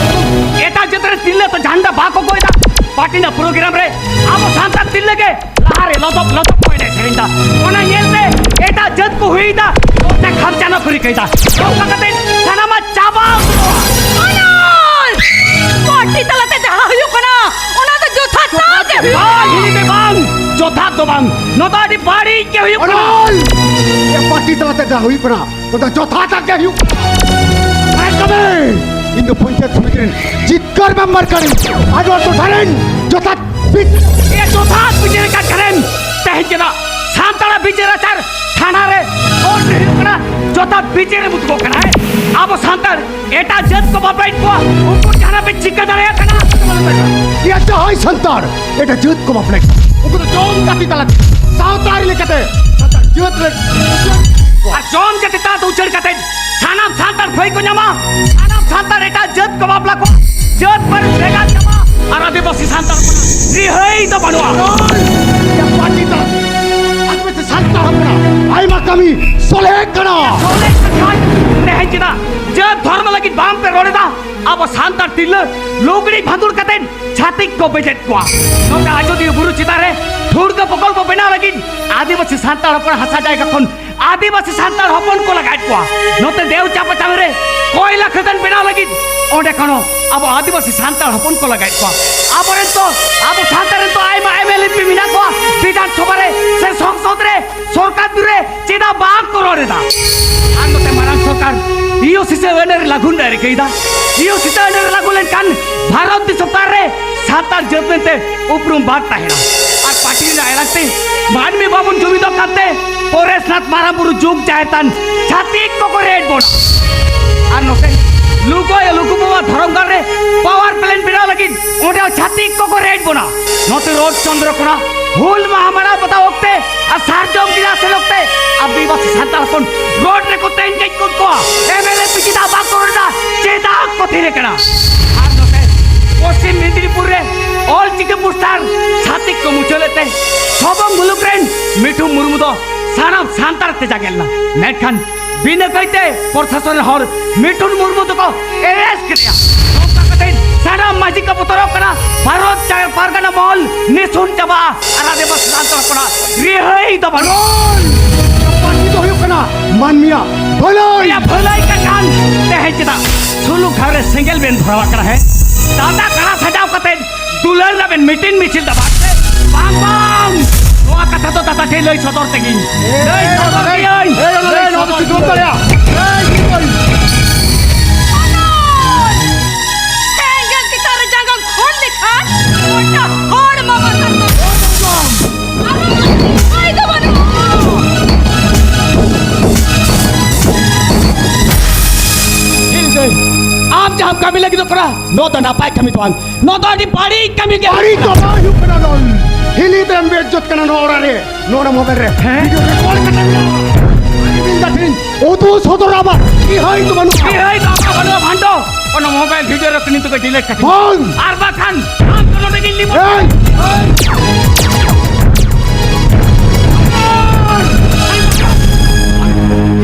ᱮᱴᱟᱜ ᱡᱟᱹᱛ ᱨᱮ ᱛᱤᱨᱞᱟᱹ ᱛᱚ ᱡᱷᱟᱱᱰᱟ ᱵᱟᱠᱚ ᱜᱚᱜ ᱮᱫᱟ᱾ ᱯᱟᱨᱴᱤ ᱨᱮᱱᱟᱜ ᱯᱨᱳᱜᱨᱟᱢ ᱨᱮ ᱟᱵᱚ ᱥᱟᱱᱛᱟᱲ ᱛᱤᱨᱞᱟᱹ ᱜᱮ ᱞᱟᱦᱟᱨᱮ ᱞᱚᱫᱚᱵ ᱞᱚᱫᱚᱵ ᱠᱚ ᱮᱱᱮᱡ ᱥᱮᱨᱮᱧ ᱮᱫᱟ᱾ ᱚᱱᱟ ᱧᱮᱞᱛᱮ ᱮᱴᱟᱜ ᱡᱟᱹᱛ ᱠᱚ ᱦᱩᱭ ᱮᱫᱟ, ᱯᱚᱭᱥᱟ ᱠᱷᱟᱨᱪᱟ ᱨᱮᱱᱟᱜ ᱠᱚ ᱨᱤᱠᱟᱹᱭᱮᱫᱟ᱾ ᱱᱚᱝᱠᱟ ᱠᱟᱛᱮ ᱥᱟᱱᱟᱢᱟᱜ ᱪᱟᱵᱟ ᱩᱛᱟᱹᱨᱚᱜᱼᱟ᱾ ᱚᱱᱚᱞ! ᱯᱟᱨᱴᱤ ᱛᱟᱞᱟᱛᱮ ᱡᱟᱦᱟᱸ ᱦᱩᱭᱩᱜ ᱠᱟᱱᱟ, ᱚᱱᱟ ᱫᱚ ᱡᱚᱛᱷᱟᱛ ᱛᱟᱞᱟᱛᱮ ᱦᱩᱭᱩᱜᱼᱟ᱾ ᱵᱟᱝ, ᱦᱤᱞᱤ ᱫᱟᱹᱭ ᱵᱟᱝ, ᱡᱚᱛᱷᱟᱛ ᱫᱚ ᱵᱟᱝ, ᱱᱚᱣᱟ ᱫᱚ ᱟᱹᱰᱤ ᱵᱟᱹᱲᱤᱡ ᱜᱮ ᱦᱩᱭᱩᱜ ᱠᱟᱱᱟ᱾ ᱚᱱᱚᱞ! ᱮ ᱯᱟᱨᱴᱤ ᱛᱟᱞᱟᱛᱮ ᱡᱟᱦᱟᱸ ᱦᱩᱭᱩᱜ ᱠᱟᱱᱟ, ᱚᱱᱟ ᱫᱚ ᱡᱚᱛᱷᱟᱛ ᱜᱮ ᱦᱩᱭᱩᱜ ᱠᱟᱱᱟ᱾ ᱟᱨ ᱛᱚᱵᱮ ᱤᱧ ᱫᱚ ᱯᱚᱧᱪᱟᱭᱮᱛ ᱥᱚᱢᱤᱛᱤ ᱨᱮᱱ ᱡᱤᱛᱠᱟᱹᱨ ᱢᱮᱢᱵᱟᱨ ᱠᱟᱹᱱᱟᱹᱧ᱾ ᱟᱨ ᱱᱚᱣᱟ ᱴᱚᱴᱷᱟ ᱨᱮᱱ ᱡᱚᱛᱷᱟᱛ ᱵᱤᱪ- ᱮ ᱡᱚᱛᱷᱟᱛ ᱵᱤᱪᱟᱹᱨ ᱠᱟᱱ ᱠᱷᱟᱱᱮᱢ, ᱛᱮᱦᱮᱧ ᱪᱮᱫᱟᱜ ᱥᱟᱱᱛᱟᱲᱟᱜ ᱵᱤᱪᱟᱹᱨ ᱟᱪᱟᱨ ᱛᱷᱟᱱᱟ ᱨᱮ ᱠᱳᱨᱴ ᱨᱮ ᱦᱩᱭᱩᱜ ᱠᱟᱱᱟ? ᱡᱚᱛᱷᱟᱛ ᱵᱤᱪᱟᱹᱨ ᱮᱢ ᱩᱫᱩᱜᱚᱜ ᱠᱟᱱᱟ, ᱦᱮᱸ? ᱟᱵᱚ ᱥᱟᱱᱛᱟᱲ ᱮᱴᱟᱜ ᱡᱟᱹᱛ ᱠᱚ ᱵᱟᱯᱞᱟᱭᱮᱫ ᱠᱚᱣᱟ, ᱩᱱᱠᱩ ᱡᱟᱦᱟᱱᱟᱜ ᱯᱮ ᱪᱤᱠᱟᱹ ᱫᱟᱲᱮᱭᱟᱜ ᱠᱟᱱᱟ? ᱮᱭᱟ, ᱡᱟᱦᱟᱸᱭ ᱥᱟᱱᱛᱟᱲ ᱮᱴᱟᱜ ᱡᱟᱹᱛ ᱠᱚ ᱵᱟᱯᱞᱟᱭᱮᱫ ᱠᱚᱣᱟ, ᱩᱱᱠᱩ ᱫᱚ ᱡᱚᱢ ᱡᱟᱹᱛᱤ ᱛᱟᱞᱟᱛᱮ ᱥᱟᱶᱛᱟ ᱟᱹᱨᱤ ᱞᱮᱠᱟᱛᱮ ᱥᱟᱱᱛᱟᱲ ᱡᱟᱹᱛ ᱨᱮ ᱟᱨ ᱡᱚᱢ ᱡᱟᱹᱛᱤ ᱛᱟᱞᱟᱛᱮ ᱩᱪᱟᱹᱲ ᱠᱟᱛᱮ ᱥᱟᱱᱟᱢ ᱥᱟᱱᱛᱟᱲ ᱯᱷᱟᱹᱭ ᱠᱚ ᱧᱟᱢᱟ, ᱥᱟᱱᱟᱢ ᱥᱟᱱᱛᱟᱲ ᱮᱴᱟᱜ ᱡᱟᱹᱛ ᱠᱚ ᱵᱟᱯᱞᱟ ᱠᱚᱣᱟ, ᱡᱟᱹᱛ ᱯᱟᱹᱨᱤᱥ ᱵᱷᱮᱜᱟᱨ ᱧᱟᱢᱟ, ᱟᱨ ᱟᱹᱫᱤᱵᱟᱹᱥᱤ ᱥᱟᱱᱛᱟᱲ ᱦᱚᱯᱚᱱᱟᱜ ᱨᱤᱦᱟᱹᱭ ᱫᱚ ᱵᱟᱹᱱᱩᱜᱼᱟ᱾ ᱱᱚᱜᱼᱚᱭ ᱡᱮ ᱯᱟᱹᱴᱤ ᱛᱟᱞᱟᱛᱮ ᱟᱹᱫᱤᱵᱟᱹᱥᱤ ᱥᱟᱱᱛᱟᱲ ᱦᱚᱯᱚᱱᱟᱜ ᱟᱭᱢᱟ ᱠᱟᱹᱢᱤ ᱥᱚᱞᱦᱮ ᱠᱟᱱᱟ᱾ ᱥᱚᱞᱦᱮ ᱠᱟᱱᱟ᱾ ᱛᱮᱦᱮᱧ ᱪᱮᱫᱟᱜ ᱡᱟᱹᱛ ᱫᱷᱚᱨᱢᱚ ᱞᱟᱹᱜᱤᱫ ᱵᱟᱝ ᱯᱮ ᱨᱚᱲ ᱮᱫᱟ? ᱟᱵᱚ ᱥᱟᱱᱛᱟᱲ ᱛᱤᱨᱞᱟᱹ ᱞᱩᱜᱽᱲᱤ ᱵᱷᱟᱸᱫᱩᱲ ᱠᱟᱛᱮ ᱪᱷᱟᱹᱛᱤᱠ ᱠᱚ ᱵᱮᱡᱮᱫ ᱠᱚᱣᱟ᱾ ᱱᱚᱝᱠᱟ ᱟᱡᱚᱫᱤᱭᱟᱹ ᱵᱩᱨᱩ ᱪᱮᱛᱟᱱ ᱨᱮ ᱴᱷᱩᱲᱜᱟᱹ ᱯᱨᱚᱠᱚᱞᱯᱚ ᱵᱮᱱᱟᱣ ᱞᱟᱹᱜᱤᱫ ᱟᱹᱫᱤᱵᱟᱹᱥᱤ ᱥᱟᱱᱛᱟᱲ ᱦᱚᱯᱚᱱ ᱦᱟᱥᱟ ᱡᱟᱭᱜᱟ ᱠᱷᱚᱱ ᱟᱹᱫᱤᱵᱟᱹᱥᱤ ᱥᱟᱱᱛᱟᱲ ᱦᱚᱯᱚᱱ ᱠᱚ ᱞᱟᱜᱟᱭᱮᱫ ᱠᱚᱣᱟ᱾ ᱱᱚᱛᱮ ᱫᱮᱣ ᱪᱟᱯᱟ ᱪᱟᱸᱫ ᱨᱮ ᱠᱚᱭᱞᱟ ᱠᱷᱟᱫᱟᱱ ᱵᱮᱱᱟᱣ ᱞᱟᱹᱜᱤᱫ ᱚᱸᱰᱮ ᱠᱷᱚᱱ ᱦᱚᱸ ᱟᱵᱚ ᱟᱹᱫᱤᱵᱟᱹᱥᱤ ᱥᱟᱱᱛᱟᱲ ᱦᱚᱯᱚᱱ ᱠᱚ ᱞᱟᱜᱟᱭᱮᱫ ᱠᱚᱣᱟ᱾ ᱟᱵᱚᱨᱮᱱ ᱛᱚ, ᱟᱵᱚ ᱥᱟᱱᱛᱟᱲ ᱨᱮᱱ ᱛᱚ ᱟᱭᱢᱟ ᱮᱢ ᱮᱞ ᱮᱢ ᱯᱤ ᱢᱮᱱᱟᱜ ᱠᱚᱣᱟ ᱵᱤᱫᱷᱟᱱ ᱥᱚᱵᱷᱟ ᱨᱮ ᱥᱮ ᱥᱚᱝᱥᱚᱫ ᱨᱮ, ᱥᱚᱨᱠᱟᱨ ᱵᱤᱨᱩᱫᱷ ᱨᱮ ᱪᱮᱫᱟᱜ ᱵᱟᱝ ᱠᱚ ᱨᱚᱲ ᱮᱫᱟ? ᱟᱨ ᱱᱚᱛᱮ ᱢᱟᱨᱟᱝ ᱥᱚᱨᱠᱟᱨ ᱤᱭᱩ ᱥᱤᱥᱟᱹ ᱟᱹᱱ ᱟᱹᱨᱤ ᱞᱟᱹᱜᱩ ᱨᱮᱱᱟᱜ ᱨᱤᱠᱟᱹᱭᱮᱫᱟ᱾ ᱤᱭᱩ ᱥᱤᱥᱟᱹ ᱟᱹᱱ ᱟᱹᱨᱤ ᱞᱟᱹᱜᱩ ᱞᱮᱱᱠᱷᱟᱱ ᱵᱷᱟᱨᱚᱛ ᱫᱤᱥᱚᱢ ᱛᱟᱞᱟᱨᱮ ᱥᱟᱱᱛᱟᱲ ᱡᱟᱹᱛ ᱢᱮᱱᱛᱮ ᱩᱯᱨᱩᱢ ᱵᱟᱝ ᱛᱟᱦᱮᱱᱟ᱾ ᱟᱨ ᱯᱟᱹᱴᱤ ᱨᱮᱱᱟᱜ ᱮᱞᱟᱝ ᱛᱮ ᱢᱟᱹᱱᱢᱤ ᱵᱟᱵᱚᱱ ᱡᱩᱢᱤᱫᱚᱜ ᱠᱟᱱᱛᱮ ᱯᱚᱨᱮᱥᱱᱟᱛᱷ ᱢᱟᱨᱟᱝ ᱵᱩᱨᱩ ᱡᱩᱜᱽ ᱡᱟᱦᱮᱨ ᱛᱷᱟᱱ ᱪᱷᱟᱹᱛᱤᱠ ᱠᱚᱠᱚ ᱨᱮᱡ ᱵᱚᱱᱟ᱾ ᱟᱨ ᱱᱚᱛᱮ ᱞᱩᱜᱚᱭ ᱞᱩᱜᱩ ᱵᱟᱵᱟ ᱫᱷᱚᱨᱚᱢ ᱜᱟᱲ ᱨᱮ ᱯᱟᱣᱟᱨ ᱯᱞᱮᱱᱴ ᱵᱮᱱᱟᱣ ᱞᱟᱹᱜᱤᱫ ᱚᱸᱰᱮ ᱦᱚᱸ ᱪᱷᱟᱹᱛᱤᱠ ᱠᱚᱠᱚ ᱨᱮᱡ ᱵᱚᱱᱟ᱾ ᱱᱚᱛᱮ ᱨᱳᱰ ᱪᱚᱱᱫᱨᱚᱠᱳᱱᱟ ᱦᱩᱞ ᱢᱟᱦᱟ ᱢᱟᱱᱟᱣ ᱵᱟᱛᱟᱣ ᱚᱠᱛᱮ ᱟᱨ ᱥᱟᱨᱡᱚᱢ ᱜᱤᱨᱟ ᱥᱮᱱ ᱚᱠᱛᱮ ᱟᱹᱫᱤᱵᱟᱹᱥᱤ ᱥᱟᱱᱛᱟᱲ ᱦᱚᱯᱚᱱ ᱨᱳᱰ ᱨᱮᱠᱚ ᱛᱮᱧ ᱠᱮᱫ ᱠᱚᱣᱟ᱾ ᱮᱢ ᱮᱞ ᱮ ᱯᱤ ᱪᱮᱫᱟᱜ ᱵᱟᱠᱚ ᱨᱚᱲ ᱮᱫᱟ? ᱪᱮᱫᱟᱜ ᱠᱚ ᱛᱷᱤᱨ ᱟᱠᱟᱱᱟ? ᱟᱨ ᱱᱚᱛᱮ ᱯᱚᱥᱪᱤᱢ ᱢᱮᱫᱽᱱᱤᱯᱩᱨ ᱨᱮ ᱚᱞ ᱪᱤᱠᱤ ᱯᱳᱥᱴᱟᱨ ᱪᱷᱟᱹᱛᱤᱠ ᱠᱚ ᱢᱩᱪᱟᱹᱫ ᱞᱮᱫ ᱛᱮ ᱥᱚᱵᱚᱝ ᱢᱩᱞᱩᱠ ᱨᱮᱱ ᱢᱤᱴᱷᱩ ᱢᱩᱨᱢᱩ ᱫᱚ ᱥᱟᱱᱟᱢ ᱥᱟᱱᱛᱟᱲ ᱛᱮ ᱡᱟᱸᱜᱮ ᱞᱮᱱᱟ᱾ ᱢᱮᱱᱠᱷᱟᱱ ᱵᱤᱱᱟᱹ ᱠᱟᱹᱭᱛᱮ ᱯᱨᱚᱥᱟᱥᱚᱱ ᱨᱮᱱ ᱦᱚᱲ ᱢᱤᱴᱷᱩᱱ ᱢᱩᱨᱢᱩ ᱫᱚᱠᱚ ᱮᱨᱮᱥᱴ ᱠᱮᱫᱮᱭᱟ᱾ ᱱᱚᱝᱠᱟ ᱠᱟᱛᱮ ᱥᱟᱱᱟᱢ ᱢᱟᱹᱡᱷᱤ ᱠᱚ ᱵᱚᱛᱚᱨᱚᱜ ᱠᱟᱱᱟ᱾ ᱵᱷᱟᱨᱚᱛ ᱪᱟ-, ᱯᱟᱨᱜᱟᱱᱟ ᱢᱚᱦᱚᱞ ᱱᱤᱥᱩᱱ ᱪᱟᱵᱟᱜᱼᱟ ᱟᱨ ᱟᱹᱫᱤᱵᱟᱹᱥᱤ ᱥᱟᱱᱛᱟᱲ ᱦᱚᱯᱚᱱᱟᱜ ᱨᱤᱦᱟᱹᱭ ᱫᱚ ᱵᱟᱹᱱᱩᱜᱼᱟ᱾ ᱯᱟᱹᱨᱥᱤ ᱫᱚ ᱦᱩᱭᱩᱜ ᱠᱟᱱᱟ ᱢᱟᱹᱱᱢᱤᱭᱟᱜ ᱵᱷᱟᱹᱞᱟᱹᱭ᱾ ᱩᱱᱤᱭᱟᱜ ᱵᱷᱟᱹᱞᱟᱹᱭ ᱠᱟᱜ ᱠᱷᱟᱱ ᱛᱮᱦᱮᱧ ᱪᱮᱫᱟᱜ ᱥᱩᱞᱩᱠ ᱜᱷᱟᱨᱚᱸᱡᱽ ᱨᱮ ᱥᱮᱸᱜᱮᱞ ᱵᱮᱱ ᱫᱷᱚᱨᱟᱣᱟᱜ ᱠᱟᱱᱟ? ᱦᱮᱸ, ᱫᱟᱫᱟ ᱠᱟᱲᱟ ᱥᱟᱡᱟᱣ ᱠᱟᱛᱮ ᱫᱩᱞᱟᱹᱲ ᱨᱮᱱᱟᱜ ᱵᱮᱱ ᱢᱤᱴᱤᱝ ᱢᱤᱪᱷᱤᱞ ᱫᱟ ᱵᱟᱝ ᱥᱮ? ᱵᱟᱝ, ᱵᱟᱝ! ᱱᱚᱣᱟ ᱠᱟᱛᱷᱟ ᱫᱚ ᱫᱟᱫᱟ ᱴᱷᱮᱱ ᱞᱟᱹᱭ ᱥᱚᱫᱚᱨ ᱛᱮᱜᱮᱧ᱾ ᱞᱟᱹᱭ ᱥᱚᱫᱚᱨ ᱜᱮᱭᱟᱹᱧ᱾ ᱞᱟᱹᱭ ᱥᱚᱫᱚᱨ ᱜᱮᱭᱟᱹᱧ᱾ ᱛᱮᱦᱮᱧ ᱜᱮ ᱪᱮᱛᱟᱱ ᱨᱮ ᱡᱟᱸᱜᱟ ᱠᱷᱚᱱ ᱞᱮᱠᱷᱟᱱ ᱜᱚᱴᱟ ᱦᱚᱲᱢᱚ ᱵᱟᱛᱟᱨ ᱠᱚ᱾ ᱟᱨ ᱩᱯᱟᱹᱭ ᱫᱚ ᱵᱟᱹᱱᱩᱜᱼᱟ᱾ ᱤᱧ ᱫᱚ ᱟᱢ ᱡᱟᱦᱟᱸᱢ ᱠᱟᱹᱢᱤ ᱞᱟᱹᱜᱤᱫᱚᱜ ᱠᱟᱱᱟ, ᱱᱚᱣᱟ ᱫᱚ ᱱᱟᱯᱟᱭ ᱠᱟᱹᱢᱤ ᱫᱚ ᱵᱟᱝ, ᱱᱚᱣᱟ ᱫᱚ ᱟᱹᱰᱤ ᱵᱟᱹᱲᱤᱡ ᱠᱟᱹᱢᱤ ᱠᱟᱱᱟ᱾ ᱵᱟᱹᱲᱤᱡ ᱫᱚ ᱵᱟᱝ ᱦᱩᱭᱩᱜ ᱠᱟᱱᱟ, ᱱᱚᱣᱟ ᱦᱤᱞᱤ ᱛᱮᱢ ᱵᱮᱡᱡᱚᱛ ᱠᱟᱱᱟ ᱱᱚᱣᱟ ᱚᱲᱟᱜ ᱨᱮ, ᱱᱚᱣᱟ ᱢᱳᱵᱟᱭᱤᱞ ᱨᱮ᱾ ᱦᱮᱸ? ᱵᱷᱤᱰᱤᱭᱳ ᱨᱮᱠᱚᱨᱰ ᱠᱟᱛᱮ ᱢᱮᱱᱟᱜᱼᱟ᱾ ᱟᱹᱰᱤ ᱫᱤᱱ ᱫᱟᱹᱠᱷᱤᱱ ᱩᱫᱩᱜ ᱥᱚᱫᱚᱨ ᱟᱵᱟᱨ᱾ ᱤᱦᱟᱹᱭ ᱫᱚ ᱟᱢᱟᱜ ᱵᱟᱹᱱᱩᱜᱼᱟ ᱵᱷᱟᱱᱰᱚ᱾ ᱚᱱᱟ ᱢᱳᱵᱟᱭᱤᱞ ᱵᱷᱤᱰᱤᱭᱳ ᱨᱮ ᱱᱤᱛᱚᱜ ᱜᱮ ᱰᱤᱞᱤᱴ ᱠᱟᱛᱮ᱾ ᱵᱚᱞ! ᱟᱨ ᱵᱟᱠᱷᱟᱱ ᱟᱢ ᱫᱚ ᱱᱚᱰᱮ ᱜᱤᱧ ᱞᱤᱢᱚᱱ᱾ ᱮᱭ!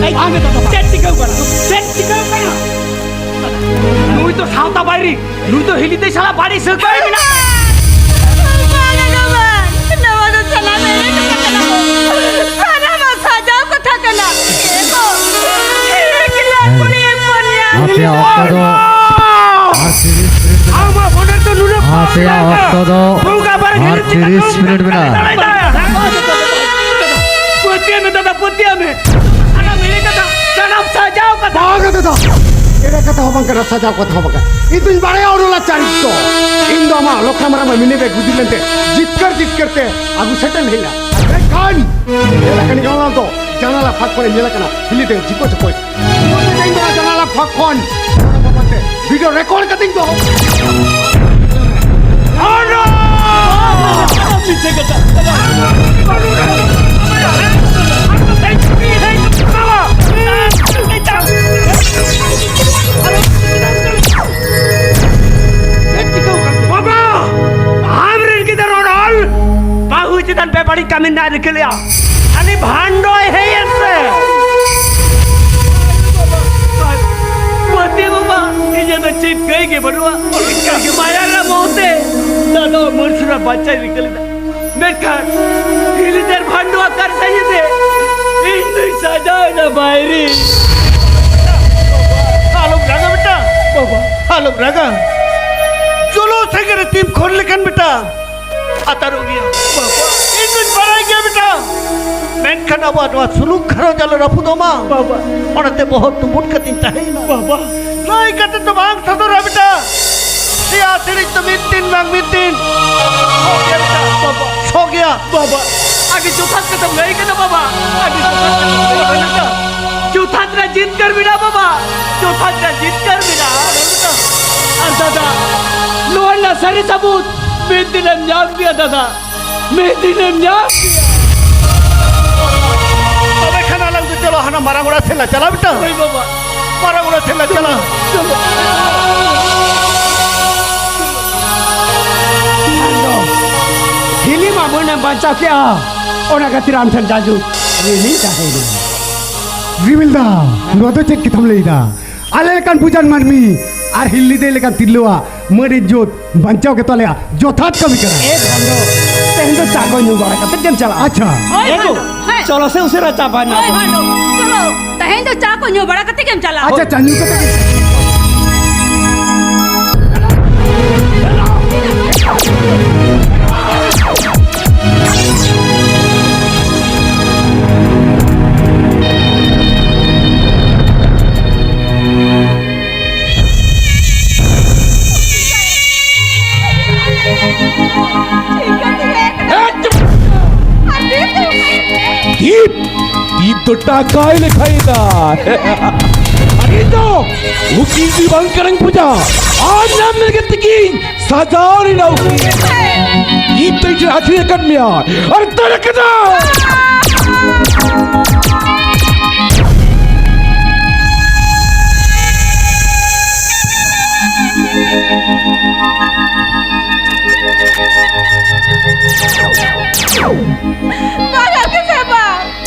ᱮᱭ, ᱪᱮᱫ ᱪᱤᱠᱟᱹᱣ ᱠᱟᱱᱟ? ᱪᱮᱫ ᱪᱤᱠᱟᱹᱣ ᱠᱟᱱᱟ? ᱱᱩᱭ ᱫᱚ ᱥᱟᱶᱛᱟ ᱵᱟᱭᱨᱤ᱾ ᱱᱩᱭ ᱫᱚ ᱦᱤᱞᱤ ᱛᱮ ᱥᱟᱞᱟ ᱵᱟᱹᱲᱤᱡ ᱥᱟᱹᱜᱟᱹᱭ ᱢᱮᱱᱟᱜᱼᱟ᱾ ᱵᱟᱝᱟ ᱫᱚ ᱵᱟᱝ, ᱱᱚᱣᱟ ᱫᱚ ᱥᱟᱱᱟᱢ ᱮᱲᱮ ᱠᱟᱛᱷᱟ ᱠᱟᱱᱟ ᱠᱚ᱾ ᱥᱟᱱᱟᱢᱟᱜ ᱥᱟᱡᱟᱣ ᱠᱟᱛᱷᱟ ᱠᱟᱱᱟ᱾ ᱮ ᱠᱚ, ᱮᱠᱞᱟ ᱠᱩᱲᱤ ᱦᱚᱯᱚᱱ ᱭᱟ᱾ ᱟᱯᱮᱭᱟᱜ ᱚᱠᱛᱚ ᱫᱚ ᱟᱨ ᱛᱤᱨᱤᱥ ᱢᱤᱱᱤᱴ ᱢᱮᱱᱟᱜᱼᱟ᱾ ᱟᱢᱟᱜ ᱢᱚᱱᱮ ᱫᱚ ᱱᱩᱱᱟᱹᱜ ᱟᱯᱮᱭᱟᱜ ᱚᱠᱛᱚ ᱫᱚ ᱵᱚᱸᱜᱟ ᱵᱟᱨᱮ ᱟᱨ ᱦᱤᱞᱤ ᱛᱤᱨᱤᱥ ᱢᱤᱱᱤᱴ ᱢᱮᱱᱟᱜᱼᱟ᱾ ᱯᱟᱹᱛᱭᱟᱹᱣ ᱢᱮ ᱫᱟᱫᱟ, ᱯᱟᱹᱛᱭᱟᱹᱣ ᱢᱮ᱾ ᱥᱟᱱᱟᱢ ᱮᱲᱮ ᱠᱟᱛᱷᱟ, ᱥᱟᱱᱟᱢ ᱥᱟᱡᱟᱣ ᱠᱟᱛᱷᱟ᱾ ᱵᱟᱝᱟ ᱫᱟᱫᱟ, ᱮᱲᱮ ᱠᱟᱛᱷᱟ ᱦᱚᱸ ᱵᱟᱝ ᱠᱟᱱᱟ, ᱥᱟᱡᱟᱣ ᱠᱟᱛᱷᱟ ᱦᱚᱸ ᱵᱟᱝ ᱠᱟᱱᱟ᱾ ᱤᱧ ᱫᱩᱧ ᱵᱟᱲᱟᱭᱟ ᱚᱱᱚᱞᱟ ᱪᱟᱨᱤᱛ ᱫᱚ᱾ ᱤᱧ ᱫᱚ ᱟᱢᱟᱜ ᱞᱚᱠᱷᱟ ᱢᱟᱨᱟᱝ ᱢᱟ ᱢᱤᱱᱤ ᱨᱮ ᱜᱩᱡᱩᱨ ᱞᱮᱱᱛᱮ ᱡᱤᱛᱠᱟᱹᱨ ᱡᱤᱛᱠᱟᱹᱨ ᱛᱮ ᱟᱹᱜᱩ ᱥᱮᱴᱮᱨ ᱦᱮᱡ ᱮᱱᱟ᱾ ᱢᱮᱱᱠᱷᱟᱱ ᱧᱮᱞ ᱟᱠᱟᱱᱤᱧ ᱚᱱᱚᱞ ᱫᱚ ᱡᱟᱱᱟᱞᱟ ᱯᱷᱟᱸᱠ ᱠᱷᱚᱱᱮ ᱧᱮᱞ ᱟᱠᱟᱱᱟ ᱦᱤᱞᱤ ᱛᱮ ᱡᱤᱯᱚ ᱡᱤᱯᱚᱭ᱾ ᱚᱱᱟᱛᱮ ᱤᱧ ᱫᱚ ᱚᱱᱟ ᱡᱟᱱᱟᱞᱟ ᱯᱷᱟᱸᱠ ᱠᱷᱚᱱ ᱵᱷᱤᱰᱤᱭᱳ ᱨᱮᱠᱚᱨᱰ ᱠᱟᱛᱮᱧ ᱫᱚᱦᱚ᱾ ᱚᱱᱚᱞ! ᱢᱤᱪᱷᱟᱹ ᱠᱟᱛᱷᱟ᱾ ᱪᱮᱫ ᱪᱤᱠᱟᱹᱣ ᱠᱟᱱ ᱛᱟᱭᱟ? ᱵᱟᱵᱟ! ᱟᱢᱨᱮᱱ ᱜᱤᱫᱟᱹᱨ ᱚᱱᱚᱞ ᱵᱟᱹᱦᱩ ᱪᱮᱛᱟᱱ ᱵᱮᱵᱟᱹᱲᱤᱡ ᱠᱟᱹᱢᱤ ᱨᱮᱱᱟᱜ ᱨᱤᱠᱟᱹ ᱞᱮᱜᱼᱟ᱾ ᱟᱞᱮ ᱵᱷᱟᱱᱰᱚᱭ ᱦᱮᱡ ᱮᱱ ᱥᱮ? ᱯᱟᱹᱛᱤ ᱵᱟᱵᱟ, ᱤᱧᱟᱹᱜ ᱫᱚ ᱪᱮᱫ ᱠᱟᱹᱭ ᱜᱮ ᱵᱟᱹᱱᱩᱜᱼᱟ᱾ ᱤᱧᱟᱹᱜ ᱜᱮ ᱢᱟᱭᱟ ᱨᱮ ᱢᱚᱦᱚᱛᱮ ᱫᱟᱫᱟ ᱢᱟᱹᱱᱥᱩᱨᱟ ᱵᱟᱧᱪᱟᱣ ᱨᱤᱠᱟᱹ ᱞᱮᱫᱟ᱾ ᱢᱮᱱᱠᱷᱟᱱ ᱦᱤᱞᱤ ᱛᱮᱨ ᱵᱷᱟᱱᱰᱚ ᱟᱠᱟᱨ ᱥᱟᱹᱦᱤ ᱛᱮ ᱤᱧ ᱫᱩᱧ ᱥᱟᱡᱟᱣ ᱮᱱᱟ ᱵᱟᱭᱨᱤ᱾ ᱟᱞᱚᱢ ᱨᱟᱜᱟ ᱵᱮᱴᱟ, ᱵᱟᱵᱟ, ᱟᱞᱚᱢ ᱨᱟᱜᱟ᱾ ᱡᱚᱞᱚ ᱥᱮᱸᱜᱮᱞ ᱨᱮ ᱛᱤᱢ ᱠᱷᱚᱨ ᱞᱮᱠᱷᱟᱱ ᱵᱮᱴᱟ ᱟᱛᱟᱨᱚᱜ ᱜᱮᱭᱟ᱾ ᱵᱟᱵᱟ, ᱤᱧ ᱫᱩᱧ ᱵᱟᱲᱟᱭ ᱜᱮᱭᱟ ᱵᱮᱴᱟ, ᱢᱮᱱᱠᱷᱟᱱ ᱟᱵᱚᱣᱟᱜ ᱱᱚᱣᱟ ᱥᱩᱞᱩᱠ ᱜᱷᱟᱨᱚᱸᱡᱽ ᱟᱞᱚ ᱨᱟᱹᱯᱩᱫᱚᱜ ᱢᱟ᱾ ᱵᱟᱵᱟ᱾ ᱚᱱᱟᱛᱮ ᱵᱚᱦᱚᱜ ᱛᱩᱢᱵᱩᱫ ᱠᱟᱛᱮᱧ ᱛᱟᱦᱮᱸᱭᱮᱱᱟ᱾ ᱵᱟᱵᱟ᱾ ᱞᱟᱹᱭ ᱠᱟᱛᱮ ᱫᱚ ᱵᱟᱝ ᱥᱚᱫᱚᱨᱟ ᱵᱮᱴᱟ᱾ ᱥᱮᱭᱟ ᱥᱤᱬᱤᱡ ᱫᱚ ᱢᱤᱫ ᱫᱤᱱ ᱵᱟᱝ ᱢᱤᱫ ᱫᱤᱱ ᱥᱚ ᱜᱮᱭᱟ ᱵᱮᱴᱟ, ᱵᱟᱵᱟ᱾ ᱥᱚ ᱜᱮᱭᱟ᱾ ᱵᱟᱵᱟ, ᱟᱹᱰᱤ ᱡᱚᱛᱷᱟᱛ ᱠᱟᱛᱷᱟᱢ ᱞᱟᱹᱭ ᱠᱟᱫᱟ ᱵᱟᱵᱟ, ᱟᱹᱰᱤ ᱡᱚᱛᱷᱟᱛ ᱠᱟᱛᱷᱟᱢ ᱞᱟᱹᱭ ᱠᱟᱫᱟ᱾ ᱡᱚᱛᱷᱟᱛ ᱨᱮ ᱡᱤᱛᱠᱟᱹᱨ ᱢᱮᱱᱟᱜᱼᱟ ᱵᱟᱵᱟ, ᱡᱚᱛᱷᱟᱛ ᱨᱮ ᱡᱤᱛᱠᱟᱹᱨ ᱢᱮᱱᱟᱜᱼᱟ᱾ ᱟᱨ ᱫᱟᱫᱟ, ᱱᱚᱣᱟ ᱨᱮᱱᱟᱜ ᱥᱟᱹᱨᱤ ᱥᱟᱹᱵᱩᱛ ᱢᱤᱫ ᱫᱤᱱᱮᱢ ᱧᱟᱢ ᱜᱮᱭᱟ ᱫᱟᱫᱟ᱾ ᱢᱤᱫ ᱫᱤᱱᱮᱢ ᱧᱟᱢ ᱜᱮᱭᱟ᱾ ᱛᱚᱵᱮ ᱠᱷᱟᱱ ᱟᱞᱟᱝ ᱫᱚ ᱪᱚᱞᱚ ᱦᱟᱱᱟ ᱢᱟᱨᱟᱝ ᱚᱲᱟᱜ ᱥᱮᱫ ᱞᱟᱝ ᱪᱟᱞᱟᱜ ᱵᱮᱴᱟ᱾ ᱦᱳᱭ ᱵᱟᱵᱟ᱾ ᱢᱟᱨᱟᱝ ᱚᱲᱟᱜ ᱥᱮᱫ ᱞᱟᱝ ᱪᱟᱞᱟᱜ᱾ ᱪᱚᱞᱚ᱾ ᱦᱤᱞᱤ ᱢᱟ ᱢᱟᱹᱱᱮᱢ ᱵᱟᱧᱪᱟᱣ ᱠᱮᱜᱼᱟ, ᱚᱱᱟ ᱠᱷᱟᱹᱛᱤᱨ ᱟᱢ ᱴᱷᱮᱱ ᱡᱟᱡᱩ ᱨᱤᱱᱤᱧ ᱛᱟᱦᱮᱸᱭᱮᱱᱟ᱾ ᱨᱤᱢᱤᱞ ᱫᱟ, ᱱᱚᱣᱟ ᱫᱚ ᱪᱮᱫ ᱠᱟᱛᱷᱟᱢ ᱞᱟᱹᱭᱫᱟ? ᱟᱞᱮ ᱞᱮᱠᱟᱱ ᱵᱩᱡᱟᱱ ᱢᱟᱹᱱᱢᱤ ᱟᱨ ᱦᱤᱞᱤ ᱫᱟᱹᱭ ᱞᱮᱠᱟᱱ ᱛᱤᱨᱞᱟᱹᱣᱟᱜ ᱢᱟᱹᱱ ᱤᱡᱡᱚᱛ ᱵᱟᱧᱪᱟᱣ ᱜᱮᱛᱚ ᱟᱞᱮᱭᱟᱜ ᱡᱚᱛᱷᱟᱛ ᱠᱟᱹᱢᱤ ᱠᱟᱱᱟ᱾ ᱮ ᱵᱷᱟᱱᱰᱚ, ᱛᱮᱦᱮᱧ ᱫᱚ ᱪᱟ ᱠᱚ ᱧᱩ ᱵᱟᱲᱟ ᱠᱟᱛᱮ ᱜᱮᱢ ᱪᱟᱞᱟᱜᱼᱟ᱾ ᱟᱪᱪᱷᱟ᱾ ᱦᱳᱭ, ᱮ ᱜᱳ, ᱵᱷᱟᱱᱰᱚ, ᱦᱮᱸ᱾ ᱪᱚᱞᱚ ᱥᱮ ᱩᱥᱟᱹᱨᱟ ᱪᱟ ᱵᱟᱭ ᱦᱳᱭ, ᱧᱟᱢᱚᱜ᱾ ᱵᱷᱟᱱᱰᱚ, ᱪᱚᱞᱚ, ᱛᱮᱦᱮᱧ ᱫᱚ ᱪᱟ ᱠᱚ ᱧᱩ ᱵᱟᱲᱟ ᱠᱟᱛᱮ ᱜᱮᱢ ᱪᱟᱞᱟᱜᱼᱟ᱾ ᱟᱪᱪᱷᱟ, ᱪᱟ ᱧᱩ ᱠᱟᱛᱮ ᱜᱮ᱾ ᱫᱤᱯ, ᱫᱤᱯ ᱫᱚ ᱴᱟᱠᱟᱭ ᱞᱮᱠᱷᱟᱭᱮᱫᱟ᱾ ᱟᱨ ᱤᱧ ᱫᱚ ᱩᱠᱤᱞ ᱫᱚ ᱵᱟᱝ ᱠᱟᱹᱱᱟᱹᱧ ᱯᱩᱡᱟ, ᱟᱢ ᱧᱟᱢ ᱞᱟᱹᱜᱤᱫ ᱛᱮᱜᱮᱧ ᱥᱟᱡᱟᱣ ᱞᱮᱱᱟ ᱩᱠᱤᱞ᱾ ᱤᱧ ᱫᱚ ᱤᱧ ᱴᱷᱮᱱ ᱟᱹᱠᱷᱨᱤᱧ ᱟᱠᱟᱫ ᱢᱮᱭᱟ ᱟᱨ ᱫᱟᱹᱲ ᱟᱠᱟᱫᱟ᱾ ᱵᱟᱝ, ᱟᱞᱠᱮ ᱥᱟᱦᱮᱵᱟ,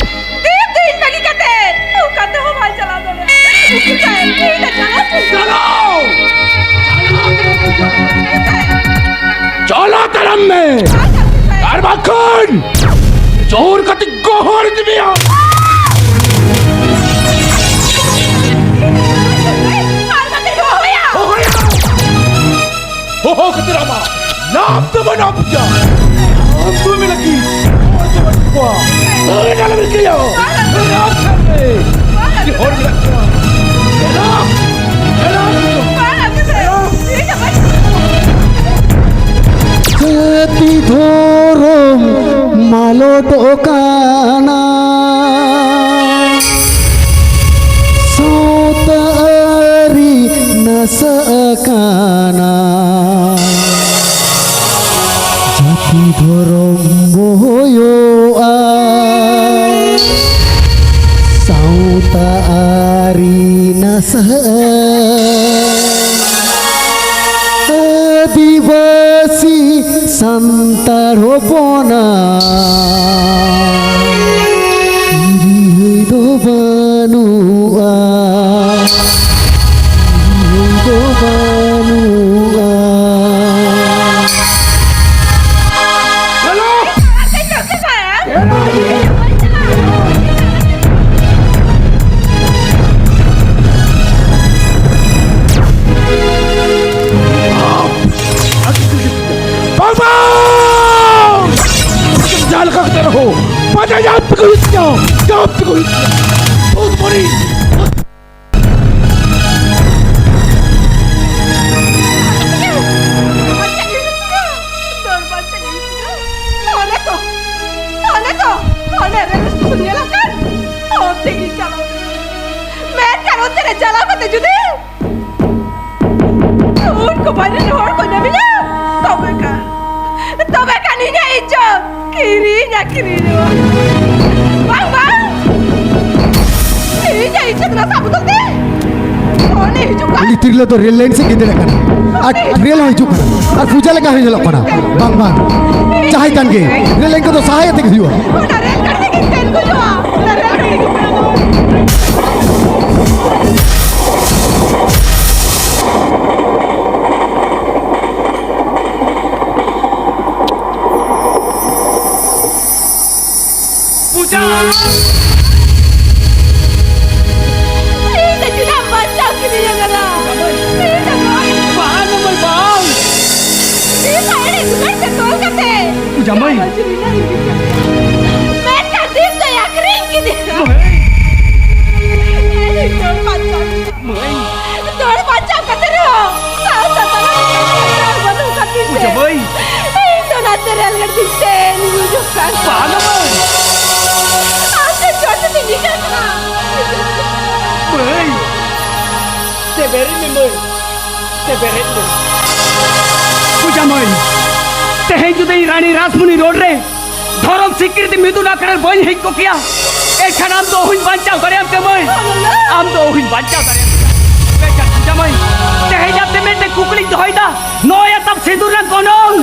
ᱫᱤᱱ ᱫᱤᱱ ᱵᱟᱹᱜᱤ ᱠᱟᱛᱮ ᱚᱠᱟ ᱛᱮᱦᱚᱸ ᱵᱟᱭ ᱪᱟᱞᱟᱣ ᱫᱟᱲᱮᱭᱟᱜᱼᱟ᱾ ᱩᱠᱤᱞ ᱥᱟᱦᱮᱵ, ᱤᱧ ᱫᱚ ᱪᱟᱞᱟᱣ ᱥᱟᱱᱟᱧ ᱠᱟᱱᱟ᱾ ᱪᱟᱞᱟᱣ! ᱪᱟᱞᱟᱣ ᱛᱟᱲᱟᱢ ᱢᱮ! ᱵᱟᱝ, ᱟᱞᱠᱮ ᱥᱟᱦᱮᱵ᱾ ᱟᱨ ᱵᱟᱝᱠᱷᱟᱱ ᱡᱳᱨ ᱠᱟᱛᱮ ᱜᱚᱦᱚᱲ ᱤᱫᱤ ᱢᱮᱭᱟ! ᱟᱨ ᱠᱟᱛᱮ ᱦᱚᱦᱚᱭᱟ! ᱦᱚᱦᱚᱭᱟ! ᱦᱚᱦᱚ ᱠᱟᱛᱮ ᱟᱢᱟᱜ ᱞᱟᱵᱷ ᱫᱚ ᱵᱟᱹᱱᱩᱜᱼᱟ ᱯᱩᱡᱟ᱾ ᱟᱢ ᱫᱚ ᱢᱮᱱᱟ ᱠᱤ ᱦᱚᱲ ᱫᱚ ᱵᱟᱹᱱᱩᱜ ᱠᱚᱣᱟ᱾ ᱦᱚᱲ ᱫᱚ ᱟᱞᱚᱢ ᱨᱤᱠᱟᱹᱭᱟ᱾ ᱦᱚᱲ ᱢᱮᱱᱟᱜ ᱠᱚᱣᱟ᱾ ᱪᱟᱞᱟᱜ! ᱪᱟᱞᱟᱜ! ᱪᱟᱞᱟᱜ! ᱡᱟᱹᱛᱤ ᱫᱷᱚᱨᱚᱢ ᱢᱟᱞᱚᱴᱚᱜ ᱠᱟᱱᱟ, ᱥᱟᱶᱛᱟ ᱟᱹᱨᱤ ᱱᱟᱥᱟᱜ ᱠᱟᱱᱟ᱾ ᱡᱟᱹᱛᱤ ᱫᱷᱚᱨᱚᱢ ᱥᱟᱱᱛᱟᱲ ᱦᱚᱯᱚᱱᱟᱜ ᱨᱤᱦᱟᱹᱭ ᱫᱚ ᱵᱟᱹᱱᱩᱜᱼᱟ, ᱨᱤᱦᱟᱹᱭ ᱫᱚ ᱵᱟᱹᱱᱩᱜᱼᱟ᱾ ᱵᱟᱝ, ᱵᱟᱝ! ᱡᱟᱦᱟᱸ ᱞᱮᱠᱟ ᱠᱟᱛᱮ ᱨᱮᱦᱚᱸ ᱯᱟᱸᱡᱟ ᱧᱟᱢ ᱛᱮᱠᱚ ᱦᱩᱭᱩᱜ ᱛᱤᱧᱟ, ᱧᱟᱢ ᱛᱮᱠᱚ ᱦᱩᱭᱩᱜ ᱛᱤᱧᱟ᱾ ᱵᱷᱩᱛ ᱢᱚᱱᱤ! ᱚᱱᱮ ᱛᱚ, ᱚᱱᱮ ᱛᱚ, ᱚᱱᱮ ᱨᱮᱞ ᱥᱴᱮᱥᱚᱱ ᱧᱮᱞ ᱟᱠᱟᱱ, ᱚᱱᱛᱮ ᱜᱤᱧ ᱪᱟᱞᱟᱣ ᱞᱮᱱᱟ᱾ ᱢᱮᱱᱠᱷᱟᱱ ᱚᱱᱛᱮ ᱨᱮ ᱪᱟᱞᱟᱣ ᱠᱟᱛᱮ ᱡᱩᱫᱤ ᱩᱱᱠᱩ ᱵᱟᱭᱨᱮ ᱨᱮᱱ ᱦᱚᱲ ᱠᱚ ᱧᱟᱢᱤᱧᱟ, ᱛᱚᱵᱮ ᱠᱷᱟᱱ, ᱛᱚᱵᱮ ᱠᱷᱟᱱ ᱤᱧᱟᱹᱜ ᱤᱡᱽᱡᱚᱛ ᱠᱤᱨᱤᱧ ᱟᱹᱠᱷᱨᱤᱧᱚᱜᱼᱟ᱾ ᱵᱟᱝ, ᱵᱟᱝ, ᱤᱧᱟᱹᱜ ᱤᱡᱽᱡᱚᱛ ᱱᱟᱥᱟᱜ ᱵᱚᱫᱚᱞ ᱛᱮ ᱩᱱᱤ ᱦᱤᱡᱩᱜ ᱠᱟᱱ ᱩᱱᱤ ᱛᱤᱨᱞᱟᱹ ᱫᱚ ᱨᱮᱞ ᱞᱟᱭᱤᱱ ᱥᱮᱫ ᱜᱮ ᱫᱟᱹᱲᱟᱜ ᱠᱟᱱᱟ᱾ ᱟᱨ ᱨᱮᱞ ᱦᱚᱸ ᱦᱤᱡᱩᱜ ᱠᱟᱱᱟ᱾ ᱟᱨ ᱯᱩᱡᱟ ᱞᱮᱠᱟ ᱦᱚᱸ ᱧᱮᱞᱚᱜ ᱠᱟᱱᱟ᱾ ᱵᱟᱝ, ᱵᱟᱝ, ᱡᱟᱦᱟᱸᱭ ᱠᱟᱱ ᱜᱮ, ᱨᱮᱞ ᱞᱟᱭᱤᱱ ᱠᱚᱫᱚ ᱥᱟᱦᱟ ᱟᱛᱮ ᱜᱮ ᱦᱩᱭᱩᱜᱼᱟ᱾ ᱚᱱᱟ ᱨᱮᱞ ᱜᱟᱹᱰᱤ ᱛᱮᱜᱮᱧ ᱥᱮᱱ ᱜᱚᱡᱚᱜᱼᱟ᱾ ᱚᱱᱟ ᱨᱮᱞ ᱜᱟᱹᱰᱤ ᱦᱤᱡᱩᱜ ᱠᱟᱱᱟ᱾ ᱯᱩᱡᱟ! ᱤᱧ ᱫᱚ ᱪᱮᱫᱟᱜ ᱵᱟᱧᱪᱟᱣ ᱠᱤᱫᱤᱧᱟ ᱫᱟᱫᱟ? ᱤᱧ ᱫᱚ ᱵᱟᱝ! ᱵᱟᱝ, ᱢᱟᱹᱭ, ᱵᱟᱝ! ᱤᱧ ᱫᱚ ᱮᱲᱮ ᱫᱩᱞᱟᱹᱲ ᱛᱮ ᱛᱚᱞ ᱠᱟᱛᱮ ᱯᱩᱡᱟ ᱢᱟᱹᱭ! ᱢᱮᱱᱠᱷᱟᱱ ᱫᱤᱱ ᱫᱚᱭ ᱟᱹᱠᱷᱨᱤᱧ ᱠᱤᱫᱤᱧᱟ᱾ ᱢᱟᱹᱭ! ᱤᱧ ᱫᱚ ᱵᱟᱧᱪᱟᱣ ᱢᱟᱹᱭ! ᱫᱚᱲ ᱵᱟᱧᱪᱟᱣ ᱠᱟᱛᱮ ᱨᱮᱦᱚᱸ, ᱥᱟᱶᱛᱟ ᱛᱟᱞᱟ ᱨᱮ ᱵᱟᱹᱱᱩᱜ ᱠᱟᱫ ᱛᱤᱧ ᱛᱮ, ᱯᱩᱡᱟ ᱢᱟᱹᱭ! ᱤᱧ ᱫᱚ ᱱᱟᱛᱮ ᱨᱮᱞ ᱜᱟᱹᱰᱤ ᱛᱤᱧ ᱥᱮᱱ ᱦᱤᱡᱩᱜ ᱠᱟᱱ᱾ ᱵᱟᱝᱟ ᱢᱟᱹᱭ! ᱟᱢ ᱫᱚ ᱪᱚᱴ ᱛᱮ ᱱᱤᱡᱮᱨ ᱠᱟᱱᱟ᱾ ᱢᱟᱹᱭ! ᱛᱮ ᱵᱮᱨᱮᱫ ᱢᱮ ᱢᱟᱹᱭ, ᱛᱮ ᱵᱮᱨᱮᱫ ᱢᱮ᱾ ᱯᱩᱡᱟ ᱢᱟᱹᱭ, ᱛᱮᱦᱮᱧ ᱡᱩᱫᱤ ᱤᱧ ᱨᱟᱱᱤ ᱨᱟᱥᱢᱩᱱᱤ ᱨᱳᱰ ᱨᱮ ᱫᱷᱚᱨᱚᱢ ᱥᱤᱠᱨᱤᱛᱤ ᱢᱤᱫᱩᱱ ᱟᱠᱷᱲᱟ ᱨᱮ ᱵᱟᱹᱧ ᱦᱮᱡ ᱠᱚᱜ ᱠᱮᱭᱟ, ᱮᱱᱠᱷᱟᱱ ᱟᱢ ᱫᱚ ᱚᱦᱚᱧ ᱵᱟᱧᱪᱟᱣ ᱫᱟᱲᱮᱭᱟᱢ ᱠᱮᱭᱟ ᱢᱟᱹᱭ᱾ ᱟᱢ ᱫᱚ ᱚᱦᱚᱧ ᱵᱟᱧᱪᱟᱣ ᱫᱟᱲᱮᱭᱟᱢ ᱠᱮᱭᱟ᱾ ᱵᱮᱡᱟᱨ ᱯᱩᱡᱟ ᱢᱟᱹᱭ, ᱛᱮᱦᱮᱧ ᱟᱢ ᱴᱷᱮᱱ ᱢᱤᱫᱴᱮᱱ ᱠᱩᱠᱞᱤᱧ ᱫᱚᱦᱚᱭᱮᱫᱟ, ᱱᱚᱜᱼᱚᱭ ᱟᱛᱟᱢ ᱥᱤᱸᱫᱩᱨ ᱨᱮᱱᱟᱜ ᱜᱚᱱᱚᱝ᱾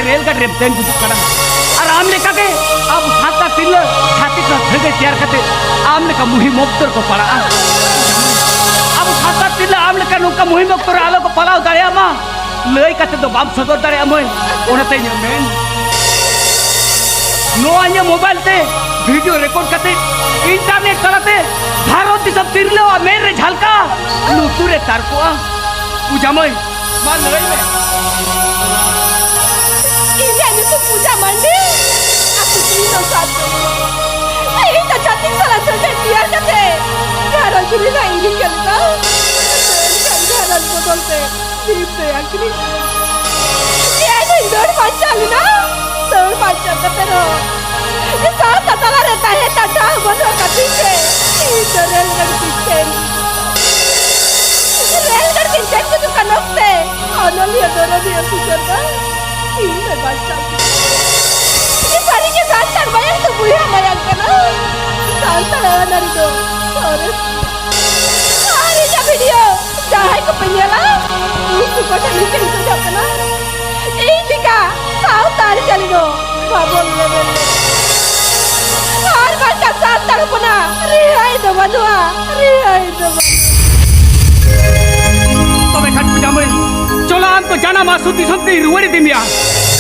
ᱨᱮᱞ ᱜᱟᱹᱰᱤ ᱨᱮ ᱫᱮᱱ ᱜᱩᱡᱩᱜ ᱠᱟᱱᱟ᱾ ᱟᱨ ᱟᱢ ᱞᱮᱠᱟᱜᱮ ᱟᱵᱚ ᱥᱟᱱᱛᱟᱲ ᱛᱤᱨᱞᱟᱹ ᱪᱷᱟᱹᱛᱤᱠ ᱥᱟᱶ ᱥᱟᱹᱜᱟᱹᱭ ᱛᱮᱭᱟᱨ ᱠᱟᱛᱮ ᱟᱢ ᱞᱮᱠᱟ ᱢᱩᱦᱤᱢ ᱚᱠᱛᱚ ᱨᱮᱠᱚ ᱯᱟᱲᱟᱜᱼᱟ᱾ ᱟᱵᱚ ᱥᱟᱱᱛᱟᱲ ᱛᱤᱨᱞᱟᱹ ᱟᱢ ᱞᱮᱠᱟ ᱱᱚᱝᱠᱟ ᱢᱩᱦᱤᱢ ᱚᱠᱛᱚ ᱨᱮ ᱟᱞᱚ ᱠᱚ ᱯᱟᱲᱟᱣ ᱫᱟᱲᱮᱭᱟᱜ ᱢᱟ, ᱞᱟᱹᱭ ᱠᱟᱛᱮ ᱫᱚ ᱵᱟᱢ ᱥᱚᱫᱚᱨ ᱫᱟᱲᱮᱭᱟᱜᱼᱟ ᱢᱟᱹᱭ᱾ ᱚᱱᱟᱛᱮ ᱤᱧᱟᱹᱜ ᱢᱮᱱ, ᱱᱚᱣᱟ ᱤᱧᱟᱹᱜ ᱢᱳᱵᱟᱭᱤᱞ ᱛᱮ ᱵᱷᱤᱰᱤᱭᱳ ᱨᱮᱠᱚᱨᱰ ᱠᱟᱛᱮ ᱤᱱᱴᱟᱨᱱᱮᱴ ᱛᱟᱞᱟᱛᱮ ᱵᱷᱟᱨᱚᱛ ᱫᱤᱥᱚᱢ ᱛᱤᱨᱞᱟᱹᱣᱟᱜ ᱢᱮᱫ ᱨᱮ ᱡᱷᱟᱞᱠᱟ, ᱞᱩᱛᱩᱨ ᱨᱮ ᱛᱟᱨᱠᱚᱜᱼᱟ᱾ ᱯᱩᱡᱟ ᱢᱟᱹᱭ, ᱢᱟ ᱞᱟᱹᱭ ᱢᱮ᱾ ᱤᱧᱟᱜ ᱧᱩᱛᱩᱢ ᱯᱩᱡᱟ ᱢᱟᱱᱰᱤ᱾ ᱟᱨ ᱠᱩᱠᱞᱤ ᱫᱚ ᱥᱟᱨ ᱫᱚ, ᱤᱧ ᱫᱚ ᱪᱷᱟᱹᱛᱤᱠ ᱥᱟᱞᱟᱜ ᱥᱟᱹᱜᱟᱹᱭ ᱛᱮᱭᱟᱨ ᱠᱟᱛᱮ ᱜᱷᱟᱨᱚᱸᱡᱽ ᱨᱮᱱᱟᱜ ᱤᱧ ᱠᱟᱹᱢᱤ ᱫᱚ᱾ ᱢᱮᱱᱠᱷᱟᱱ ᱜᱷᱟᱨᱚᱸᱡᱽ ᱵᱚᱫᱚᱞ ᱛᱮ ᱫᱤᱱ ᱛᱮ ᱟᱹᱠᱷᱨᱤᱧ ᱠᱟᱛᱮ ᱤᱧ ᱫᱟᱹᱲ ᱵᱟᱧᱪᱟᱣ ᱞᱮᱱᱟ᱾ ᱫᱟᱹᱲ ᱵᱟᱧᱪᱟᱣ ᱠᱟᱛᱮ ᱨᱮᱦᱚᱸ ᱥᱟᱶᱛᱟ ᱛᱟᱞᱟ ᱨᱮ ᱛᱟᱦᱮᱸ ᱴᱟᱴᱟ ᱵᱟᱹᱱᱩᱜ ᱠᱟᱹᱛᱤᱧ ᱛᱮ ᱤᱧ ᱫᱚ ᱨᱮᱞ ᱜᱟᱹᱰᱤ ᱛᱤᱧ ᱛᱮᱧ ᱨᱮᱞ ᱜᱟᱹᱰᱤ ᱛᱤᱧ ᱫᱮᱡ ᱜᱩᱡᱩᱜ ᱠᱟᱱ ᱚᱠᱛᱮ ᱚᱱᱚᱞᱤᱭᱟᱹ ᱫᱚᱨᱚᱫᱤᱭᱟᱹ ᱥᱩᱥᱟᱹᱨ ᱫᱚ ᱤᱧ ᱫᱚ ᱵᱟᱧᱪᱟᱣ ᱠᱤᱫᱤᱧᱟ᱾ ᱥᱟᱹᱨᱤ ᱜᱮ ᱥᱟᱱᱛᱟᱲ ᱢᱟᱭᱟᱝ ᱫᱚ ᱵᱚᱭᱦᱟ ᱢᱟᱭᱟᱝ ᱠᱟᱱᱟ᱾ ᱥᱟᱱᱛᱟᱲ ᱟᱹᱱ ᱟᱹᱨᱤ ᱫᱚ ᱥᱚᱨᱮᱥ ᱜᱮᱭᱟ᱾ ᱟᱨ ᱤᱧᱟᱹᱜ ᱵᱷᱤᱰᱤᱭᱳ ᱡᱟᱦᱟᱸᱭ ᱠᱚᱯᱮ ᱧᱮᱞᱟ, ᱩᱱᱠᱩ ᱠᱚᱴᱷᱮᱱ ᱤᱧ ᱠᱷᱚᱡᱚᱜ ᱠᱟᱱᱟ, ᱤᱧ ᱞᱮᱠᱟ ᱥᱟᱶᱛᱟ ᱟᱹᱨᱤᱪᱟᱹᱞᱤ ᱫᱚ ᱵᱟᱵᱚᱱ ᱞᱮᱵᱮᱫ ᱞᱮᱫᱟ᱾ ᱟᱨ ᱵᱟᱝᱠᱷᱟᱱ ᱥᱟᱱᱛᱟᱲ ᱦᱚᱯᱚᱱᱟᱜ ᱨᱤᱦᱟᱹᱭ ᱫᱚ ᱵᱟᱹᱱᱩᱜᱼᱟ, ᱨᱤᱦᱟᱹᱭ ᱫᱚ ᱵᱟᱹᱱᱩᱜᱼᱟ᱾ ᱛᱚᱵᱮ ᱠᱷᱟᱱ ᱯᱩᱡᱟ ᱢᱟᱹᱭ, ᱪᱚᱞᱚ ᱟᱢ ᱫᱚ ᱡᱟᱱᱟᱢ ᱟᱹᱥᱩᱞ ᱫᱤᱥᱚᱢ ᱛᱮᱧ ᱨᱩᱣᱟᱹᱲ ᱤᱫᱤ ᱢᱮᱭᱟ᱾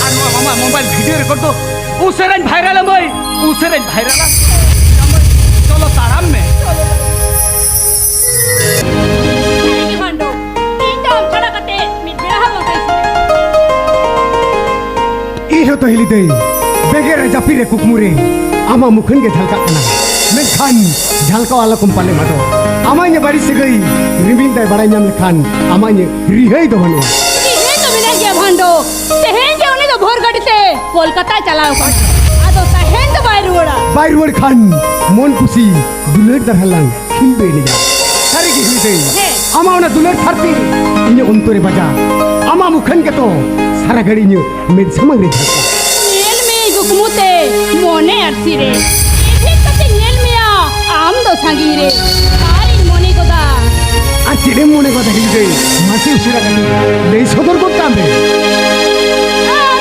ᱟᱨ ᱱᱚᱣᱟ ᱟᱢᱟᱜ ᱢᱳᱵᱟᱭᱤᱞ ᱵᱷᱤᱰᱤᱭᱳ ᱨᱮᱠᱚᱨᱰ ᱫᱚ ᱩᱥᱟᱹᱨᱟᱧ ᱵᱷᱟᱭᱨᱟᱞᱟ ᱢᱟᱹᱭ, ᱩᱥᱟᱹᱨᱟᱧ ᱵᱷᱟᱭᱨᱟᱞᱟ᱾ ᱪᱚᱞᱚ ᱛᱟᱲᱟᱢ ᱢᱮ᱾ ᱥᱟᱹᱨᱤ ᱜᱮ ᱵᱷᱟᱱᱰᱚ, ᱤᱧ ᱫᱚ ᱟᱢ ᱪᱷᱟᱲᱟ ᱠᱟᱛᱮ ᱢᱤᱫ ᱵᱮᱲᱟ ᱦᱚᱸ ᱵᱟᱝ ᱤᱥᱤᱱ᱾ ᱤᱧ ᱦᱚᱸ ᱛᱚ ᱦᱤᱞᱤ ᱫᱟᱹᱭ, ᱵᱮᱸᱜᱮᱫ ᱨᱮ ᱡᱟᱹᱯᱤᱫ ᱨᱮ ᱠᱩᱠᱢᱩ ᱨᱮ ᱟᱢᱟᱜ ᱢᱩᱠᱷᱟᱹᱱ ᱜᱮ ᱡᱷᱟᱞᱠᱟᱜ ᱠᱟᱱᱟ᱾ ᱢᱮᱱᱠᱷᱟᱱ ᱡᱷᱟᱞᱠᱟᱣ ᱟᱞᱚ ᱠᱚᱢ ᱯᱟᱞᱮ ᱢᱟᱫᱚ᱾ ᱟᱢᱟᱜ ᱤᱧᱟᱹᱜ ᱵᱟᱹᱲᱤᱡ ᱥᱟᱹᱜᱟᱹᱭ ᱨᱤᱢᱤᱞ ᱫᱟᱭ ᱵᱟᱲᱟᱭ ᱧᱟᱢ ᱞᱮᱠᱷᱟᱱ ᱟᱢᱟᱜ ᱤᱧᱟᱹᱜ ᱨᱤᱦᱟᱹᱭ ᱫᱚ ᱵᱟᱹᱱᱩᱜᱼᱟ᱾ ᱨᱤᱦᱟᱹᱭ ᱫᱚ ᱢᱮᱱᱟᱜ ᱜᱮᱭᱟ ᱵᱷᱟᱱᱰᱚ᱾ ᱛᱮᱦᱮᱧ ᱜᱮ ᱩᱱᱤ ᱫᱚ ᱵᱷᱳᱨ ᱜᱟᱹᱰᱤ ᱛᱮ ᱠᱳᱞᱠᱟᱛᱟᱭ ᱪᱟᱞᱟᱣ ᱠᱟᱱᱟ᱾ ᱟᱫᱚ ᱛᱟᱦᱮᱱ ᱫᱚ ᱵᱟᱭ ᱨᱩᱣᱟᱹᱲᱟ᱾ ᱵᱟᱭ ᱨᱩᱣᱟᱹᱲ ᱠᱷᱟᱱ ᱢᱚᱱ ᱠᱩᱥᱤ ᱫᱩᱞᱟᱹᱲ ᱫᱟᱨᱦᱟ ᱞᱟᱝ ᱠᱷᱤᱞᱰᱩ ᱮᱱᱮᱡᱟ᱾ ᱥᱟᱹᱨᱤ ᱜᱮ ᱦᱤᱞᱤ ᱫᱟᱹᱭ, ᱦᱮᱸ᱾ ᱟᱢᱟᱜ ᱚᱱᱟ ᱫᱩᱞᱟᱹᱲ ᱥᱟᱨᱛᱮ ᱤᱧᱟᱹᱜ ᱚᱱᱛᱚᱨ ᱨᱮ ᱵᱟᱡᱟ᱾ ᱟᱢᱟᱜ ᱢᱩᱠᱷᱟᱹᱱ ᱜᱮᱛᱚ ᱥᱟᱨᱟ ᱜᱷᱟᱹᱲᱤ ᱤᱧᱟᱹᱜ ᱢᱮᱫ ᱥᱟᱢᱟᱝ ᱨᱮ ᱡᱷᱟᱞᱠᱟ᱾ ᱧᱮᱞ ᱢᱮ ᱠᱩᱠᱢᱩ ᱛᱮ ᱢᱚᱱᱮ ᱟᱹᱨᱥᱤ ᱨᱮ᱾ ᱮᱵᱷᱮᱱ ᱠᱟᱛᱮ ᱧᱮᱞ ᱢᱮᱭᱟ ᱟᱢ ᱫᱚ ᱥᱟᱺᱜᱤᱧ ᱨᱮ᱾ ᱟᱨᱤᱧ ᱢᱚᱱᱮ ᱜᱚᱫᱟ᱾ ᱟᱨ ᱪᱮᱫ ᱮᱢ ᱢᱚᱱᱮ ᱜᱚᱫᱟ ᱦᱤᱞᱤ ᱫᱟᱹᱭ? ᱢᱟᱥᱮ ᱩᱥᱟᱹᱨᱟ ᱠᱟᱛᱮ ᱞᱟᱹᱭ ᱥᱚᱫᱚᱨ ᱜᱚᱫ ᱠᱟᱜ ᱢᱮ᱾ ᱟᱢ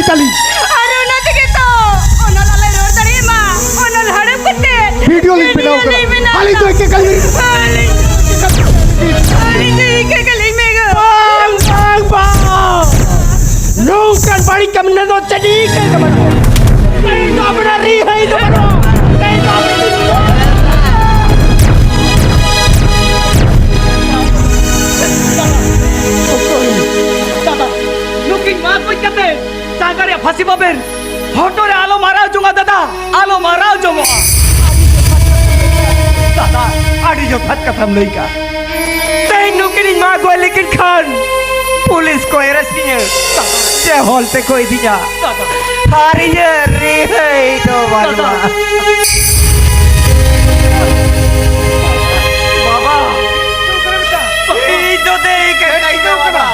ᱜᱮ ᱪᱟᱹᱞᱤ᱾ ᱟᱨ ᱚᱱᱟ ᱛᱮᱜᱮ ᱛᱚ ᱚᱱᱚᱞ ᱟᱞᱮ ᱨᱚᱲ ᱫᱟᱲᱮᱭᱟᱜ ᱢᱟ᱾ ᱚᱱᱚᱞ ᱦᱟᱲᱟᱢ ᱠᱟᱛᱮ ᱵᱷᱤᱰᱤᱭᱳ ᱞᱤᱧ ᱵᱮᱱᱟᱣ ᱠᱟᱫᱟ᱾ ᱞᱤᱧ ᱵᱮᱱᱟᱣ ᱟᱹᱞᱤᱧ ᱫᱚ ᱮᱠᱮ ᱠᱟᱹᱞᱤ᱾ ᱟᱹᱞᱤᱧ, ᱟᱹᱞᱤᱧ ᱫᱚ ᱤᱠᱟᱹ ᱜᱮᱞᱤᱧ ᱢᱮᱱᱟ᱾ ᱵᱟᱝ, ᱵᱟᱝ, ᱵᱟᱝ᱾ ᱱᱚᱝᱠᱟᱱ ᱵᱟᱹᱲᱤᱡ ᱠᱟᱹᱢᱤ ᱨᱮᱫᱚ ᱪᱮᱫ ᱤᱠᱟᱹ ᱫᱚ ᱵᱟᱹᱱᱩᱜᱼᱟ᱾ ᱛᱮᱦᱮᱧ ᱫᱚ ᱟᱵᱮᱱᱟᱜ ᱨᱤᱦᱟᱹᱭ ᱫᱚ ᱵᱟᱹᱱᱩᱜᱼᱟ᱾ ᱛᱮᱦᱮᱧ ᱫᱚ ᱟᱵᱮᱱ ᱫᱚ ᱫᱟᱫᱟ, ᱱᱩᱠᱤᱱ ᱢᱟ ᱜᱚᱡ ᱠᱟᱛᱮ ᱡᱟᱸᱜᱟ ᱨᱮ ᱯᱷᱟᱸᱥᱤ ᱵᱟᱵᱮᱨ ᱦᱚᱴᱚᱜ ᱨᱮ ᱟᱞᱚ ᱢᱟᱨᱟᱣ ᱡᱚᱝᱟ ᱫᱟᱫᱟ, ᱟᱞᱚ ᱢᱟᱨᱟᱣ ᱡᱚᱝᱚᱜᱼᱟ᱾ ᱫᱟᱫᱟ, ᱟᱹᱰᱤ ᱡᱚᱛᱷᱟᱛ ᱠᱟᱛᱷᱟᱢ ᱞᱟᱹᱭ ᱠᱟᱜᱼᱟ᱾ ᱛᱮᱦᱮᱧ ᱱᱩᱠᱤᱱᱤᱧ ᱢᱟᱜ ᱜᱚᱡ ᱞᱮᱠᱤᱱ ᱠᱷᱟᱱ ᱯᱩᱞᱤᱥ ᱠᱚ arrest ᱤᱧᱟᱹ, ᱡᱮᱦᱚᱞ ᱛᱮᱠᱚ ᱤᱫᱤᱧᱟ᱾ ᱟᱨ ᱤᱧᱟᱹᱜ ᱨᱤᱦᱟᱹᱭ ᱫᱚ ᱵᱟᱹᱱᱩᱜᱼᱟ᱾ ᱵᱟᱵᱟ, ᱤᱧ ᱫᱚ ᱫᱮᱭ ᱠᱟᱹᱱᱟᱹᱧ ᱵᱟᱵᱟ᱾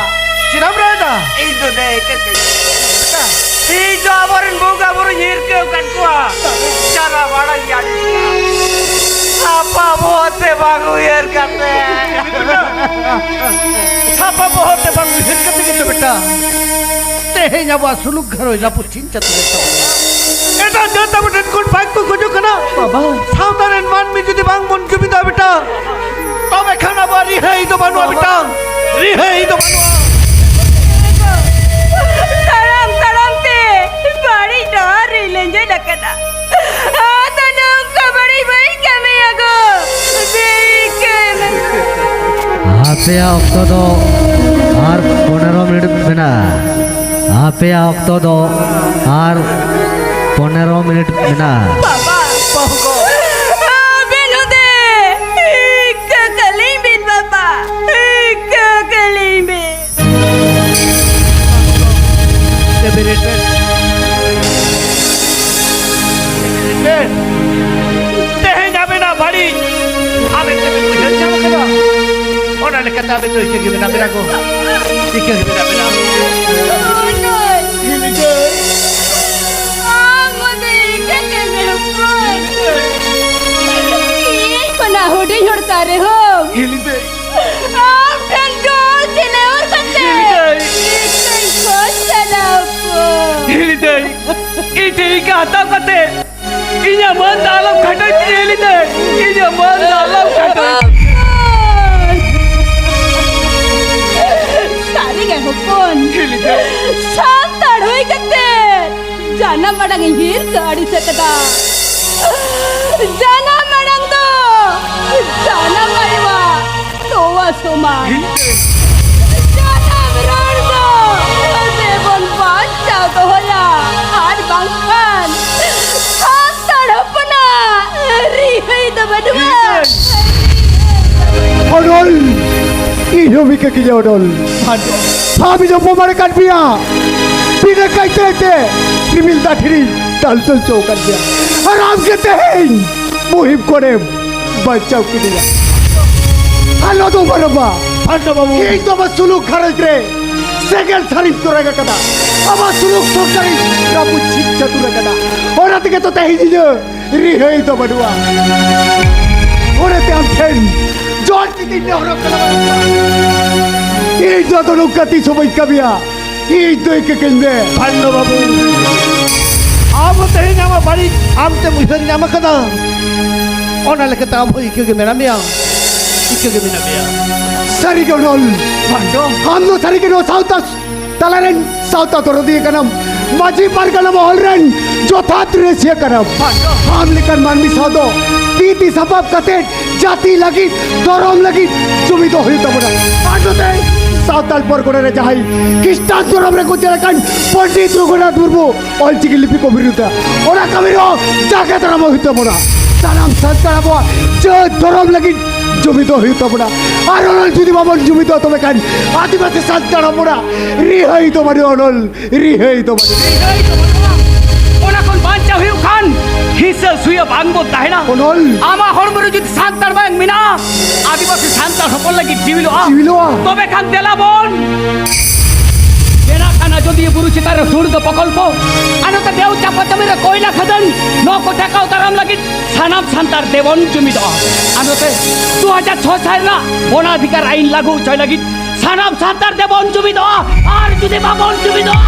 ᱪᱮᱫᱟᱢ ᱨᱟᱜ ᱮᱫᱟ? ᱤᱧ ᱫᱚ ᱫᱮᱭ ᱠᱟᱹᱱᱟᱹᱧ᱾ ᱤᱧ ᱫᱚ ᱟᱵᱚᱨᱮᱱ ᱵᱚᱸᱜᱟ ᱵᱩᱨᱩᱧ ᱦᱤᱨᱠᱟᱹᱣ ᱠᱟᱫ ᱠᱚᱣᱟ᱾ ᱪᱟᱞᱟᱣ ᱵᱟᱲᱟ ᱜᱮᱭᱟ᱾ ᱥᱟᱯᱷᱟ ᱵᱚᱦᱚᱜ ᱛᱮ ᱵᱟᱝ ᱩᱭᱦᱟᱹᱨ ᱠᱟᱛᱮ᱾ ᱥᱟᱯᱷᱟ ᱵᱚᱦᱚᱜ ᱛᱮ ᱵᱟᱝ ᱩᱭᱦᱟᱹᱨ ᱠᱟᱛᱮ ᱜᱮᱛᱚ ᱵᱮᱴᱟ ᱛᱮᱦᱮᱧ ᱟᱵᱚᱣᱟᱜ ᱥᱩᱞᱩᱠ ᱜᱷᱟᱨᱚᱸᱡᱽ ᱨᱟᱹᱯᱩᱫ ᱪᱷᱤᱝ ᱪᱷᱟᱹᱛᱩᱨ ᱮᱱ ᱛᱟᱵᱚᱱᱟ᱾ ᱮᱴᱟᱜ ᱡᱟᱹᱛ ᱟᱵᱚ ᱴᱷᱮᱱ ᱠᱷᱚᱱ ᱵᱷᱟᱜᱽ ᱠᱚ ᱠᱷᱚᱡᱚᱜ ᱠᱟᱱᱟ᱾ ᱵᱟᱵᱟ᱾ ᱥᱟᱶᱛᱟ ᱨᱮᱱ ᱢᱟᱹᱱᱢᱤ ᱡᱩᱫᱤ ᱵᱟᱝ ᱵᱚᱱ ᱡᱩᱢᱤᱫᱟ ᱵᱮᱴᱟ, ᱛᱚᱵᱮ ᱠᱷᱟᱱ ᱟᱵᱚᱣᱟᱜ ᱨᱤᱦᱟᱹᱭ ᱫᱚ ᱵᱟᱹᱱᱩᱜᱼᱟ ᱵᱮᱴᱟ, ᱨᱤᱦᱟᱹᱭ ᱫᱚ ᱵᱟᱹᱱᱩᱜᱼᱟ᱾ ᱛᱟᱲᱟᱢ ᱛᱟᱲᱟᱢ ᱟᱯᱮᱭᱟᱜ ᱚᱠᱛᱚ ᱫᱚ ᱟᱨ ᱯᱚᱱᱮᱨᱚ ᱢᱤᱱᱤᱴ ᱢᱮᱱᱟᱜᱼᱟ᱾ ᱟᱯᱮᱭᱟᱜ ᱚᱠᱛᱚ ᱫᱚ ᱟᱨ ᱯᱚᱱᱮᱨᱚ ᱢᱤᱱᱤᱴ ᱢᱮᱱᱟᱜᱼᱟ᱾ ᱵᱟᱵᱟ, ᱵᱟᱹᱦᱩ ᱠᱚ᱾ ᱟᱵᱮᱱ ᱦᱚᱸ ᱫᱮ, ᱤᱠᱟᱹ ᱠᱟᱹᱞᱤᱧ ᱵᱤᱱ ᱵᱟᱵᱟ, ᱤᱠᱟᱹ ᱠᱟᱹᱞᱤᱧ ᱵᱤᱱ᱾ ᱛᱮᱦᱮᱧ ᱟᱵᱮᱱᱟᱜ ᱵᱟᱹᱲᱤᱡ ᱟᱵᱮᱱ ᱛᱮᱵᱮᱱ ᱩᱭᱦᱟᱹᱨ ᱧᱟᱢ ᱠᱟᱫᱟ᱾ ᱚᱱᱟ ᱞᱮᱠᱟᱛᱮ ᱟᱵᱮᱱ ᱫᱚ ᱤᱠᱟᱹ ᱜᱮ ᱢᱮᱱᱟᱜ ᱵᱮᱱᱟ ᱜᱚ᱾ ᱤᱠᱟᱹ ᱜᱮ ᱢᱮᱱᱟᱜ ᱵᱮᱱᱟ᱾ ᱦᱤᱞᱤ ᱫᱟᱹᱭ᱾ ᱟᱢ ᱫᱚ ᱤᱠᱟᱹ ᱜᱮ ᱢᱮᱱᱟᱜ ᱵᱚᱱ᱾ ᱤᱧ ᱠᱷᱚᱱᱟᱜ ᱦᱩᱰᱤᱧ ᱦᱚᱲ ᱠᱟᱱ ᱨᱮᱦᱚᱸ ᱦᱤᱞᱤ ᱫᱟᱹᱭ᱾ ᱟᱢ ᱴᱷᱮᱱ ᱡᱳᱨ ᱛᱮ ᱱᱮᱦᱚᱨ ᱠᱟᱛᱮ ᱦᱤᱞᱤ ᱫᱟᱹᱭ᱾ ᱤᱠᱟᱹᱧ ᱠᱷᱚᱡ ᱠᱟᱱᱟ ᱠᱚ᱾ ᱦᱤᱞᱤ ᱫᱟᱹᱭ, ᱤᱧ ᱴᱷᱮᱱ ᱤᱠᱟᱹ ᱦᱟᱛᱟᱣ ᱠᱟᱛᱮ ᱤᱧᱟᱹᱜ ᱢᱟᱹᱱ ᱫᱚ ᱟᱞᱚᱢ ᱠᱷᱟᱴᱚᱭ ᱛᱤᱧᱟᱹ ᱦᱤᱞᱤ ᱫᱟᱹᱭ᱾ ᱤᱧᱟᱹᱜ ᱢᱟᱹᱱ ᱫᱚ ᱟᱞᱚᱢ ᱠᱷᱟᱴᱚᱭ᱾ ᱥᱟᱹᱨᱤ ᱜᱮ ᱦᱚᱯᱚᱱ᱾ ᱦᱤᱞᱤ ᱫᱟᱹᱭ᱾ ᱥᱟᱱᱛᱟᱲ ᱦᱩᱭ ᱠᱟᱛᱮ ᱡᱟᱱᱟᱢ ᱟᱲᱟᱝ ᱤᱧ ᱦᱤᱨᱠᱟᱹ ᱟᱹᱲᱤᱥ ᱟᱠᱟᱫᱟ᱾ ᱡᱟᱱᱟᱢ ᱟᱲᱟᱝ ᱫᱚ ᱡᱟᱱᱟᱢ ᱟᱭᱳᱣᱟᱜ ᱛᱚᱣᱟ ᱥᱚᱢᱟᱱ᱾ ᱡᱟᱱᱟᱢ ᱨᱚᱲ ᱫᱚ ᱛᱮᱵᱚᱱ ᱵᱟᱧᱪᱟᱣ ᱫᱚᱦᱚᱭᱟ, ᱟᱨ ᱵᱟᱝᱠᱷᱟᱱ ᱥᱟᱱᱛᱟᱲ ᱦᱚᱯᱚᱱᱟᱜ ᱨᱤᱦᱟᱹᱭ ᱫᱚ ᱵᱟᱹᱱᱩᱜᱼᱟ᱾ ᱚᱰᱚᱞ! ᱤᱧ ᱦᱚᱸ ᱢᱤᱠᱟᱹ ᱜᱤᱧ ᱚᱰᱚᱞ᱾ ᱵᱷᱟᱵᱤ ᱡᱚᱯᱚ ᱢᱟᱨᱮ ᱠᱟᱱ ᱯᱮᱭᱟ᱾ ᱵᱤᱱᱟᱹ ᱠᱟᱭᱛᱮ ᱛᱮ ᱨᱤᱢᱤᱞ ᱫᱟᱜ ᱴᱷᱤᱨᱤ ᱫᱟᱞ ᱛᱚᱞ ᱪᱚ ᱠᱟᱱ ᱯᱮᱭᱟ᱾ ᱟᱨ ᱟᱢ ᱜᱮ ᱛᱮᱦᱮᱧ ᱢᱩᱦᱤᱢ ᱠᱚᱨᱮᱢ ᱵᱟᱧᱪᱟᱣ ᱠᱤᱫᱤᱧᱟ᱾ ᱟᱞᱚ ᱫᱚ ᱵᱟᱨᱚᱵᱟ᱾ ᱯᱷᱟᱱᱰᱟ ᱵᱟᱹᱵᱩ᱾ ᱤᱧ ᱫᱚ ᱟᱢᱟᱜ ᱥᱩᱞᱩᱠ ᱜᱷᱟᱨᱚᱸᱡᱽ ᱨᱮ ᱥᱮᱸᱜᱮᱞ ᱥᱟᱹᱨᱤᱧ ᱛᱚᱨᱟᱜ ᱟᱠᱟᱫᱟ᱾ ᱟᱢᱟᱜ ᱥᱩᱞᱩᱠ ᱥᱚᱝᱥᱟᱨᱤᱧ ᱨᱟᱹᱯᱩᱫ ᱪᱷᱤᱠ ᱪᱷᱟᱹᱛᱩᱨ ᱟᱠᱟᱫᱟ᱾ ᱚᱱᱟ ᱛᱮᱜᱮ ᱛᱚ ᱛᱮᱦᱮᱧ ᱤᱧᱟᱹᱜ ᱨᱤᱦᱟᱹᱭ ᱫᱚ ᱵᱟᱹᱱᱩᱜᱼᱟ᱾ ᱚᱱᱟᱛᱮ ᱟᱢ ᱴᱷᱮᱱ ᱡᱚᱦᱟᱨ ᱠᱟᱛᱮᱧ ᱱᱮᱦᱚᱨᱚᱜ ᱠᱟᱱᱟ᱾ ᱤᱧ ᱫᱚ ᱟᱫᱚ ᱱᱚᱝᱠᱟ ᱛᱤᱥ ᱦᱚᱸ ᱵᱟᱹᱧ ᱠᱟᱹᱢᱤᱭᱟ᱾ ᱤᱧ ᱫᱚ ᱤᱠᱟᱹ ᱠᱟᱹᱧ ᱢᱮ᱾ ᱯᱷᱟᱱᱰᱟ ᱵᱟᱹᱵᱩ, ᱟᱢ ᱦᱚᱸ ᱛᱮᱦᱮᱧ ᱟᱢᱟᱜ ᱵᱟᱹᱲᱤᱡ ᱟᱢ ᱛᱮᱢ ᱩᱭᱦᱟᱹᱨ ᱧᱟᱢ ᱟᱠᱟᱫᱟ᱾ ᱚᱱᱟ ᱞᱮᱠᱟᱛᱮ ᱟᱢ ᱦᱚᱸ ᱤᱠᱟᱹ ᱜᱮ ᱢᱮᱱᱟᱜ ᱢᱮᱭᱟ᱾ ᱤᱠᱟᱹ ᱜᱮ ᱢᱮᱱᱟᱜ ᱢᱮᱭᱟ᱾ ᱥᱟᱹᱨᱤ ᱜᱮ ᱚᱰᱚᱞ᱾ ᱯᱷᱟᱱᱰᱟ᱾ ᱟᱢ ᱫᱚ ᱥᱟᱹᱨᱤ ᱜᱮ ᱱᱚᱣᱟ ᱥᱟᱶᱛᱟ ᱛᱟᱞᱟᱨᱮᱱ ᱥᱟᱶᱛᱟ ᱫᱚᱨᱚᱫᱤᱭᱟᱹ ᱠᱟᱱᱟᱢ, ᱢᱟᱹᱡᱷᱤ ᱯᱟᱨᱜᱟᱱᱟ ᱢᱚᱦᱚᱞ ᱨᱮᱱ ᱡᱚᱛᱷᱟᱛ ᱨᱟᱹᱥᱤᱭᱟᱹ ᱠᱟᱱᱟᱢ᱾ ᱟᱢ ᱞᱮᱠᱟᱱ ᱢᱟᱹᱱᱢᱤ ᱥᱟᱶ ᱫᱚ ᱛᱤ ᱛᱤ ᱥᱟᱯᱟᱵ ᱠᱟᱛᱮ ᱡᱟᱹᱛᱤ ᱞᱟᱹᱜᱤᱫ, ᱫᱷᱚᱨᱚᱢ ᱞᱟᱹᱜᱤᱫ ᱡᱩᱢᱤᱫᱚᱜ ᱦᱩᱭᱩᱜ ᱛᱟᱵᱚᱱᱟ᱾ ᱟᱨ ᱱᱚᱛᱮ ᱥᱟᱶᱛᱟᱞ ᱯᱚᱨᱜᱚᱱᱟ ᱨᱮ ᱡᱟᱦᱟᱸᱭ ᱠᱷᱨᱤᱥᱴᱟᱱ ᱫᱷᱚᱨᱚᱢ ᱨᱮᱠᱚ ᱪᱮᱫ ᱟᱠᱟᱱ ᱯᱚᱱᱰᱤᱛ ᱨᱚᱜᱷᱩᱱᱟᱛᱷ ᱢᱩᱨᱢᱩ ᱚᱞᱪᱤᱠᱤ ᱞᱤᱯᱤ ᱠᱚ ᱵᱤᱨᱩᱫᱷᱟ, ᱚᱱᱟ ᱠᱟᱹᱢᱤ ᱨᱮᱦᱚᱸ ᱡᱟᱸᱜᱮ ᱫᱟᱨᱟᱢᱚᱜ ᱦᱩᱭᱩᱜ ᱛᱟᱵᱚᱱᱟ᱾ ᱥᱟᱱᱟᱢ ᱥᱟᱱᱛᱟᱲ ᱟᱵᱚᱣᱟᱜ ᱡᱟᱹᱛ ᱫᱷᱚᱨᱚᱢ ᱞᱟᱹᱜᱤᱫ ᱡᱩᱢᱤᱫᱚᱜ ᱦᱩᱭᱩᱜ ᱛᱟᱵᱚᱱᱟ᱾ ᱟᱨ ᱚᱱᱟ ᱡᱩᱫᱤ ᱵᱟᱵᱚᱱ ᱡᱩᱢᱤᱫᱚᱜᱼᱟ, ᱛᱚᱵᱮ ᱠᱷᱟᱱ ᱟᱹᱫᱤᱵᱟᱹᱥᱤ ᱥᱟᱱᱛᱟᱲ ᱦᱚᱯᱚᱱᱟᱜ ᱨᱤᱦᱟᱹᱭ ᱫᱚ ᱵᱟᱹᱱᱩᱜᱼᱟ, ᱚᱱᱚᱞ, ᱨᱤᱦᱟᱹᱭ ᱫᱚ ᱵᱟᱹᱱᱩᱜᱼᱟ᱾ ᱨᱤᱦᱟᱹᱭ ᱫᱚ ᱵᱟᱹᱱᱩᱜᱼᱟ᱾ ᱚᱱᱟ ᱠᱷᱚᱱ ᱵᱟᱧᱪᱟᱣ ᱦᱩᱭᱩᱜ ᱠᱷᱟᱱ ᱦᱤᱥᱟᱹ ᱥᱩᱭᱟᱹ ᱵᱟᱝ ᱵᱚᱱ ᱛᱟᱦᱮᱱᱟ᱾ ᱚᱱᱚᱞ᱾ ᱟᱢᱟᱜ ᱦᱚᱲᱢᱚ ᱨᱮ ᱡᱩᱫᱤ ᱥᱟᱱᱛᱟᱲ ᱢᱟᱭᱟᱢ ᱢᱮᱱᱟᱜᱼᱟ, ᱟᱹᱫᱤᱵᱟᱹᱥᱤ ᱥᱟᱱᱛᱟᱲ ᱦᱚᱯᱚᱱ ᱞᱟᱹᱜᱤᱫ ᱡᱤᱣᱤᱞᱚᱜᱼᱟ᱾ ᱡᱤᱣᱤᱞᱚᱜᱼᱟ᱾ ᱛᱚᱵᱮ ᱠᱷᱟᱱ ᱫᱮᱞᱟ ᱵᱚᱱ ᱵᱮᱱᱟᱜ ᱠᱟᱱᱟ ᱟᱡᱚᱫᱤᱭᱟᱹ ᱵᱩᱨᱩ ᱪᱮᱛᱟᱱ ᱨᱮ ᱥᱩᱲ ᱫᱚ ᱯᱨᱚᱠᱚᱞᱯᱚ, ᱟᱨ ᱱᱚᱛᱮ ᱫᱮᱣ ᱪᱟᱯᱟ ᱪᱟᱹᱢᱤ ᱨᱮ ᱠᱚᱭᱞᱟ ᱠᱷᱟᱫᱟᱱ᱾ ᱱᱚᱣᱟ ᱠᱚ ᱴᱮᱠᱟᱣ ᱫᱟᱨᱟᱢ ᱞᱟᱹᱜᱤᱫ ᱥᱟᱱᱟᱢ ᱥᱟᱱᱛᱟᱲ ᱫᱮᱵᱚᱱ ᱡᱩᱢᱤᱫᱚᱜᱼᱟ᱾ ᱟᱨ ᱱᱚᱛᱮ ᱫᱩ ᱦᱟᱡᱟᱨ ᱪᱷᱚ ᱥᱟᱞ ᱨᱮᱱᱟᱜ ᱵᱚᱱᱟᱫᱷᱤᱠᱟᱨ ᱟᱭᱤᱱ ᱞᱟᱹᱜᱩ ᱦᱚᱪᱚᱭ ᱞᱟᱹᱜᱤᱫ ᱥᱟᱱᱟᱢ ᱥᱟᱱᱛᱟᱲ ᱫᱮᱵᱚᱱ ᱡᱩᱢᱤᱫᱚᱜᱼᱟ᱾ ᱟᱨ ᱡᱩᱫᱤ ᱵᱟᱵᱚᱱ ᱡᱩᱢᱤᱫᱚᱜᱼᱟ,